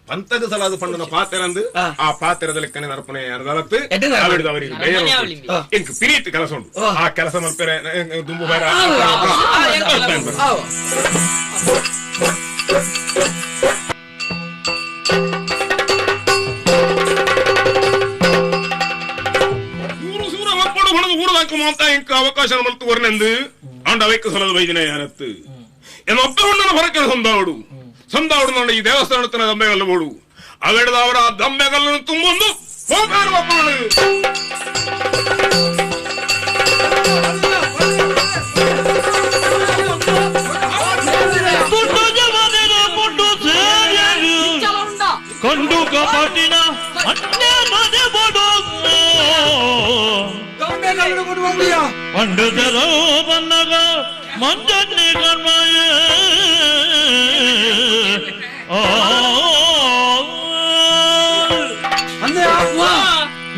ಪಂತದ ಸಲಾದ ಪಂಡನ ಪಾತ್ರ ಅಂದು ಆ ಪಾತ್ರದ ಲೆಕ್ಕನೆ ನರಪನೆ ಅರ್ಧಲತ್ತು ಅವರಿಗೆ ಎಂಕ್ ಪಿರಿಯತ್ ಕೆಲಸ ಉಂಟು ಆ ಕೆಲಸ ಮಲ್ಪೆರೆ ದುಂಬು ಬೇರೆ ಊರು ಸೂರ ಮಲ್ಪಡು ಹೊಣದು ಊರು ಮಾತ ಎಂಕ್ ಅವಕಾಶ ಮಲ್ತು ವರ್ನೆಂದು ಆಂಡ ಅವೈಕ ಸಲದ ವೈದಿನ ಯಾನತ್ತು ಎನ್ನ ಒಬ್ಬ ಹೊಣ್ಣನ ಹೊರಕ್ಕೆ ಸಂದಾವಡು ಸಂದಾವಡು ಈ ದೇವಸ್ಥಾನದ ದಂಬೆಗಲ್ಲು ಬೋಡು ಅವೆಡದ ಅವರ ದಂಬೆಗಲ್ಲನ್ನು ತುಂಬೊಂದು ಹೋಗಾರು ಕಂಡು ಕಪಾಟಿನ ಪಂಡಿತರೋ ಬನ್ನಗ ಮಂಜನ್ನಿ ಕಣ್ಮಯ ಅಂದ್ರೆ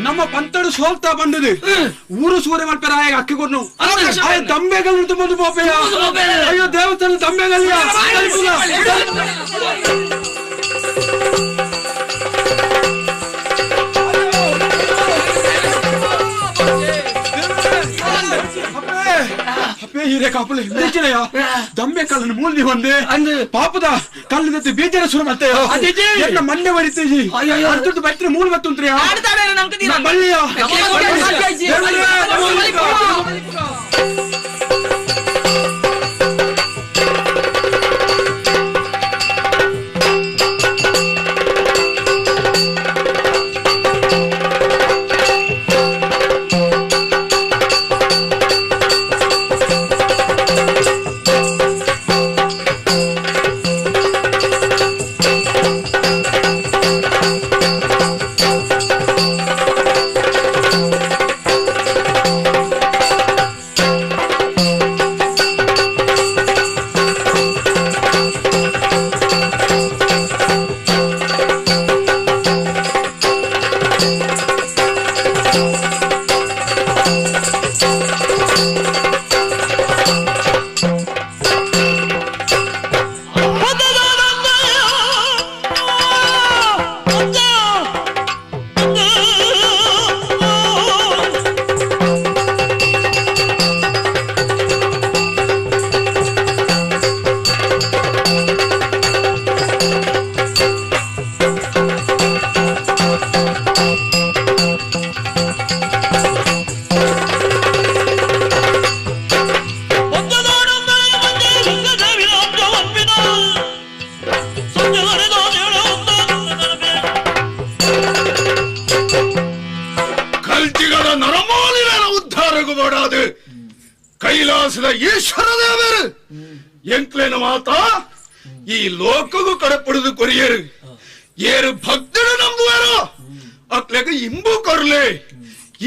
ನಮ್ಮ ಪಂತಡು ಸೋಲ್ತಾ ಬಂದದು ಊರು ಸೂರ್ಯ ಮಲ್ಪೆರ ಆಯ ಅಕ್ಕಿ ಕೊಡ್ನು ಆಯ ದಂಬೆಗಲ್ಲು ತುಂಬದು ಪೋಪೆಯ ಅಯ್ಯೋ ದೇವಸ್ಥಾನ ದಂಬೆಗಲ್ಲಿಯ ಹಿರೇ ಕಾಪುಲೆ ಬೀಜನೆಯ ದಂಬೆ ಕಲ್ಲನ್ನು ಮೂಲ್ದಿ ಬಂದೆ ಪಾಪದ ಕಲ್ಲದತ್ತೆ ಬೀಜನ ಶುರು ಮತ್ತೆ ಎನ್ನ ಮಣ್ಣೆ ಬರಿತೀಜಿ ಅರ್ತುರ್ದು ಬೈತ್ರೆ ಮೂಲ್ ಬತ್ತುಂತ್ರಿಯ ಬಳ್ಳಿಯ ಬೋಡಾದು ಕೈಲಾಸದ ಈಶ್ವರ ದೇವರು ಎಂಕ್ಲೇನ ಮಾತಾ ಈ ಲೋಕಗೂ ಕಡಪಡಿದು ಕೊರಿಯರು ಏರು ಭಕ್ತರು ನಂಬುವರು ಅಕ್ಲೆಗ ಇಂಬು ಕೊರ್ಲೆ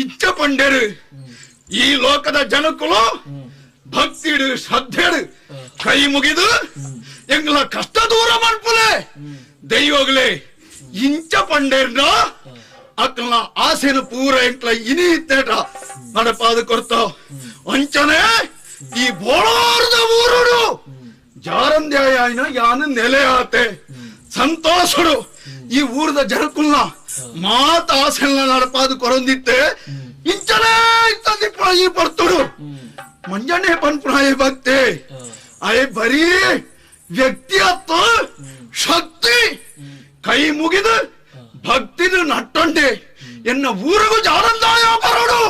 ಇಚ್ಛ ಪಂಡರು ಈ ಲೋಕದ ಜನಕ್ಕಳು ಭಕ್ತಿಡು ಶ್ರದ್ಧೆಡು ಕೈ ಮುಗಿದು ಎಂಗ್ಲ ಕಷ್ಟ ದೂರ ಮನ್ಪುಲೆ ದೈವಗಳೇ ಇಂಚ ಪಂಡೇರ್ನ ಅಕ್ಲ ಆಸೆನ ಪೂರ ಎಂಕ್ಲ ಇನಿ ಇತ್ತೇಟ ನಡಪಾದ ಕೊರ್ತ ಅಂಚನೆ ಈ ಬೋಳಾರದ ಊರುಡು ಜಾರಂದ್ಯಾಯನ ಯಾನು ನೆಲೆ ಆತೆ ಸಂತೋಷಡು ಈ ಊರದ ಜನಕುಲ್ನ ಮಾತ ಆಸೆನ ನಡಪಾದ ಕೊರೊಂದಿತ್ತೆ ಇಂಚನೇ ಇತ್ತಂದಿಪ್ಪ ಈ ಪರ್ತುಡು ಮಂಜನೆ ಪನ್ಪುನಾಯ ಭಕ್ತಿ ಅಯ್ ಬರೀ ವ್ಯಕ್ತಿಯತ್ವ ಶಕ್ತಿ ಕೈ ಮುಗಿದು ಭಕ್ತಿದು ನಟ್ಟೊಂಡೆ ಎನ್ನ ಊರಿಗೂ ಜಾರಂದಾಯ ಬರೋಡು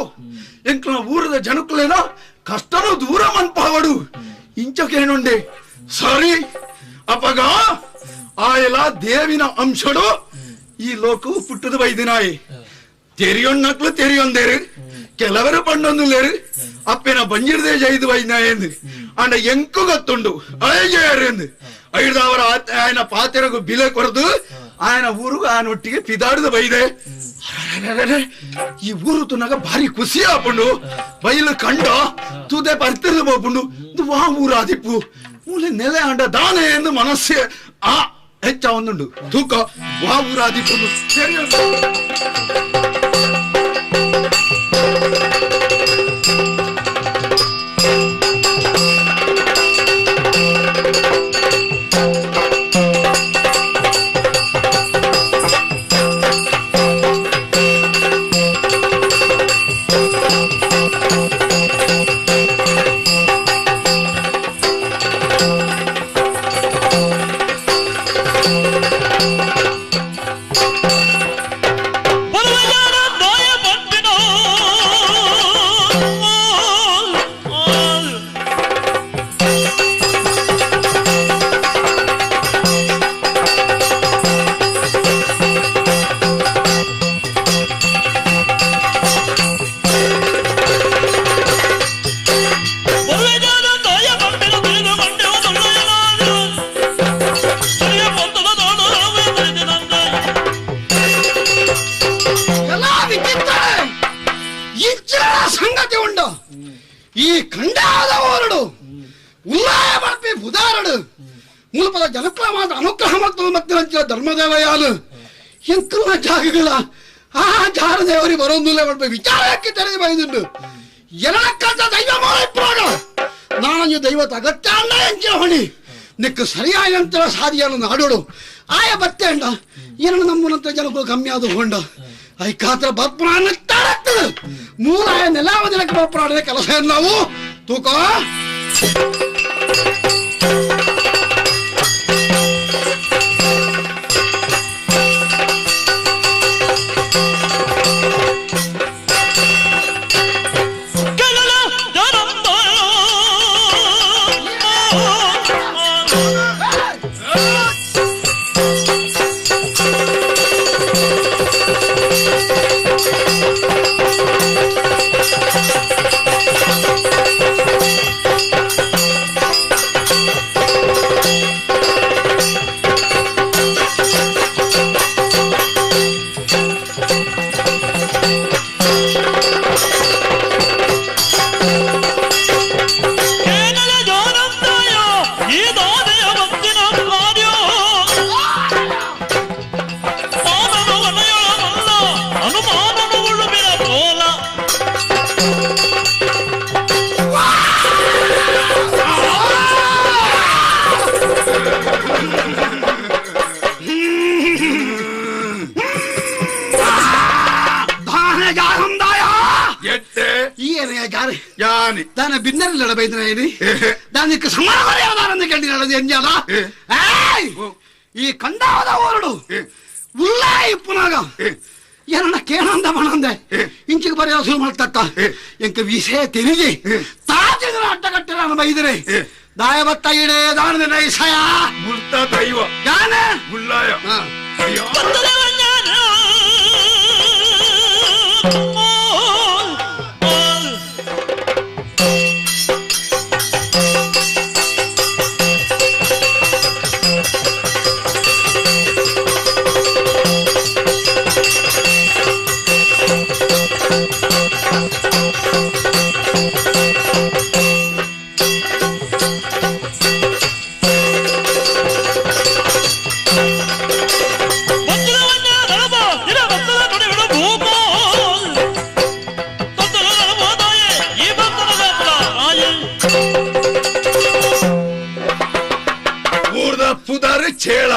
ಎಂಕ್ಲ ಊರದ ಜನಕುಲೇನ ಕಷ್ಟನು ದೂರ ಮನ್ಪಾವಡು ಇಂಚಕೇನುಂಡೆ ಸರಿ ಅಪಗ ಆಯಲ ದೇವಿನ ಅಂಶಡು ಈ ಲೋಕವು ಪುಟ್ಟದ ಬೈದಿನಾಯಿ ತೆರಿಯೊಣ್ಣಕ್ಲು ತೆರಿಯೊಂದೇರು ಕೆಲವರು ಪಂಡೊಂದು ಲೇರು ಅಪ್ಪೇನ ಬಂಜಿರ್ದೇ ಜೈದು ಬೈದಿನಾಯಂದು ಅಂಡ ಎಂಕು ಗೊತ್ತುಂಡು ಅಯ್ಯರು ಎಂದು ಐದಾವರ ఆయన ಪಾತೆರಗು ಬಿಲೆ ಕೊರದು ఆయన ಊರುಗು ఆయన ಒಟ್ಟಿಗೆ ಪಿದಾಡದ ಬೈದೆ. ಈ ಊರು ತುನಾಗ ಭಾರಿ ಖುಷಿ ಆಪುಂಡು ಬೈಲು ಕಂಡ ತೂದೆ ಬರ್ತಿರ್ದು ಬೋಪುಂಡು ಇದು ವಾ ಊರು ಆದಿಪ್ಪು ಮೂಲೆ ನೆಲೆ ಅಂಡ ದಾನೆ ಎಂದು ಮನಸ್ಸೆ ಆ ಹೆಚ್ಚ ಒಂದುಂಡು ತೂಕ ವಾ ಊರು ಆದಿಪ್ಪು ಸರಿ. ಈ ಖಂಡಾದ ಓರಡು ಉಲ್ಲಾಯ ಬಡ್ಪಿ ಬುಧಾರಡು ಮೂಲಪದ ಜನಕ್ರಮ ಅನುಗ್ರಹ ಮತ್ತು ಮತ್ತೆ ಧರ್ಮದೇವಯಾಲು ಎಂಕುಲ ಜಾಗಗಳ ಆ ಜಾರದೇವರಿ ಬರೋದಿಲ್ಲ ಬಡ್ಪಿ ವಿಚಾರಕ್ಕೆ ತೆರೆದು ಬೈದುಂಡು ಎರಡಕ್ಕಂತ ದೈವ ಮೋಳಿಪ್ರಾಗ ನಾನು ದೈವದ ಅಗತ್ಯ ಅಲ್ಲ ಎಂಚಿನ ಹೊಣಿ ನಿಕ್ಕು ಸರಿಯಾದಂತ ಸಾದಿಯನ್ನು ನಾಡೋಡು ಆಯ ಬತ್ತೆ ಅಂಡ ಏನನ್ನು ನಮ್ಮನಂತ ಜನಗಳು ಕಮ್ಮಿ ಆದ ಹೊಂಡ ಐಕಾತ್ರ ಬರ್ಪುರಾಣ ತಾಳಗ್ತದೆ ಮೂಲಾಯ ನೆಲಾವದಿನಕ್ಕೆ ಬರ್ಪುರಾಣದ ಕೆಲಸ ನಾವು ತೂಕ ದಾನ ಬಿನ್ನರಿಲ್ಲಡ ಬೈದನ ದಾನಕ್ಕೆ ಸಮಾನ ಕಂಡಿನದು ಎಂಜಾದ ಈ ಕಂಡಾದ ಓರಡು ಉಲ್ಲಾಯಿ ಪುನಾಗ ಏನನ್ನ ಕೇಳಂದ ಮಣಂದೆ ಇಂಚಿಗೆ ಬರೆಯೋ ಶುರು ಮಾಡ್ತಕ್ಕ ಎಂಕ ವಿಷಯ ತಿಳಿದಿ ತಾಜಿನ ಅಡ್ಡ ಕಟ್ಟೆ ನಾನು ಬೈದರೆ ದಾಯ ಬತ್ತ ಇಡೇ ದಾನದ ನೈಸಯ ಮುಲ್ತ ದೈವ ಯಾನೆ ಉಲ್ಲಾಯ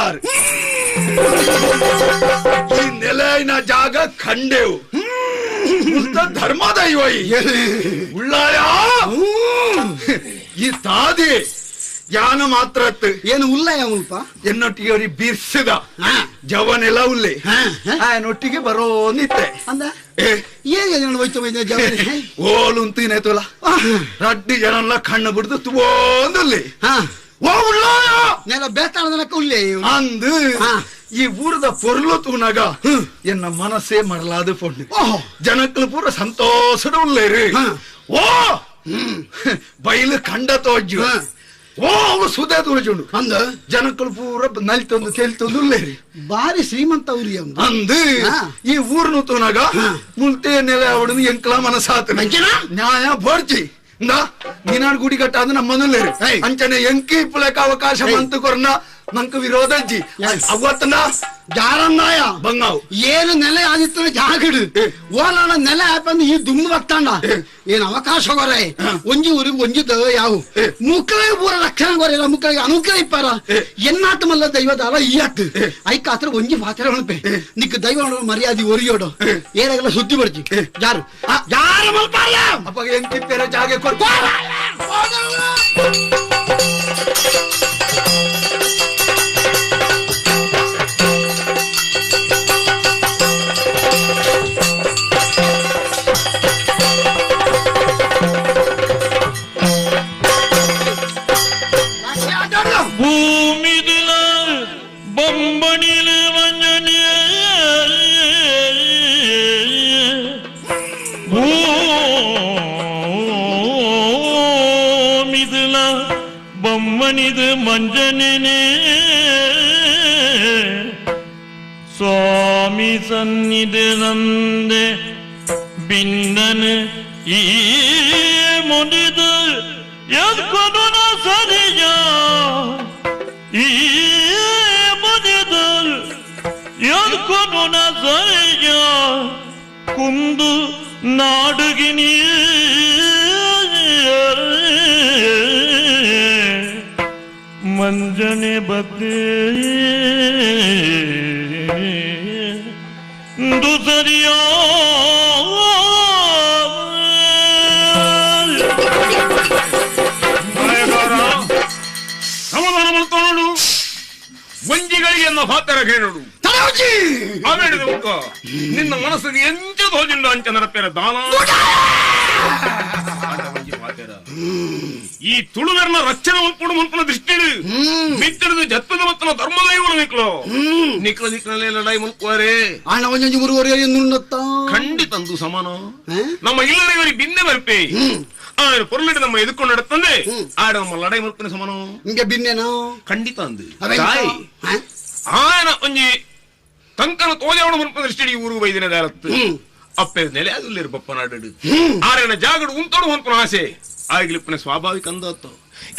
ಬೇಜಾರು ಈ ನೆಲೆಯಿನ ಜಾಗ ಖಂಡೇವು ಧರ್ಮದ ಉಳ್ಳಾಯ ಈ ತಾದಿ ಯಾನ ಮಾತ್ರ ಏನು ಉಲ್ಲಾಯ ಮುಲ್ಪ ಎನ್ನೊಟ್ಟಿಗೆ ಅವ್ರಿಗೆ ಬೀರ್ಸಿದ ಜವನೆಲ್ಲ ಉಲ್ಲೆ ಆಯನೊಟ್ಟಿಗೆ ಬರೋ ನಿತ್ತೆ ಅಂದ ಏನು ಓಲು ಅಂತೀನಾಯ್ತಲ್ಲ ರಡ್ಡಿ ಜನಲ್ಲ ಕಣ್ಣು ಬಿಡ್ದು ತುಬೋಂದುಲ್ಲಿ ಓ ಉಳ್ಳಾಯ ನೆಲ ಬೇತಾಳದನಕ ಉಲ್ಲೆ ಅಂದು ಈ ಊರದ ಪೊರ್ಲು ತೂನಾಗ ಎನ್ನ ಮನಸ್ಸೇ ಮರಲಾದ ಪೊಣ್ಣು ಜನಕ್ಕಳು ಪೂರ ಸಂತೋಷದ ಉಲ್ಲೇರಿ ಓ ಬೈಲು ಕಂಡ ತೋಜು ಓ ಅವು ಸುದೇ ತೋಜುಂಡು ಅಂದ ಜನಕ್ಕಳು ಪೂರ ನಲಿತೊಂದು ತೇಲ್ತೊಂದು ಉಲ್ಲೇರಿ ಬಾರಿ ಶ್ರೀಮಂತ ಊರಿ ಅಂದು ಈ ಊರ್ನು ತೂನಾಗ ಮುಲ್ತೆ ನೆಲೆ ಅವಡನ್ನು ಎಂಕಲ ಮನಸ್ಸಾತ ನ್ಯಾಯ ಬೋರ್ಜಿ ನೀನಾಡ್ ಗುಡಿ ಕಟ್ಟ ಅದು ನಮ್ಮನುಲ್ಲೇರಿ ಅಂಚನೆ ಎಂಕಿ ಇಪ್ಪಲಕ ಅವಕಾಶ ಮಂತು ಕೊರ್ನ ನಂಕ ವಿರೋಧಜ್ಜಿ ಅವತ್ತನ ಜಾರನ್ನಾಯ ಬಂಗಾವ್ ಏನು ನೆಲೆ ಆದಿತ್ತು ಜಾಗಡು ಓಲಾಣ ನೆಲೆ ಆಪಂದು ಈ ದುಂಬು ಬತ್ತಾಂಡ ಏನು ಅವಕಾಶ ಕೊರೆ ಒಂಜಿ ಊರಿಗೆ ಒಂಜಿ ಯಾವು ಮುಕ್ಕಳಿಗೆ ಪೂರ ರಕ್ಷಣೆ ಕೊರೆಲ್ಲ ಮುಕ್ಕಳಿಗೆ ಅನುಗ್ರಹ ಇಪ್ಪಾರ ಎನ್ನಾಟ ಮಲ್ಲ ದೈವದಾಲ ಈ ಅಟ್ಟು ಐಕಾತ್ರ ಒಂಜಿ ಪಾತ್ರ ಹೊಣಪೆ ನಿಕ್ಕ ದೈವ ಮರ್ಯಾದೆ ಒರಿಯೋಡು ಏನಾಗಲ್ಲ ಸುದ್ದಿ ಬರ್ಜಿ ಜಾರು ಜಾರು ಮಲ್ಪಾರ ಅಪ್ಪ ಎಂಕಿಪ್ಪೇರ ಜಾಗೆ ಕೊಡ್ತ ಭೂಮಿದಿಲ ಬೊಂಬಣಿಲ ಮಂಜನೆ ಭೂಮಿದಿಲ ಬೊಮ್ಮನಿದ ಮಂಜನೆ ಸ್ವಾಮಿ ಸನ್ನಿಧಿರಂದೆ ಬಿಂದನ ಈ ಮುನಿದ ಎದ್ಕೊನ ಸರಿಯ ಈ ಮುನಿದ ಎದ್ಕೊನ ಸರಿಯ ಕುಂದು ನಾಡುಗಿನಿ ಮಂಜನೆ ಬದ್ದೆ ದುಸರಿಯ ಸಮಾಧಾನ ಮಾಡ್ತಾನೋಡು ಒಂಜಿಗಳಿಗೆ ಎನ್ನ ಪಾತ್ರ ಕೇಳೋಡು ಆಮೇಲೆ ನಿನ್ನ ಮನಸ್ಸಿಗೆ ಎಂಚ ತೋಜಿಂಡ ಅಂಚ ನರಪೇರ ದಾನ ಈ ತುಳುವೆರ್ನ ರಕ್ಷಣೆ ಒಪ್ಪುಡು ಮುಲ್ಪನ ದೃಷ್ಟಿಡು ಮಿತ್ತರದ ಜತ್ತದ ಮತ್ತನ ಧರ್ಮದೈವನು ನಿಕ್ಲು ನಿಕ್ಲ ನಿಕ್ಲಲ್ಲೇ ಲಡಾಯಿ ಮುಲ್ಕುವಾರೆ ಅಣ್ಣ ಒಂಜೊಂಜಿ ಮುರುವರೆ ನುಣ್ಣತ್ತ ಖಂಡಿತ ಅಂದು ಸಮಾನ ನಮ್ಮ ಇಲ್ಲದೆ ಇವರಿಗೆ ಬಿನ್ನೆ ಬರ್ಪೆ ಆ ಪೊರ್ಲಿಡು ನಮ್ಮ ಎದುಕೊಂಡು ನಡತ್ತಂದೆ ಆಡ ನಮ್ಮ ಲಡಾಯಿ ಮುಲ್ಪನ ಸಮಾನ ಹಿಂಗೆ ಬಿನ್ನೆನೋ ಖಂಡಿತ ಅಂದು ತಾಯಿ ಆಯನ ಒಂಜಿ ತಂಕನ ತೋಜವಣ ಮುಲ್ಪನ ದೃಷ್ಟಿಡಿ ಊರು ಬೈದಿನ ದಾರತ್ತು ಅಪ್ಪೆ ನೆಲೆ ಅದು ಬಪ್ಪ ನಾಡು ಆರನ ಜಾಗಡು ಉಂತೋಡು ಹೊಂಪನ ಆಸೆ ಆಗ್ಲಿಪ್ಪನ ಸ್ವಾಭಾವಿಕ ಅಂದತ್ತು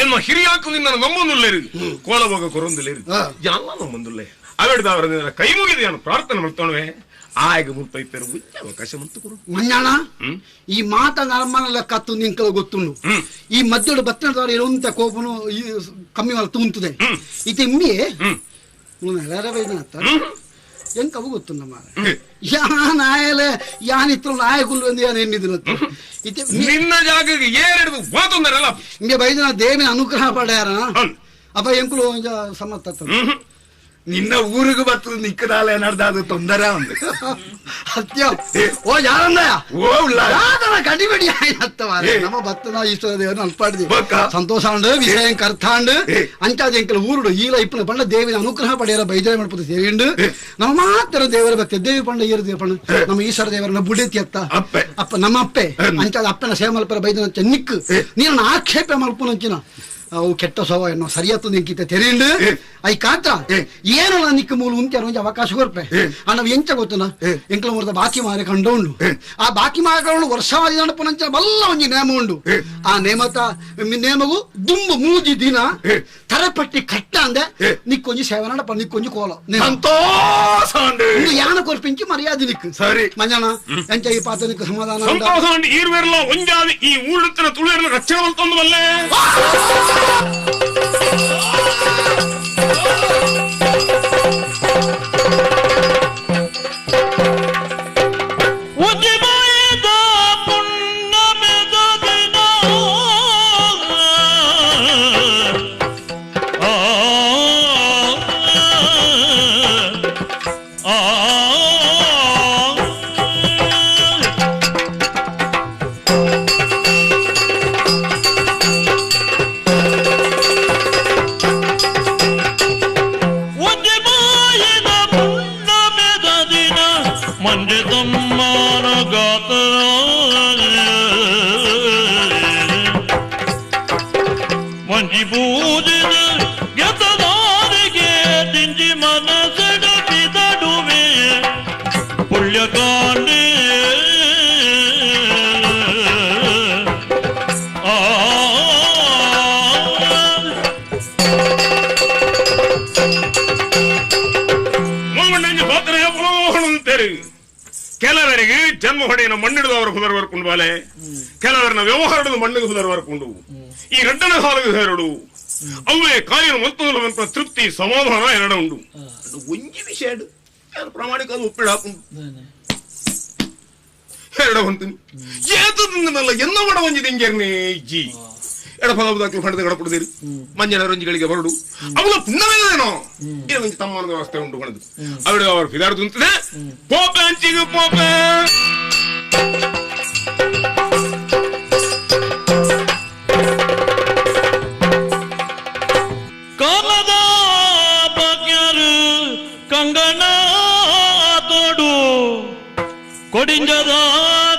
ಎನ್ನ ಹಿರಿಯಾಕು ನಿನ್ನ ನಂಬೊಂದುಲ್ಲೇರು ಕೋಲಭೋಗ ಕೊರೊಂದುಲ್ಲೇರು ಎಲ್ಲ ನಂಬೊಂದುಲ್ಲೆ ಅವೆಡ್ದ ಅವರ ಕೈ ಮುಗಿದು ನಾನು ಪ್ರಾರ್ಥನೆ ಮಾಡ್ತೋಣವೆ ಆಗ ಮುಲ್ಪೈಪೇರು ಉಚ್ಚ ಅವಕಾಶ ಮಂತು ಕೊರು ಮಂಜಾಣ ಈ ಮಾತ ನರಮನ ಕತ್ತು ನಿಂಕಲ ಗೊತ್ತುಂಡು ಈ ಮಧ್ಯಡು ಬತ್ತನದವರು ಇರುವಂತ ಕೋಪನು ಈ ಕಮ್ಮಿ ತೂಂತದೆ ಇತ್ತೆ ಇಮ್ಮಿಯೇ ಎಂಕವು ಗೊತ್ತುಂಡ ಮಾರ ಯಾನ್ ಆಯಲೆ ಯಾನ್ ಇತ್ತು ನಾಯಕುಲು ಎಂದು ಯಾನ್ ಎನ್ನಿದಿನತ್ತು ಇತ್ತೆ ನಿನ್ನ ಜಾಗಕ್ಕೆ ಏರಿಡಿದು ಮಾತೊಂದರಲ್ಲ ಹಿಂಗೆ ಬೈದನ ದೇವಿನ ಅನುಗ್ರಹ ಪಡೆಯಾರ ಅಪ್ಪ ಎಂಕುಲು ಸಮರ್ಥ ನಿನ್ನ ಊರಿಗೆ ಬರ್ತದೆ ನಿಕ್ಕದಾಲ ಏನಾರ್ದ ಅದು ತೊಂದರೆ ಒಂದು ಸತ್ಯ ಓ ಯಾರಂದಯ ಓ ಯಾದನ ಕಡಿಬೇಡಿ ಆಯ್ತವಾರೆ ನಮ್ಮ ಭತ್ತನ ಈಶ್ವರ ದೇವನ ಅಲ್ಪಾಡಿದೆ ಸಂತೋಷ ಅಂಡು ವಿಷಯ ಕರ್ತಾಂಡು ಅಂಚಾದ ಎಂಕಲ್ ಊರುಡು ಈಲ ಇಪ್ಪನ ಪಂಡ ದೇವಿನ ಅನುಗ್ರಹ ಪಡೆಯರ ಬೈಜಾಯ ಮಾಡ್ಪದ ಸೇರಿಂಡು ನಮ್ಮ ಮಾತ್ರ ದೇವರ ಭಕ್ತಿ ದೇವಿ ಪಂಡ ಏರು ದೇವ ಪಂಡ ನಮ್ಮ ಈಶ್ವರ ದೇವರನ್ನ ಬುಡೇತಿ ಅತ್ತ ಅಪ್ಪ ನಮ್ಮ ಅಪ್ಪೆ ಅಂಚಾದ ಅಪ್ಪನ ಸೇವೆ ಮಲ್ಪರ ಬೈದನ ನಿಕ್ಕು ನೀನು ಆಕ್ಷೇಪ ಮಲ್ಪನಂಚಿನ ಅವು ಕೆಟ್ಟ ಸ್ವಭಾವ ಏನೋ ಸರಿಯತ್ತು ನಿಂಕಿತ ತೆರಿಂಡು I ಕಾತ್ರ ಏನಲ್ಲ ನಿಕ್ಕ ಮೂಲ ಉಂತೆ ಒಂಜಿ ಅವಕಾಶ ಕೊರ್ಪೆ ಆ ನಾವು ಎಂಚ ಗೊತ್ತನ ಎಂಕಲ ಮೂರ್ತ ಬಾಕಿ ಮಾರೆ ಕಂಡ ಉಂಡು ಆ ಬಾಕಿ ಮಾರೆ ವರ್ಷವಾದಿ ನಡಪನಂಚ ಬಲ್ಲ ಒಂಜಿ ನೇಮ ಉಂಡು ಆ ನೇಮತ ನೇಮಗು ದುಂಬು ಮೂಜಿ ದಿನ ತರಪಟ್ಟಿ ಕಟ್ಟ ಅಂದೆ ನಿಕ್ಕೊಂಜಿ ಸೇವೆ ನಡಪ ನಿಕ್ಕೊಂಜಿ ಕೋಲ ಸಂತೋಷ ಯಾನ ಕೊರ್ಪಿಂಚಿ ಮರ್ಯಾದೆ ನಿಕ್ಕು ಸರಿ ಮಂಜಾನ ಎಂಚ ಈ ಪಾತ್ರ ನಿಕ್ಕು ಸಮಾಧಾನ ಸಂತೋಷ ಈರ್ವೆರ್ಲ ಒಂಜಾದಿ ಈ ಊಳುತ್ತಿನ ತುಳುವೆರ್ಲ ರಕ್ಷಣೆ ಮಲ್ತೊಂದು ಬಲ್ಲೆ. ಒಂಜಿ ಬೂದಿದ ಗೆತದಾರಿಗೆ ದಿಂಜಿ ಮನಸಡ ಬಿದಡುವೆ ಪುಳ್ಯಗಾಂಡೆ ಆ ಕೆಲವರಿಗೆ ಜನ್ಮ ಹೊಡೆಯನ ಮಣ್ಣಿಡಿದು ಅವರ ಹುದರ್ ವರ್ಕೊಂಡು ಬಾಲೆ, ಕೆಲವರನ್ನ ವ್ಯವಹಾರದ ಮಣ್ಣಿಗೆ ಹುದರ್ ವರ್ಕೊಂಡು ಈ ರಡ್ಡನ ಸಾಲಿಗೆ ಸೇರಡು ಅವೇ ಕಾಯಿನ ಮೊತ್ತದ ತೃಪ್ತಿ ಸಮಾಧಾನ ಎರಡ ಉಂಡು. ಒಂಜಿ ವಿಷಯ ಪ್ರಾಮಾಣಿಕ ಒಪ್ಪಿಡ ಹಾಕೊಂಡು ಎರಡ ಹೊಂತೀನಿ ಏತದಲ್ಲ ಎನ್ನ ಮಡ ಒಂಜಿ ದಿಂಗೇರ್ನೇ ಜಿ ಎಡಫಲದಾಕ್ಲು ಫಂಡದ ಗಡಪಡುದಿರಿ ಮಂಜನ ರಂಜಿಗಳಿಗೆ ಬರಡು ಅವಳ ಪುಣ್ಯವೇನೋ ಇದು ಒಂಜಿ ತಮ್ಮನ ವ್ಯವಸ್ಥೆ ಉಂಟು ಕಣದು ಅವಳು ಅವರು ಫಿದಾರ್ದುಂತದೆ ಪೋಪೆ ಅಂಚಿಗೆ ಪೋಪೆ ಕಾಲದ ಭಾಗ್ಯರು ಕಂಗಣ ತೋಡು ಕೊಡಿಂಜದ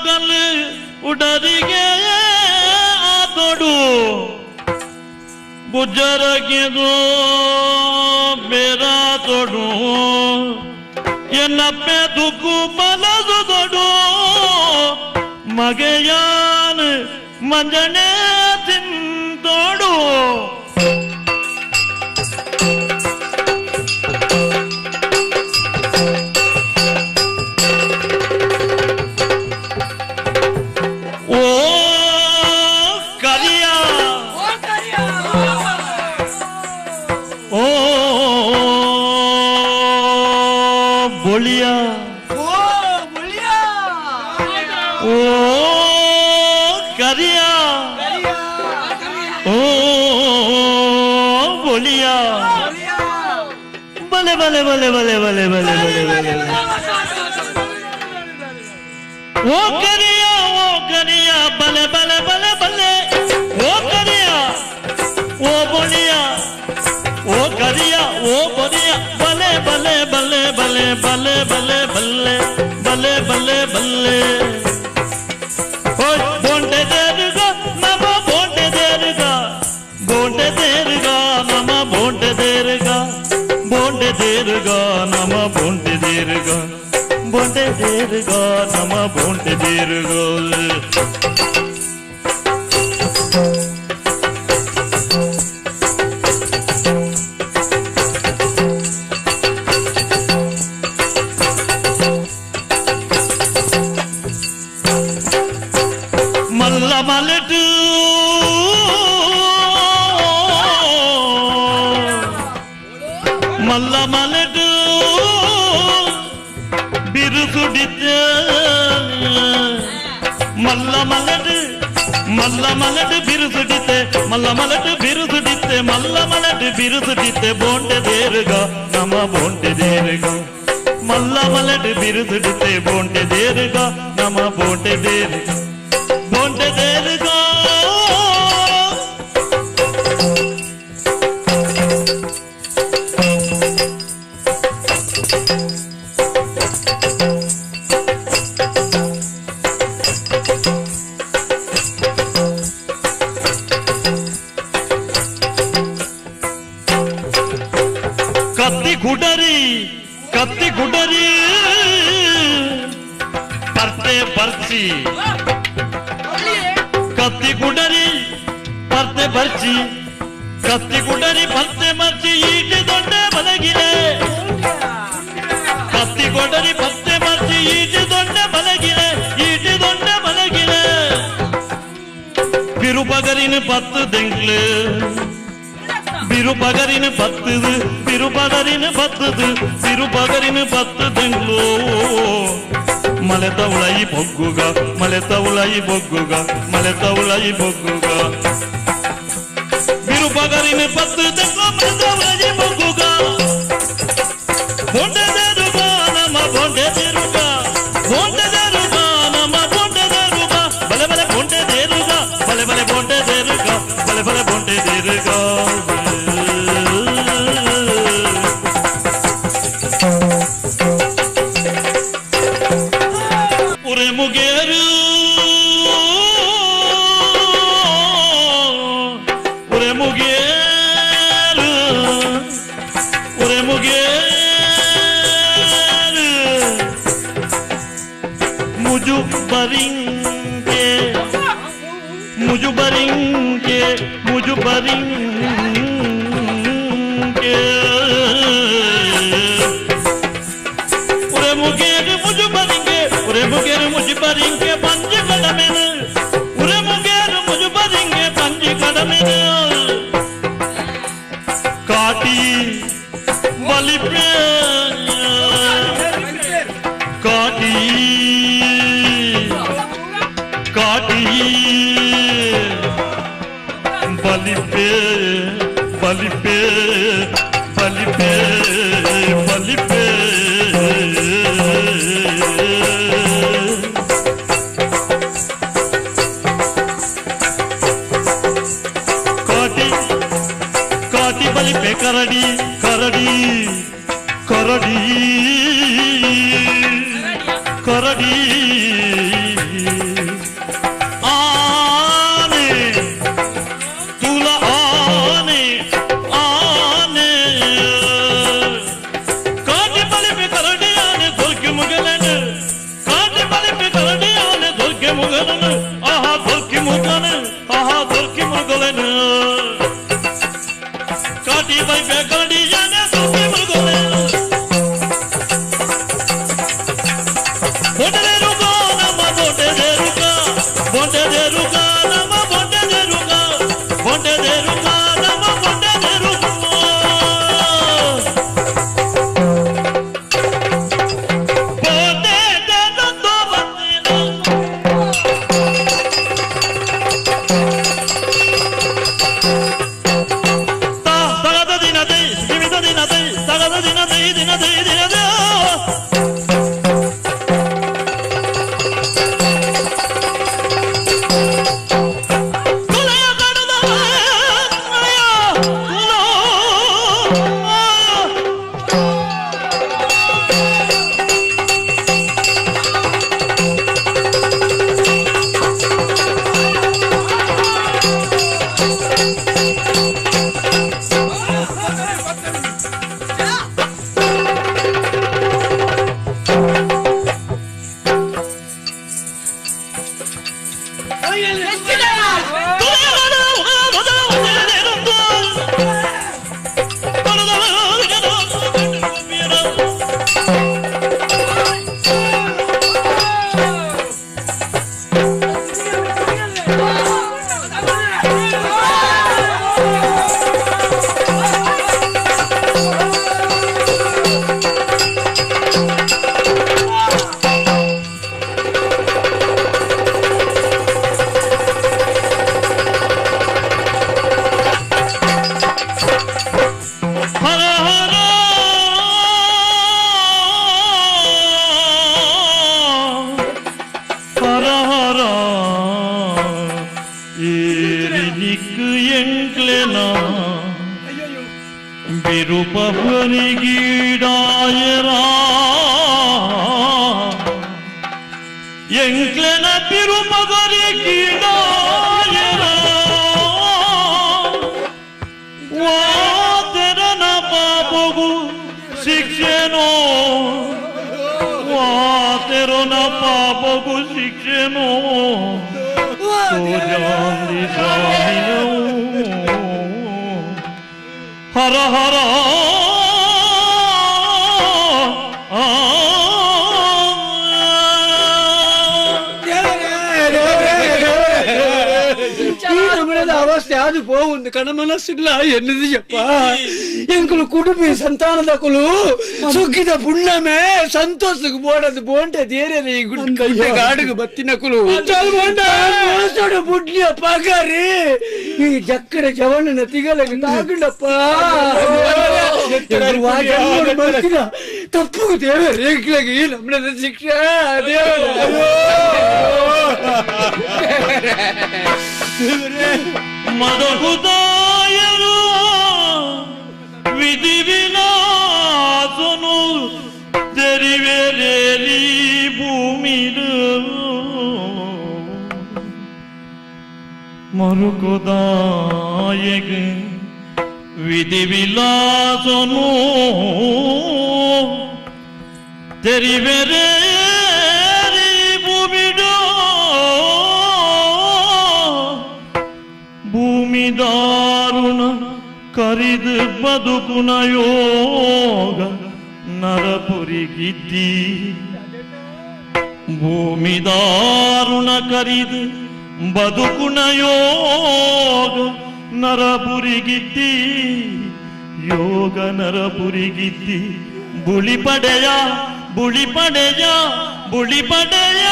ಕಲ್ಲು ಉಡರಿಗೆ ಆತೋಡು ಗುಜ್ಜರಗಿದು ಬೇರ ತೊಡು ಎನ್ನಪ್ಪೆ ದುಕ್ಕು ಬಲದು ತೊಡು ಮಗೆಯಾನ ಮಂಜನೆ ತಿಂತೋಡು. ಓ ಕರಿಯ ಓ ಬೊಳಿಯ ಓ ಕರಿಯ ಓ ಬೊಳಿಯ ಬಲೆ ಬಲೆ ಬಲೆ ಬಲೆ ಬಲೆ ಬಲೆ ಬಲೆ ಬಲೆ ಓ ಕರಿಯ ಓ ಕರಿಯ ಬಲೆ ಬಲೆ ಬಲೆ ಬಲೆ ಓ ಕರಿಯ ಓ ಬೊಳಿಯ ಓ ಕರಿಯ ಓ ಬೊಳಿಯ ಬಲೆ ಬಲೆ ಬಲೆ ಬಲೆ ಬಲೆ ಬಲೆ ಬಲ್ಲೆ ಬಲೆ ಬಲೆ ಬಲ್ಲೆ ಓಯ್ ಬೋಂಡೆ ದೇರುಗ ನಮ ಬೋಂಡೆ ದೇರುಗ ಬೋಂಡೆ ದೇರುಗ ನಮ ಬೋಂಡೆ ದೇರುಗ ಬೋಂಡೆ ದೇರುಗ ನಮ ಬೋಂಡೆ ದೇರುಗ ಬೋಂಡೆ ದೇರುಗ ನಮ ಬೋಂಡೆ ದೇರುಗ. ಮಲ್ಲ ಮಲಟು ಮಲ್ಲ ಮಲಟು ಬಿರುಸುಡಿದ್ದ ಮಲ್ಲ ಮಲಟು ಮಲ್ಲ ಮಲಟು ಬಿರುಸುಡಿತೆ ಮಲ್ಲ ಮಲಟು ಬಿರುಸುಡಿತೆ ಮಲ್ಲ ಮಲಟು ಬಿರುಸುಡಿತೆ ಬೋಂಡೆ ದೇರುಗ ನಮ ಬೋಂಡೆ ದೇರುಗ ಮಲ್ಲ ಮಲಟು ಬಿರುಸುಡಿತೆ ಬೋಂಡೆ ದೇರುಗ ನಮ ಬೋಂಡೆ ದೇರುಗ ಬೋಂಡೆ ದೇರುಗ. ಕತ್ತಿ ಗುಡರಿ ಕತ್ತಿ ಗುಡರಿ ಪರ್ತೆ ಬರ್ಚಿ ಕತ್ತಿ ಗುಡರಿ ಪರ್ತೆ ಬರ್ಚಿ ಕತ್ತಿ ಗುಡರಿ ಪರ್ತೆ ಮರ್ಚಿ ಈಟಿ ದೊಡ್ಡ ಮಲಗಿಲೆ ಕತ್ತಿ ಕೊಡರಿ ಪರ್ತೆ ಮರ್ಚಿ ಈಟಿ ದೊಡ್ಡ ಮಲಗಿಲೆ ಈಟಿ ದೊಡ್ಡ ಮಲಗಿಲೆ ಬಿರುಪಗರಿನ ಪತ್ತು ದೆಂಗ್ಲು ಬಿರುಪಗರಿನ ಪತ್ತದು ಬಿರುಪಗರಿನ ಪತ್ತದು ಬಿರುಪಗರಿನ ಪತ್ತು ದೆಂಗ್ಲು ಮಲೆ ತವಳೈ ಬೊಗ್ಗುಗ ಮಲೆ ತವಳೈ ಬೊಗ್ಗುಗ ಮಲೆ ತವಳೈ ಬೊಗ್ಗುಗ ಬಿರುಪಗರಿನ ಪತ್ತು ದೆಂಗ್ಲು ಮಲೆ ತವಳೈ ಬೊಗ್ಗುಗ ಬೊಂಡೆ ದೇರುಗ ನಮ್ಮ ಬೊಂಡೆ ದೇರುಗ ಬೊಂಡೆ ದೇರುಗ ನಮ್ಮ ಬೊಂಡೆ ದೇರುಗ ಬಲೆ ಬಲೆ ಬೊಂಡೆ ದೇರುಗ ಬಲೆ ಬಲೆ ಬೊಂಡೆ ದೇರುಗ ಬಲೆ ಬಲೆ ಬೊಂಡೆ ದೇರುಗ. ಮುಗೇರು ಉರೆ ಮುಗೇರು ಮುಜುಬರಿಂಗೆ ಮುಜುಬರಿಂಗೆ ಉರೆ ಮುಗೇರು ಮುಜುಬರಿಂಗೆ ಉರೆ ಮುಗೇರು ಮುಜುಬರಿಂಗೆ ಪಂಜಿ ಕಡಮೆನು ಉರೆ ಮುಗೇರು ಮುಜುಬರಿಂಗೆ ಪಂಜಿ ಕಡಮೆನು ಕಾಟಿ ಬಲಿಪೆ ಕಾಟಿ ಕಾಟಿ ಬಲಿಪೆ ಬಲಿಪೆ ಬಲಿಪೆ ಬಲಿಪೆ ಕಾಟಿ ಕಾಟಿ ಬಲಿಪೆ ಕರಡಿ ಕರಡಿ ಕರಡಿ ಕರಡಿ ಆನೆ ತುಲ ಆನೆ ಆನೆ ಕಾಟಿ ಬಲಿಪೆ ಕರಡಿ ಆನೆ ದೊರ್ಕೆ ಮುಗಲನು ಕಾಟಿ ಬಲಿಪೆ ಕರಡಿ ಆನೆ ದೊರ್ಕೆ ಮುಗಲನು ಆಹಾ ದೊರ್ಕೆ ಮುಗನು ಆಹಾ ದೊರ್ಕೆ ಮುಗಲನು ಕಾಟಿ ಬಲಿಪೆ ಕರಡಿ ಆನೆ ದೊರ್ಕೆ ಮುಗಲನು ಹರ ಹರ ಅವಸ್ಥೆ ಅದು ಪೋವುಂದು ಕಣ ಮನಸ್ಸಿಲ್ಲ ಎನ್ನದು ಜಪ್ಪ ಎಂಕುಲು ಕುಟುಂಬ ಸಂತಾನದಕುಲು ಸುಗ್ಗಿದ ಪುಣ್ಣಮೆ ಸಂತೋಷಕ್ಕೆ ಬೋಡದು ಬೋಂಟೆ ದೇರೇನೆ ಈ ಗುಡ್ಡೆ ಗಾಡಿಗೆ ಬತ್ತಿನಕುಲು ಬುಡ್ಲಿಯ ಪಗರಿ ಈ ಜಕ್ಕಡ ಜವಣ್ಣನ ತಿಗಲಗೆ ತಾಗುಂಡಪ್ಪ ತಪ್ಪು ದೇವರೇ ನಮ್ಮನ್ನ ಶಿಕ್ಷೆ ದೇವರೇ. ಮದಹುದಾಯರು ವಿಧಿ ವಿಲಾಸನು ತೆರಿವೆರೇಲಿ ಭೂಮಿಡು ಮರುಕುದಾಯಗೆ ವಿಧಿ ವಿಲಾಸನು ತೆರಿವೆರೇಲಿ ಭೂಮಿಡು. ಭೂಮಿ ದಾರುಣ ಕರಿದು ಬದುಕುನ ಯೋಗ ನರಪುರಿಗಿದ್ದಿ ಭೂಮಿ ದಾರುಣ ಕರಿದು ಬದುಕುನ ಯೋಗ ನರಪುರಿಗಿದ್ದಿ ಯೋಗ ನರಪುರಿಗಿದ್ದಿ ಬುಳಿ ಪಡೆಯ ಬುಳಿ ಪಡೆಯ ಬುಳಿ ಪಡೆಯ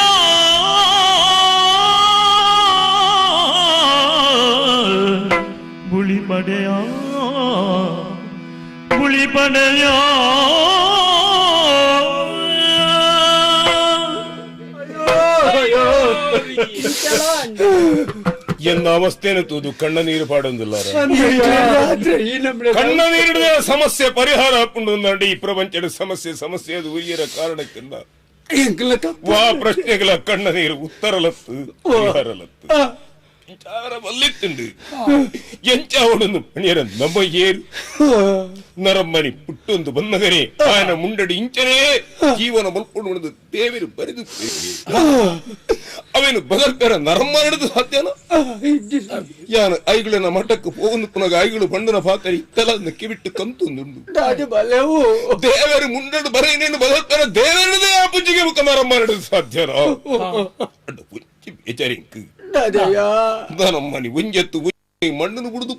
ಬುಳಿ ಪಡೆಯ ಬುಳಿ ಪಡೆಯ ಎನ್ನ ಅವಸ್ಥೆಯನ್ನು ತೂದು ಕಣ್ಣ ನೀರು ಪಾಡೊಂದಿಲ್ಲ. ಕಣ್ಣ ನೀರಿಡ ಸಮಸ್ಯೆ ಪರಿಹಾರ ಹಾಕೊಂಡು ಈ ಪ್ರಪಂಚದ ಸಮಸ್ಯೆ ಸಮಸ್ಯೆ ಅದು ಉರಿಯರ ಕಾರಣಕ್ಕಿಂತ ವಾ ಪ್ರಶ್ನೆಗಳ ಕಣ್ಣ ನೀರು ಉತ್ತರಲತ್ತು ಪರಿಹಾರಲತ್ತು ವಿಚಾರ ಬಲ್ಲಿತ್ತುಂಡು ಎಂಚ ಅವಳೊಂದು ಪಣಿಯರ ನಮ್ಮ ಏರು ನರಮ್ಮನಿ ಪುಟ್ಟೊಂದು ಬಂದಗರೆ ಆಯನ ಮುಂಡಡಿ ಇಂಚನೇ ಜೀವನ ಮಲ್ಕೊಂಡು ದೇವರು ಬರೆದು ಅವೇನು ಬದಲ್ಪೆರ ನರಮ್ಮ ನಡೆದು ಸಾಧ್ಯನ ಯಾನ ಐಗಳನ್ನ ಮಠಕ್ಕೆ ಹೋಗುದು ಪುನಗ ಐಗಳು ಬಂಡನ ಪಾತ್ರ ಇತ್ತಲ ಕಿವಿಟ್ಟು ಕಂತುಂದುಂಡು ದೇವರು ಮುಂಡಡು ಬರೆಯನೇನು ಬದಲ್ಪೆರ ದೇವರದೇ ಆ ಪುಜ್ಜಿಗೆ ಮುಖ ನರಮ್ಮ ನಡೆದು ಸಾಧ್ಯನ ಅಡ್ಡ ಪುಜ್ಜಿ ಬೇಜಾರಿಂಕ್ ನಮ್ಮನಿ ಒಂಜೆತ್ತು ಮಣ್ಣನ್ನು ಕುಡಿದು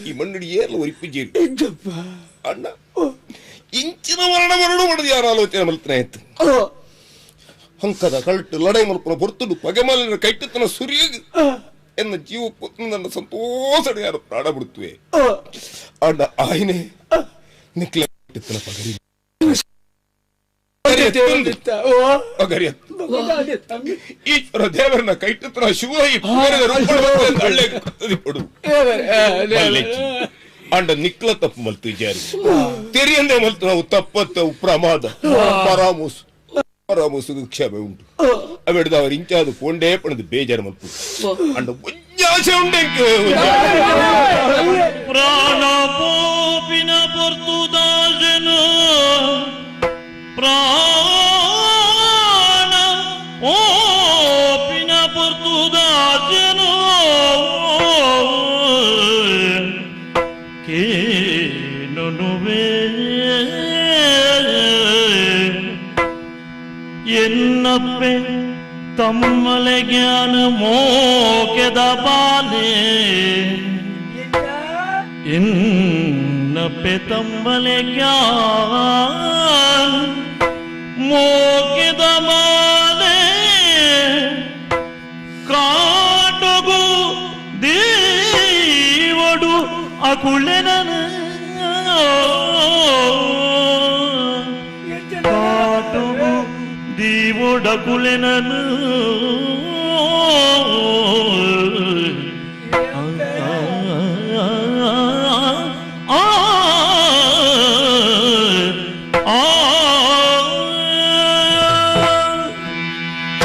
ಈ ಮಣ್ಣಡಿ ಏರ್ಲ ಒರಿಪುಜೇರಿ ಅಣ್ಣ ಇಂಚಿನ ಮರಣ ಮರಣ ಮಾಡೋದು ಯಾರ ಆಲೋಚನೆ ಮಲ್ತನ ಆಯ್ತು ಹಂಕದ ಕಳ್ಟು ಲಡೈ ಮಲ್ಪನ ಹೊರ್ತುಡು ಪಗೆಮಲಿನ ಕೈಟುತ್ತನ ಸುರಿಯ ಎನ್ನ ಜೀವ ನನ್ನ ಸಂತೋಷ ಯಾರು ಪ್ರಾಣ ಬಿಡುತ್ತವೆ ಅಣ್ಣ ಆಯ್ನೆ ನಿಕ್ಲ ಪಗರಿ ಈಶ್ವರ ದೇವರನ್ನ ಕೈಟುತ್ತನ ಶಿವ ಈ ಅಂಡ ನಿಕ್ಲ ತಪ್ಪು ಮಲ್ತು ಜಾರಿ ತೆರಿಯಂದೆ ಮಲ್ತು ನಾವು ತಪ್ಪತ್ತವು ಪ್ರಮಾದ ಪರಾಮೋಸು ಪರಾಮೋಸು ಕ್ಷಮೆ ಉಂಟು ಅವೆಡ್ದು ಅವರು ಇಂಚಾದು ಪೋಂಡೇ ಪಣದು ಬೇಜಾರು ಮಲ್ಪು ಅಂಡ ಒಂಜಾಸೆ ಉಂಡೆ ಪ್ರಾಣ ಪೋಪಿನ ಪೊರ್ತುದಾಜನು ಪ್ರಾಣ ಓಪಿನ ಪೊರ್ತುದಾಜನು ಕೇನುನುವೆ ಎನ್ನಪ್ಪೆ ತಮ್ಮಲೆ ಜ್ಞಾನ ಮೋಕೆದ ಬಾಲೆ ಎನ್ನಪ್ಪೆ ತಮ್ಮಲೆ ಜ್ಞಾನ ಮೋಕೆದ ಮಾಲೆ ಕಾಟಗು ದೇವಡು ಅಕುಳೆನ ಕಾಟಗು ದೇವಡಕುಲೆನನು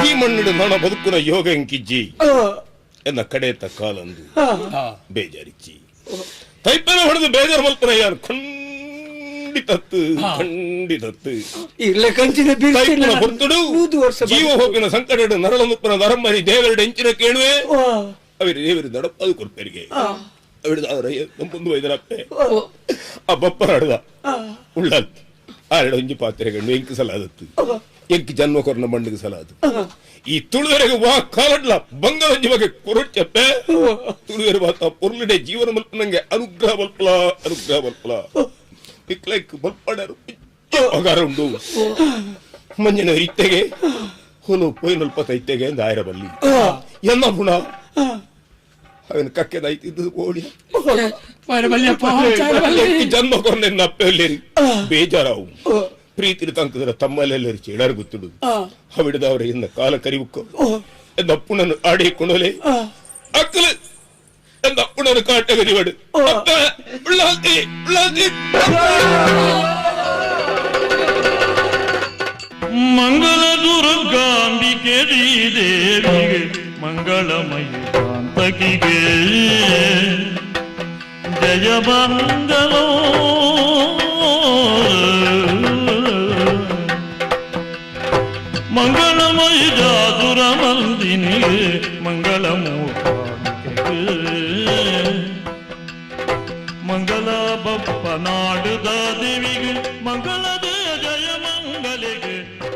ಈ ಮಣ್ಣಿಡು ನಣ ಬದುಕುನ ಯೋಗ ಎಂಕಿಜ್ಜಿ ಎನ್ನ ಕಡೆತ ಕಾಲಂದು ಬೇಜಾರಿಚ್ಚಿ ತೈಪನ ಹೊಡೆದು ಬೇಜಾರು ಮಲ್ಪನ ಯಾರು ಖಂಡಿತತ್ತು ಖಂಡಿತತ್ತು ಇಲ್ಲ ಕಂಚಿನ ತೈಪನ ಹೊರ್ತುಡು ಜೀವ ಹೋಗಿನ ಸಂಕಟ ನರಳನುಪ್ಪನ ನರಮ್ಮರಿ ದೇವರಡ ಎಂಚಿನ ಕೇಳುವೆ ಅವರು ದೇವರು ದಡಪ್ಪ ಕೊಡ್ಪೇರಿಗೆ ಅವರ ವೈದ್ಯರಪ್ಪೆ ಆ ಬಪ್ಪ ನಡ್ದ ಉಳ್ಳಲ್ ಆರಡ ಒಂಜಿ ಪಾತ್ರೆಗಂಡು ಎಂಕು ಸಲ ಆದತ್ತು ಎಂಕ್ ಜನ್ಮ ಕೊರನ ಮಣ್ಣಿಗೆ ಸಲ ಅದು ಈ ತುಳುವರೆಗೆ ವಾ ಕಾಲಡ್ಲ ಬಂಗ ಒಂಜಿ ಬಗ್ಗೆ ಕೊರೊಚ್ಚಪ್ಪೆ ತುಳುವೆರೆ ಮಾತ ಪೊರ್ಲಡೆ ಜೀವನ ಮಲ್ಪ ನಂಗೆ ಅನುಗ್ರಹ ಮಲ್ಪಲ ಅನುಗ್ರಹ ಮಲ್ಪಲ ಇಕ್ಲೈಕ್ ಮಲ್ಪಡರು ಪಗಾರ ಉಂಡು ಮಂಜನ ಇತ್ತೆಗೆ ಹೊಲು ಪೋಯಿನಲ್ಪ ತೈತೆಗೆ ಅಂದ ಆಯರ ಬಲ್ಲಿ ಎನ್ನ ಗುಣ ಅವನ ಕಕ್ಕೆದಾಯ್ತಿದ್ದು ಓಡಿ ಜನ್ಮ ಕೊರನೆ ಅಪ್ಪೆಲ್ಲೇರಿ ಬೇಜಾರಾವು ಪ್ರೀತಿನ ತಂಕದ್ರ ತಮ್ಮಲ್ಲೆಲ್ಲರಿ ಚೇಳಾರು ಗೊತ್ತುಡು ಅವಿಡದವರ ಎನ್ನ ಕಾಲ ಕರಿವುಕ್ಕ ಎನ್ನ ಅಪ್ಪುನನ್ನು ಆಡಿ ಕೊಂಡೋಲೆ ಅಕ್ಕಲು ಎನ್ನ ಅಪ್ಪುನನ್ನು ಕಾಟ ಕರಿವಾಡು ಅಪ್ಪ ಉಳ್ಳಾತಿ ಉಳ್ಳಾತಿ ಮಂಗಳ ದುರ್ಗಾಂಬಿಕೆ ದೇವಿಗೆ ಮಂಗಳಮಯ ಕಾಂತಕಿಗೆ ಜಯ ಮಂಗಳೋ ಮಂಗಳಮಯ ಜಾದುರ ಮಂದಿನಿಗೆ ಮಂಗಳಮೂಕಾಂಬಿಕೆಗೆ. ಮಲ್ಲ ನಾಡುದ ದೇವಿಗೆ ಮಂಗಳದ ಜಯ ಮಂಗಲಿಗೆ.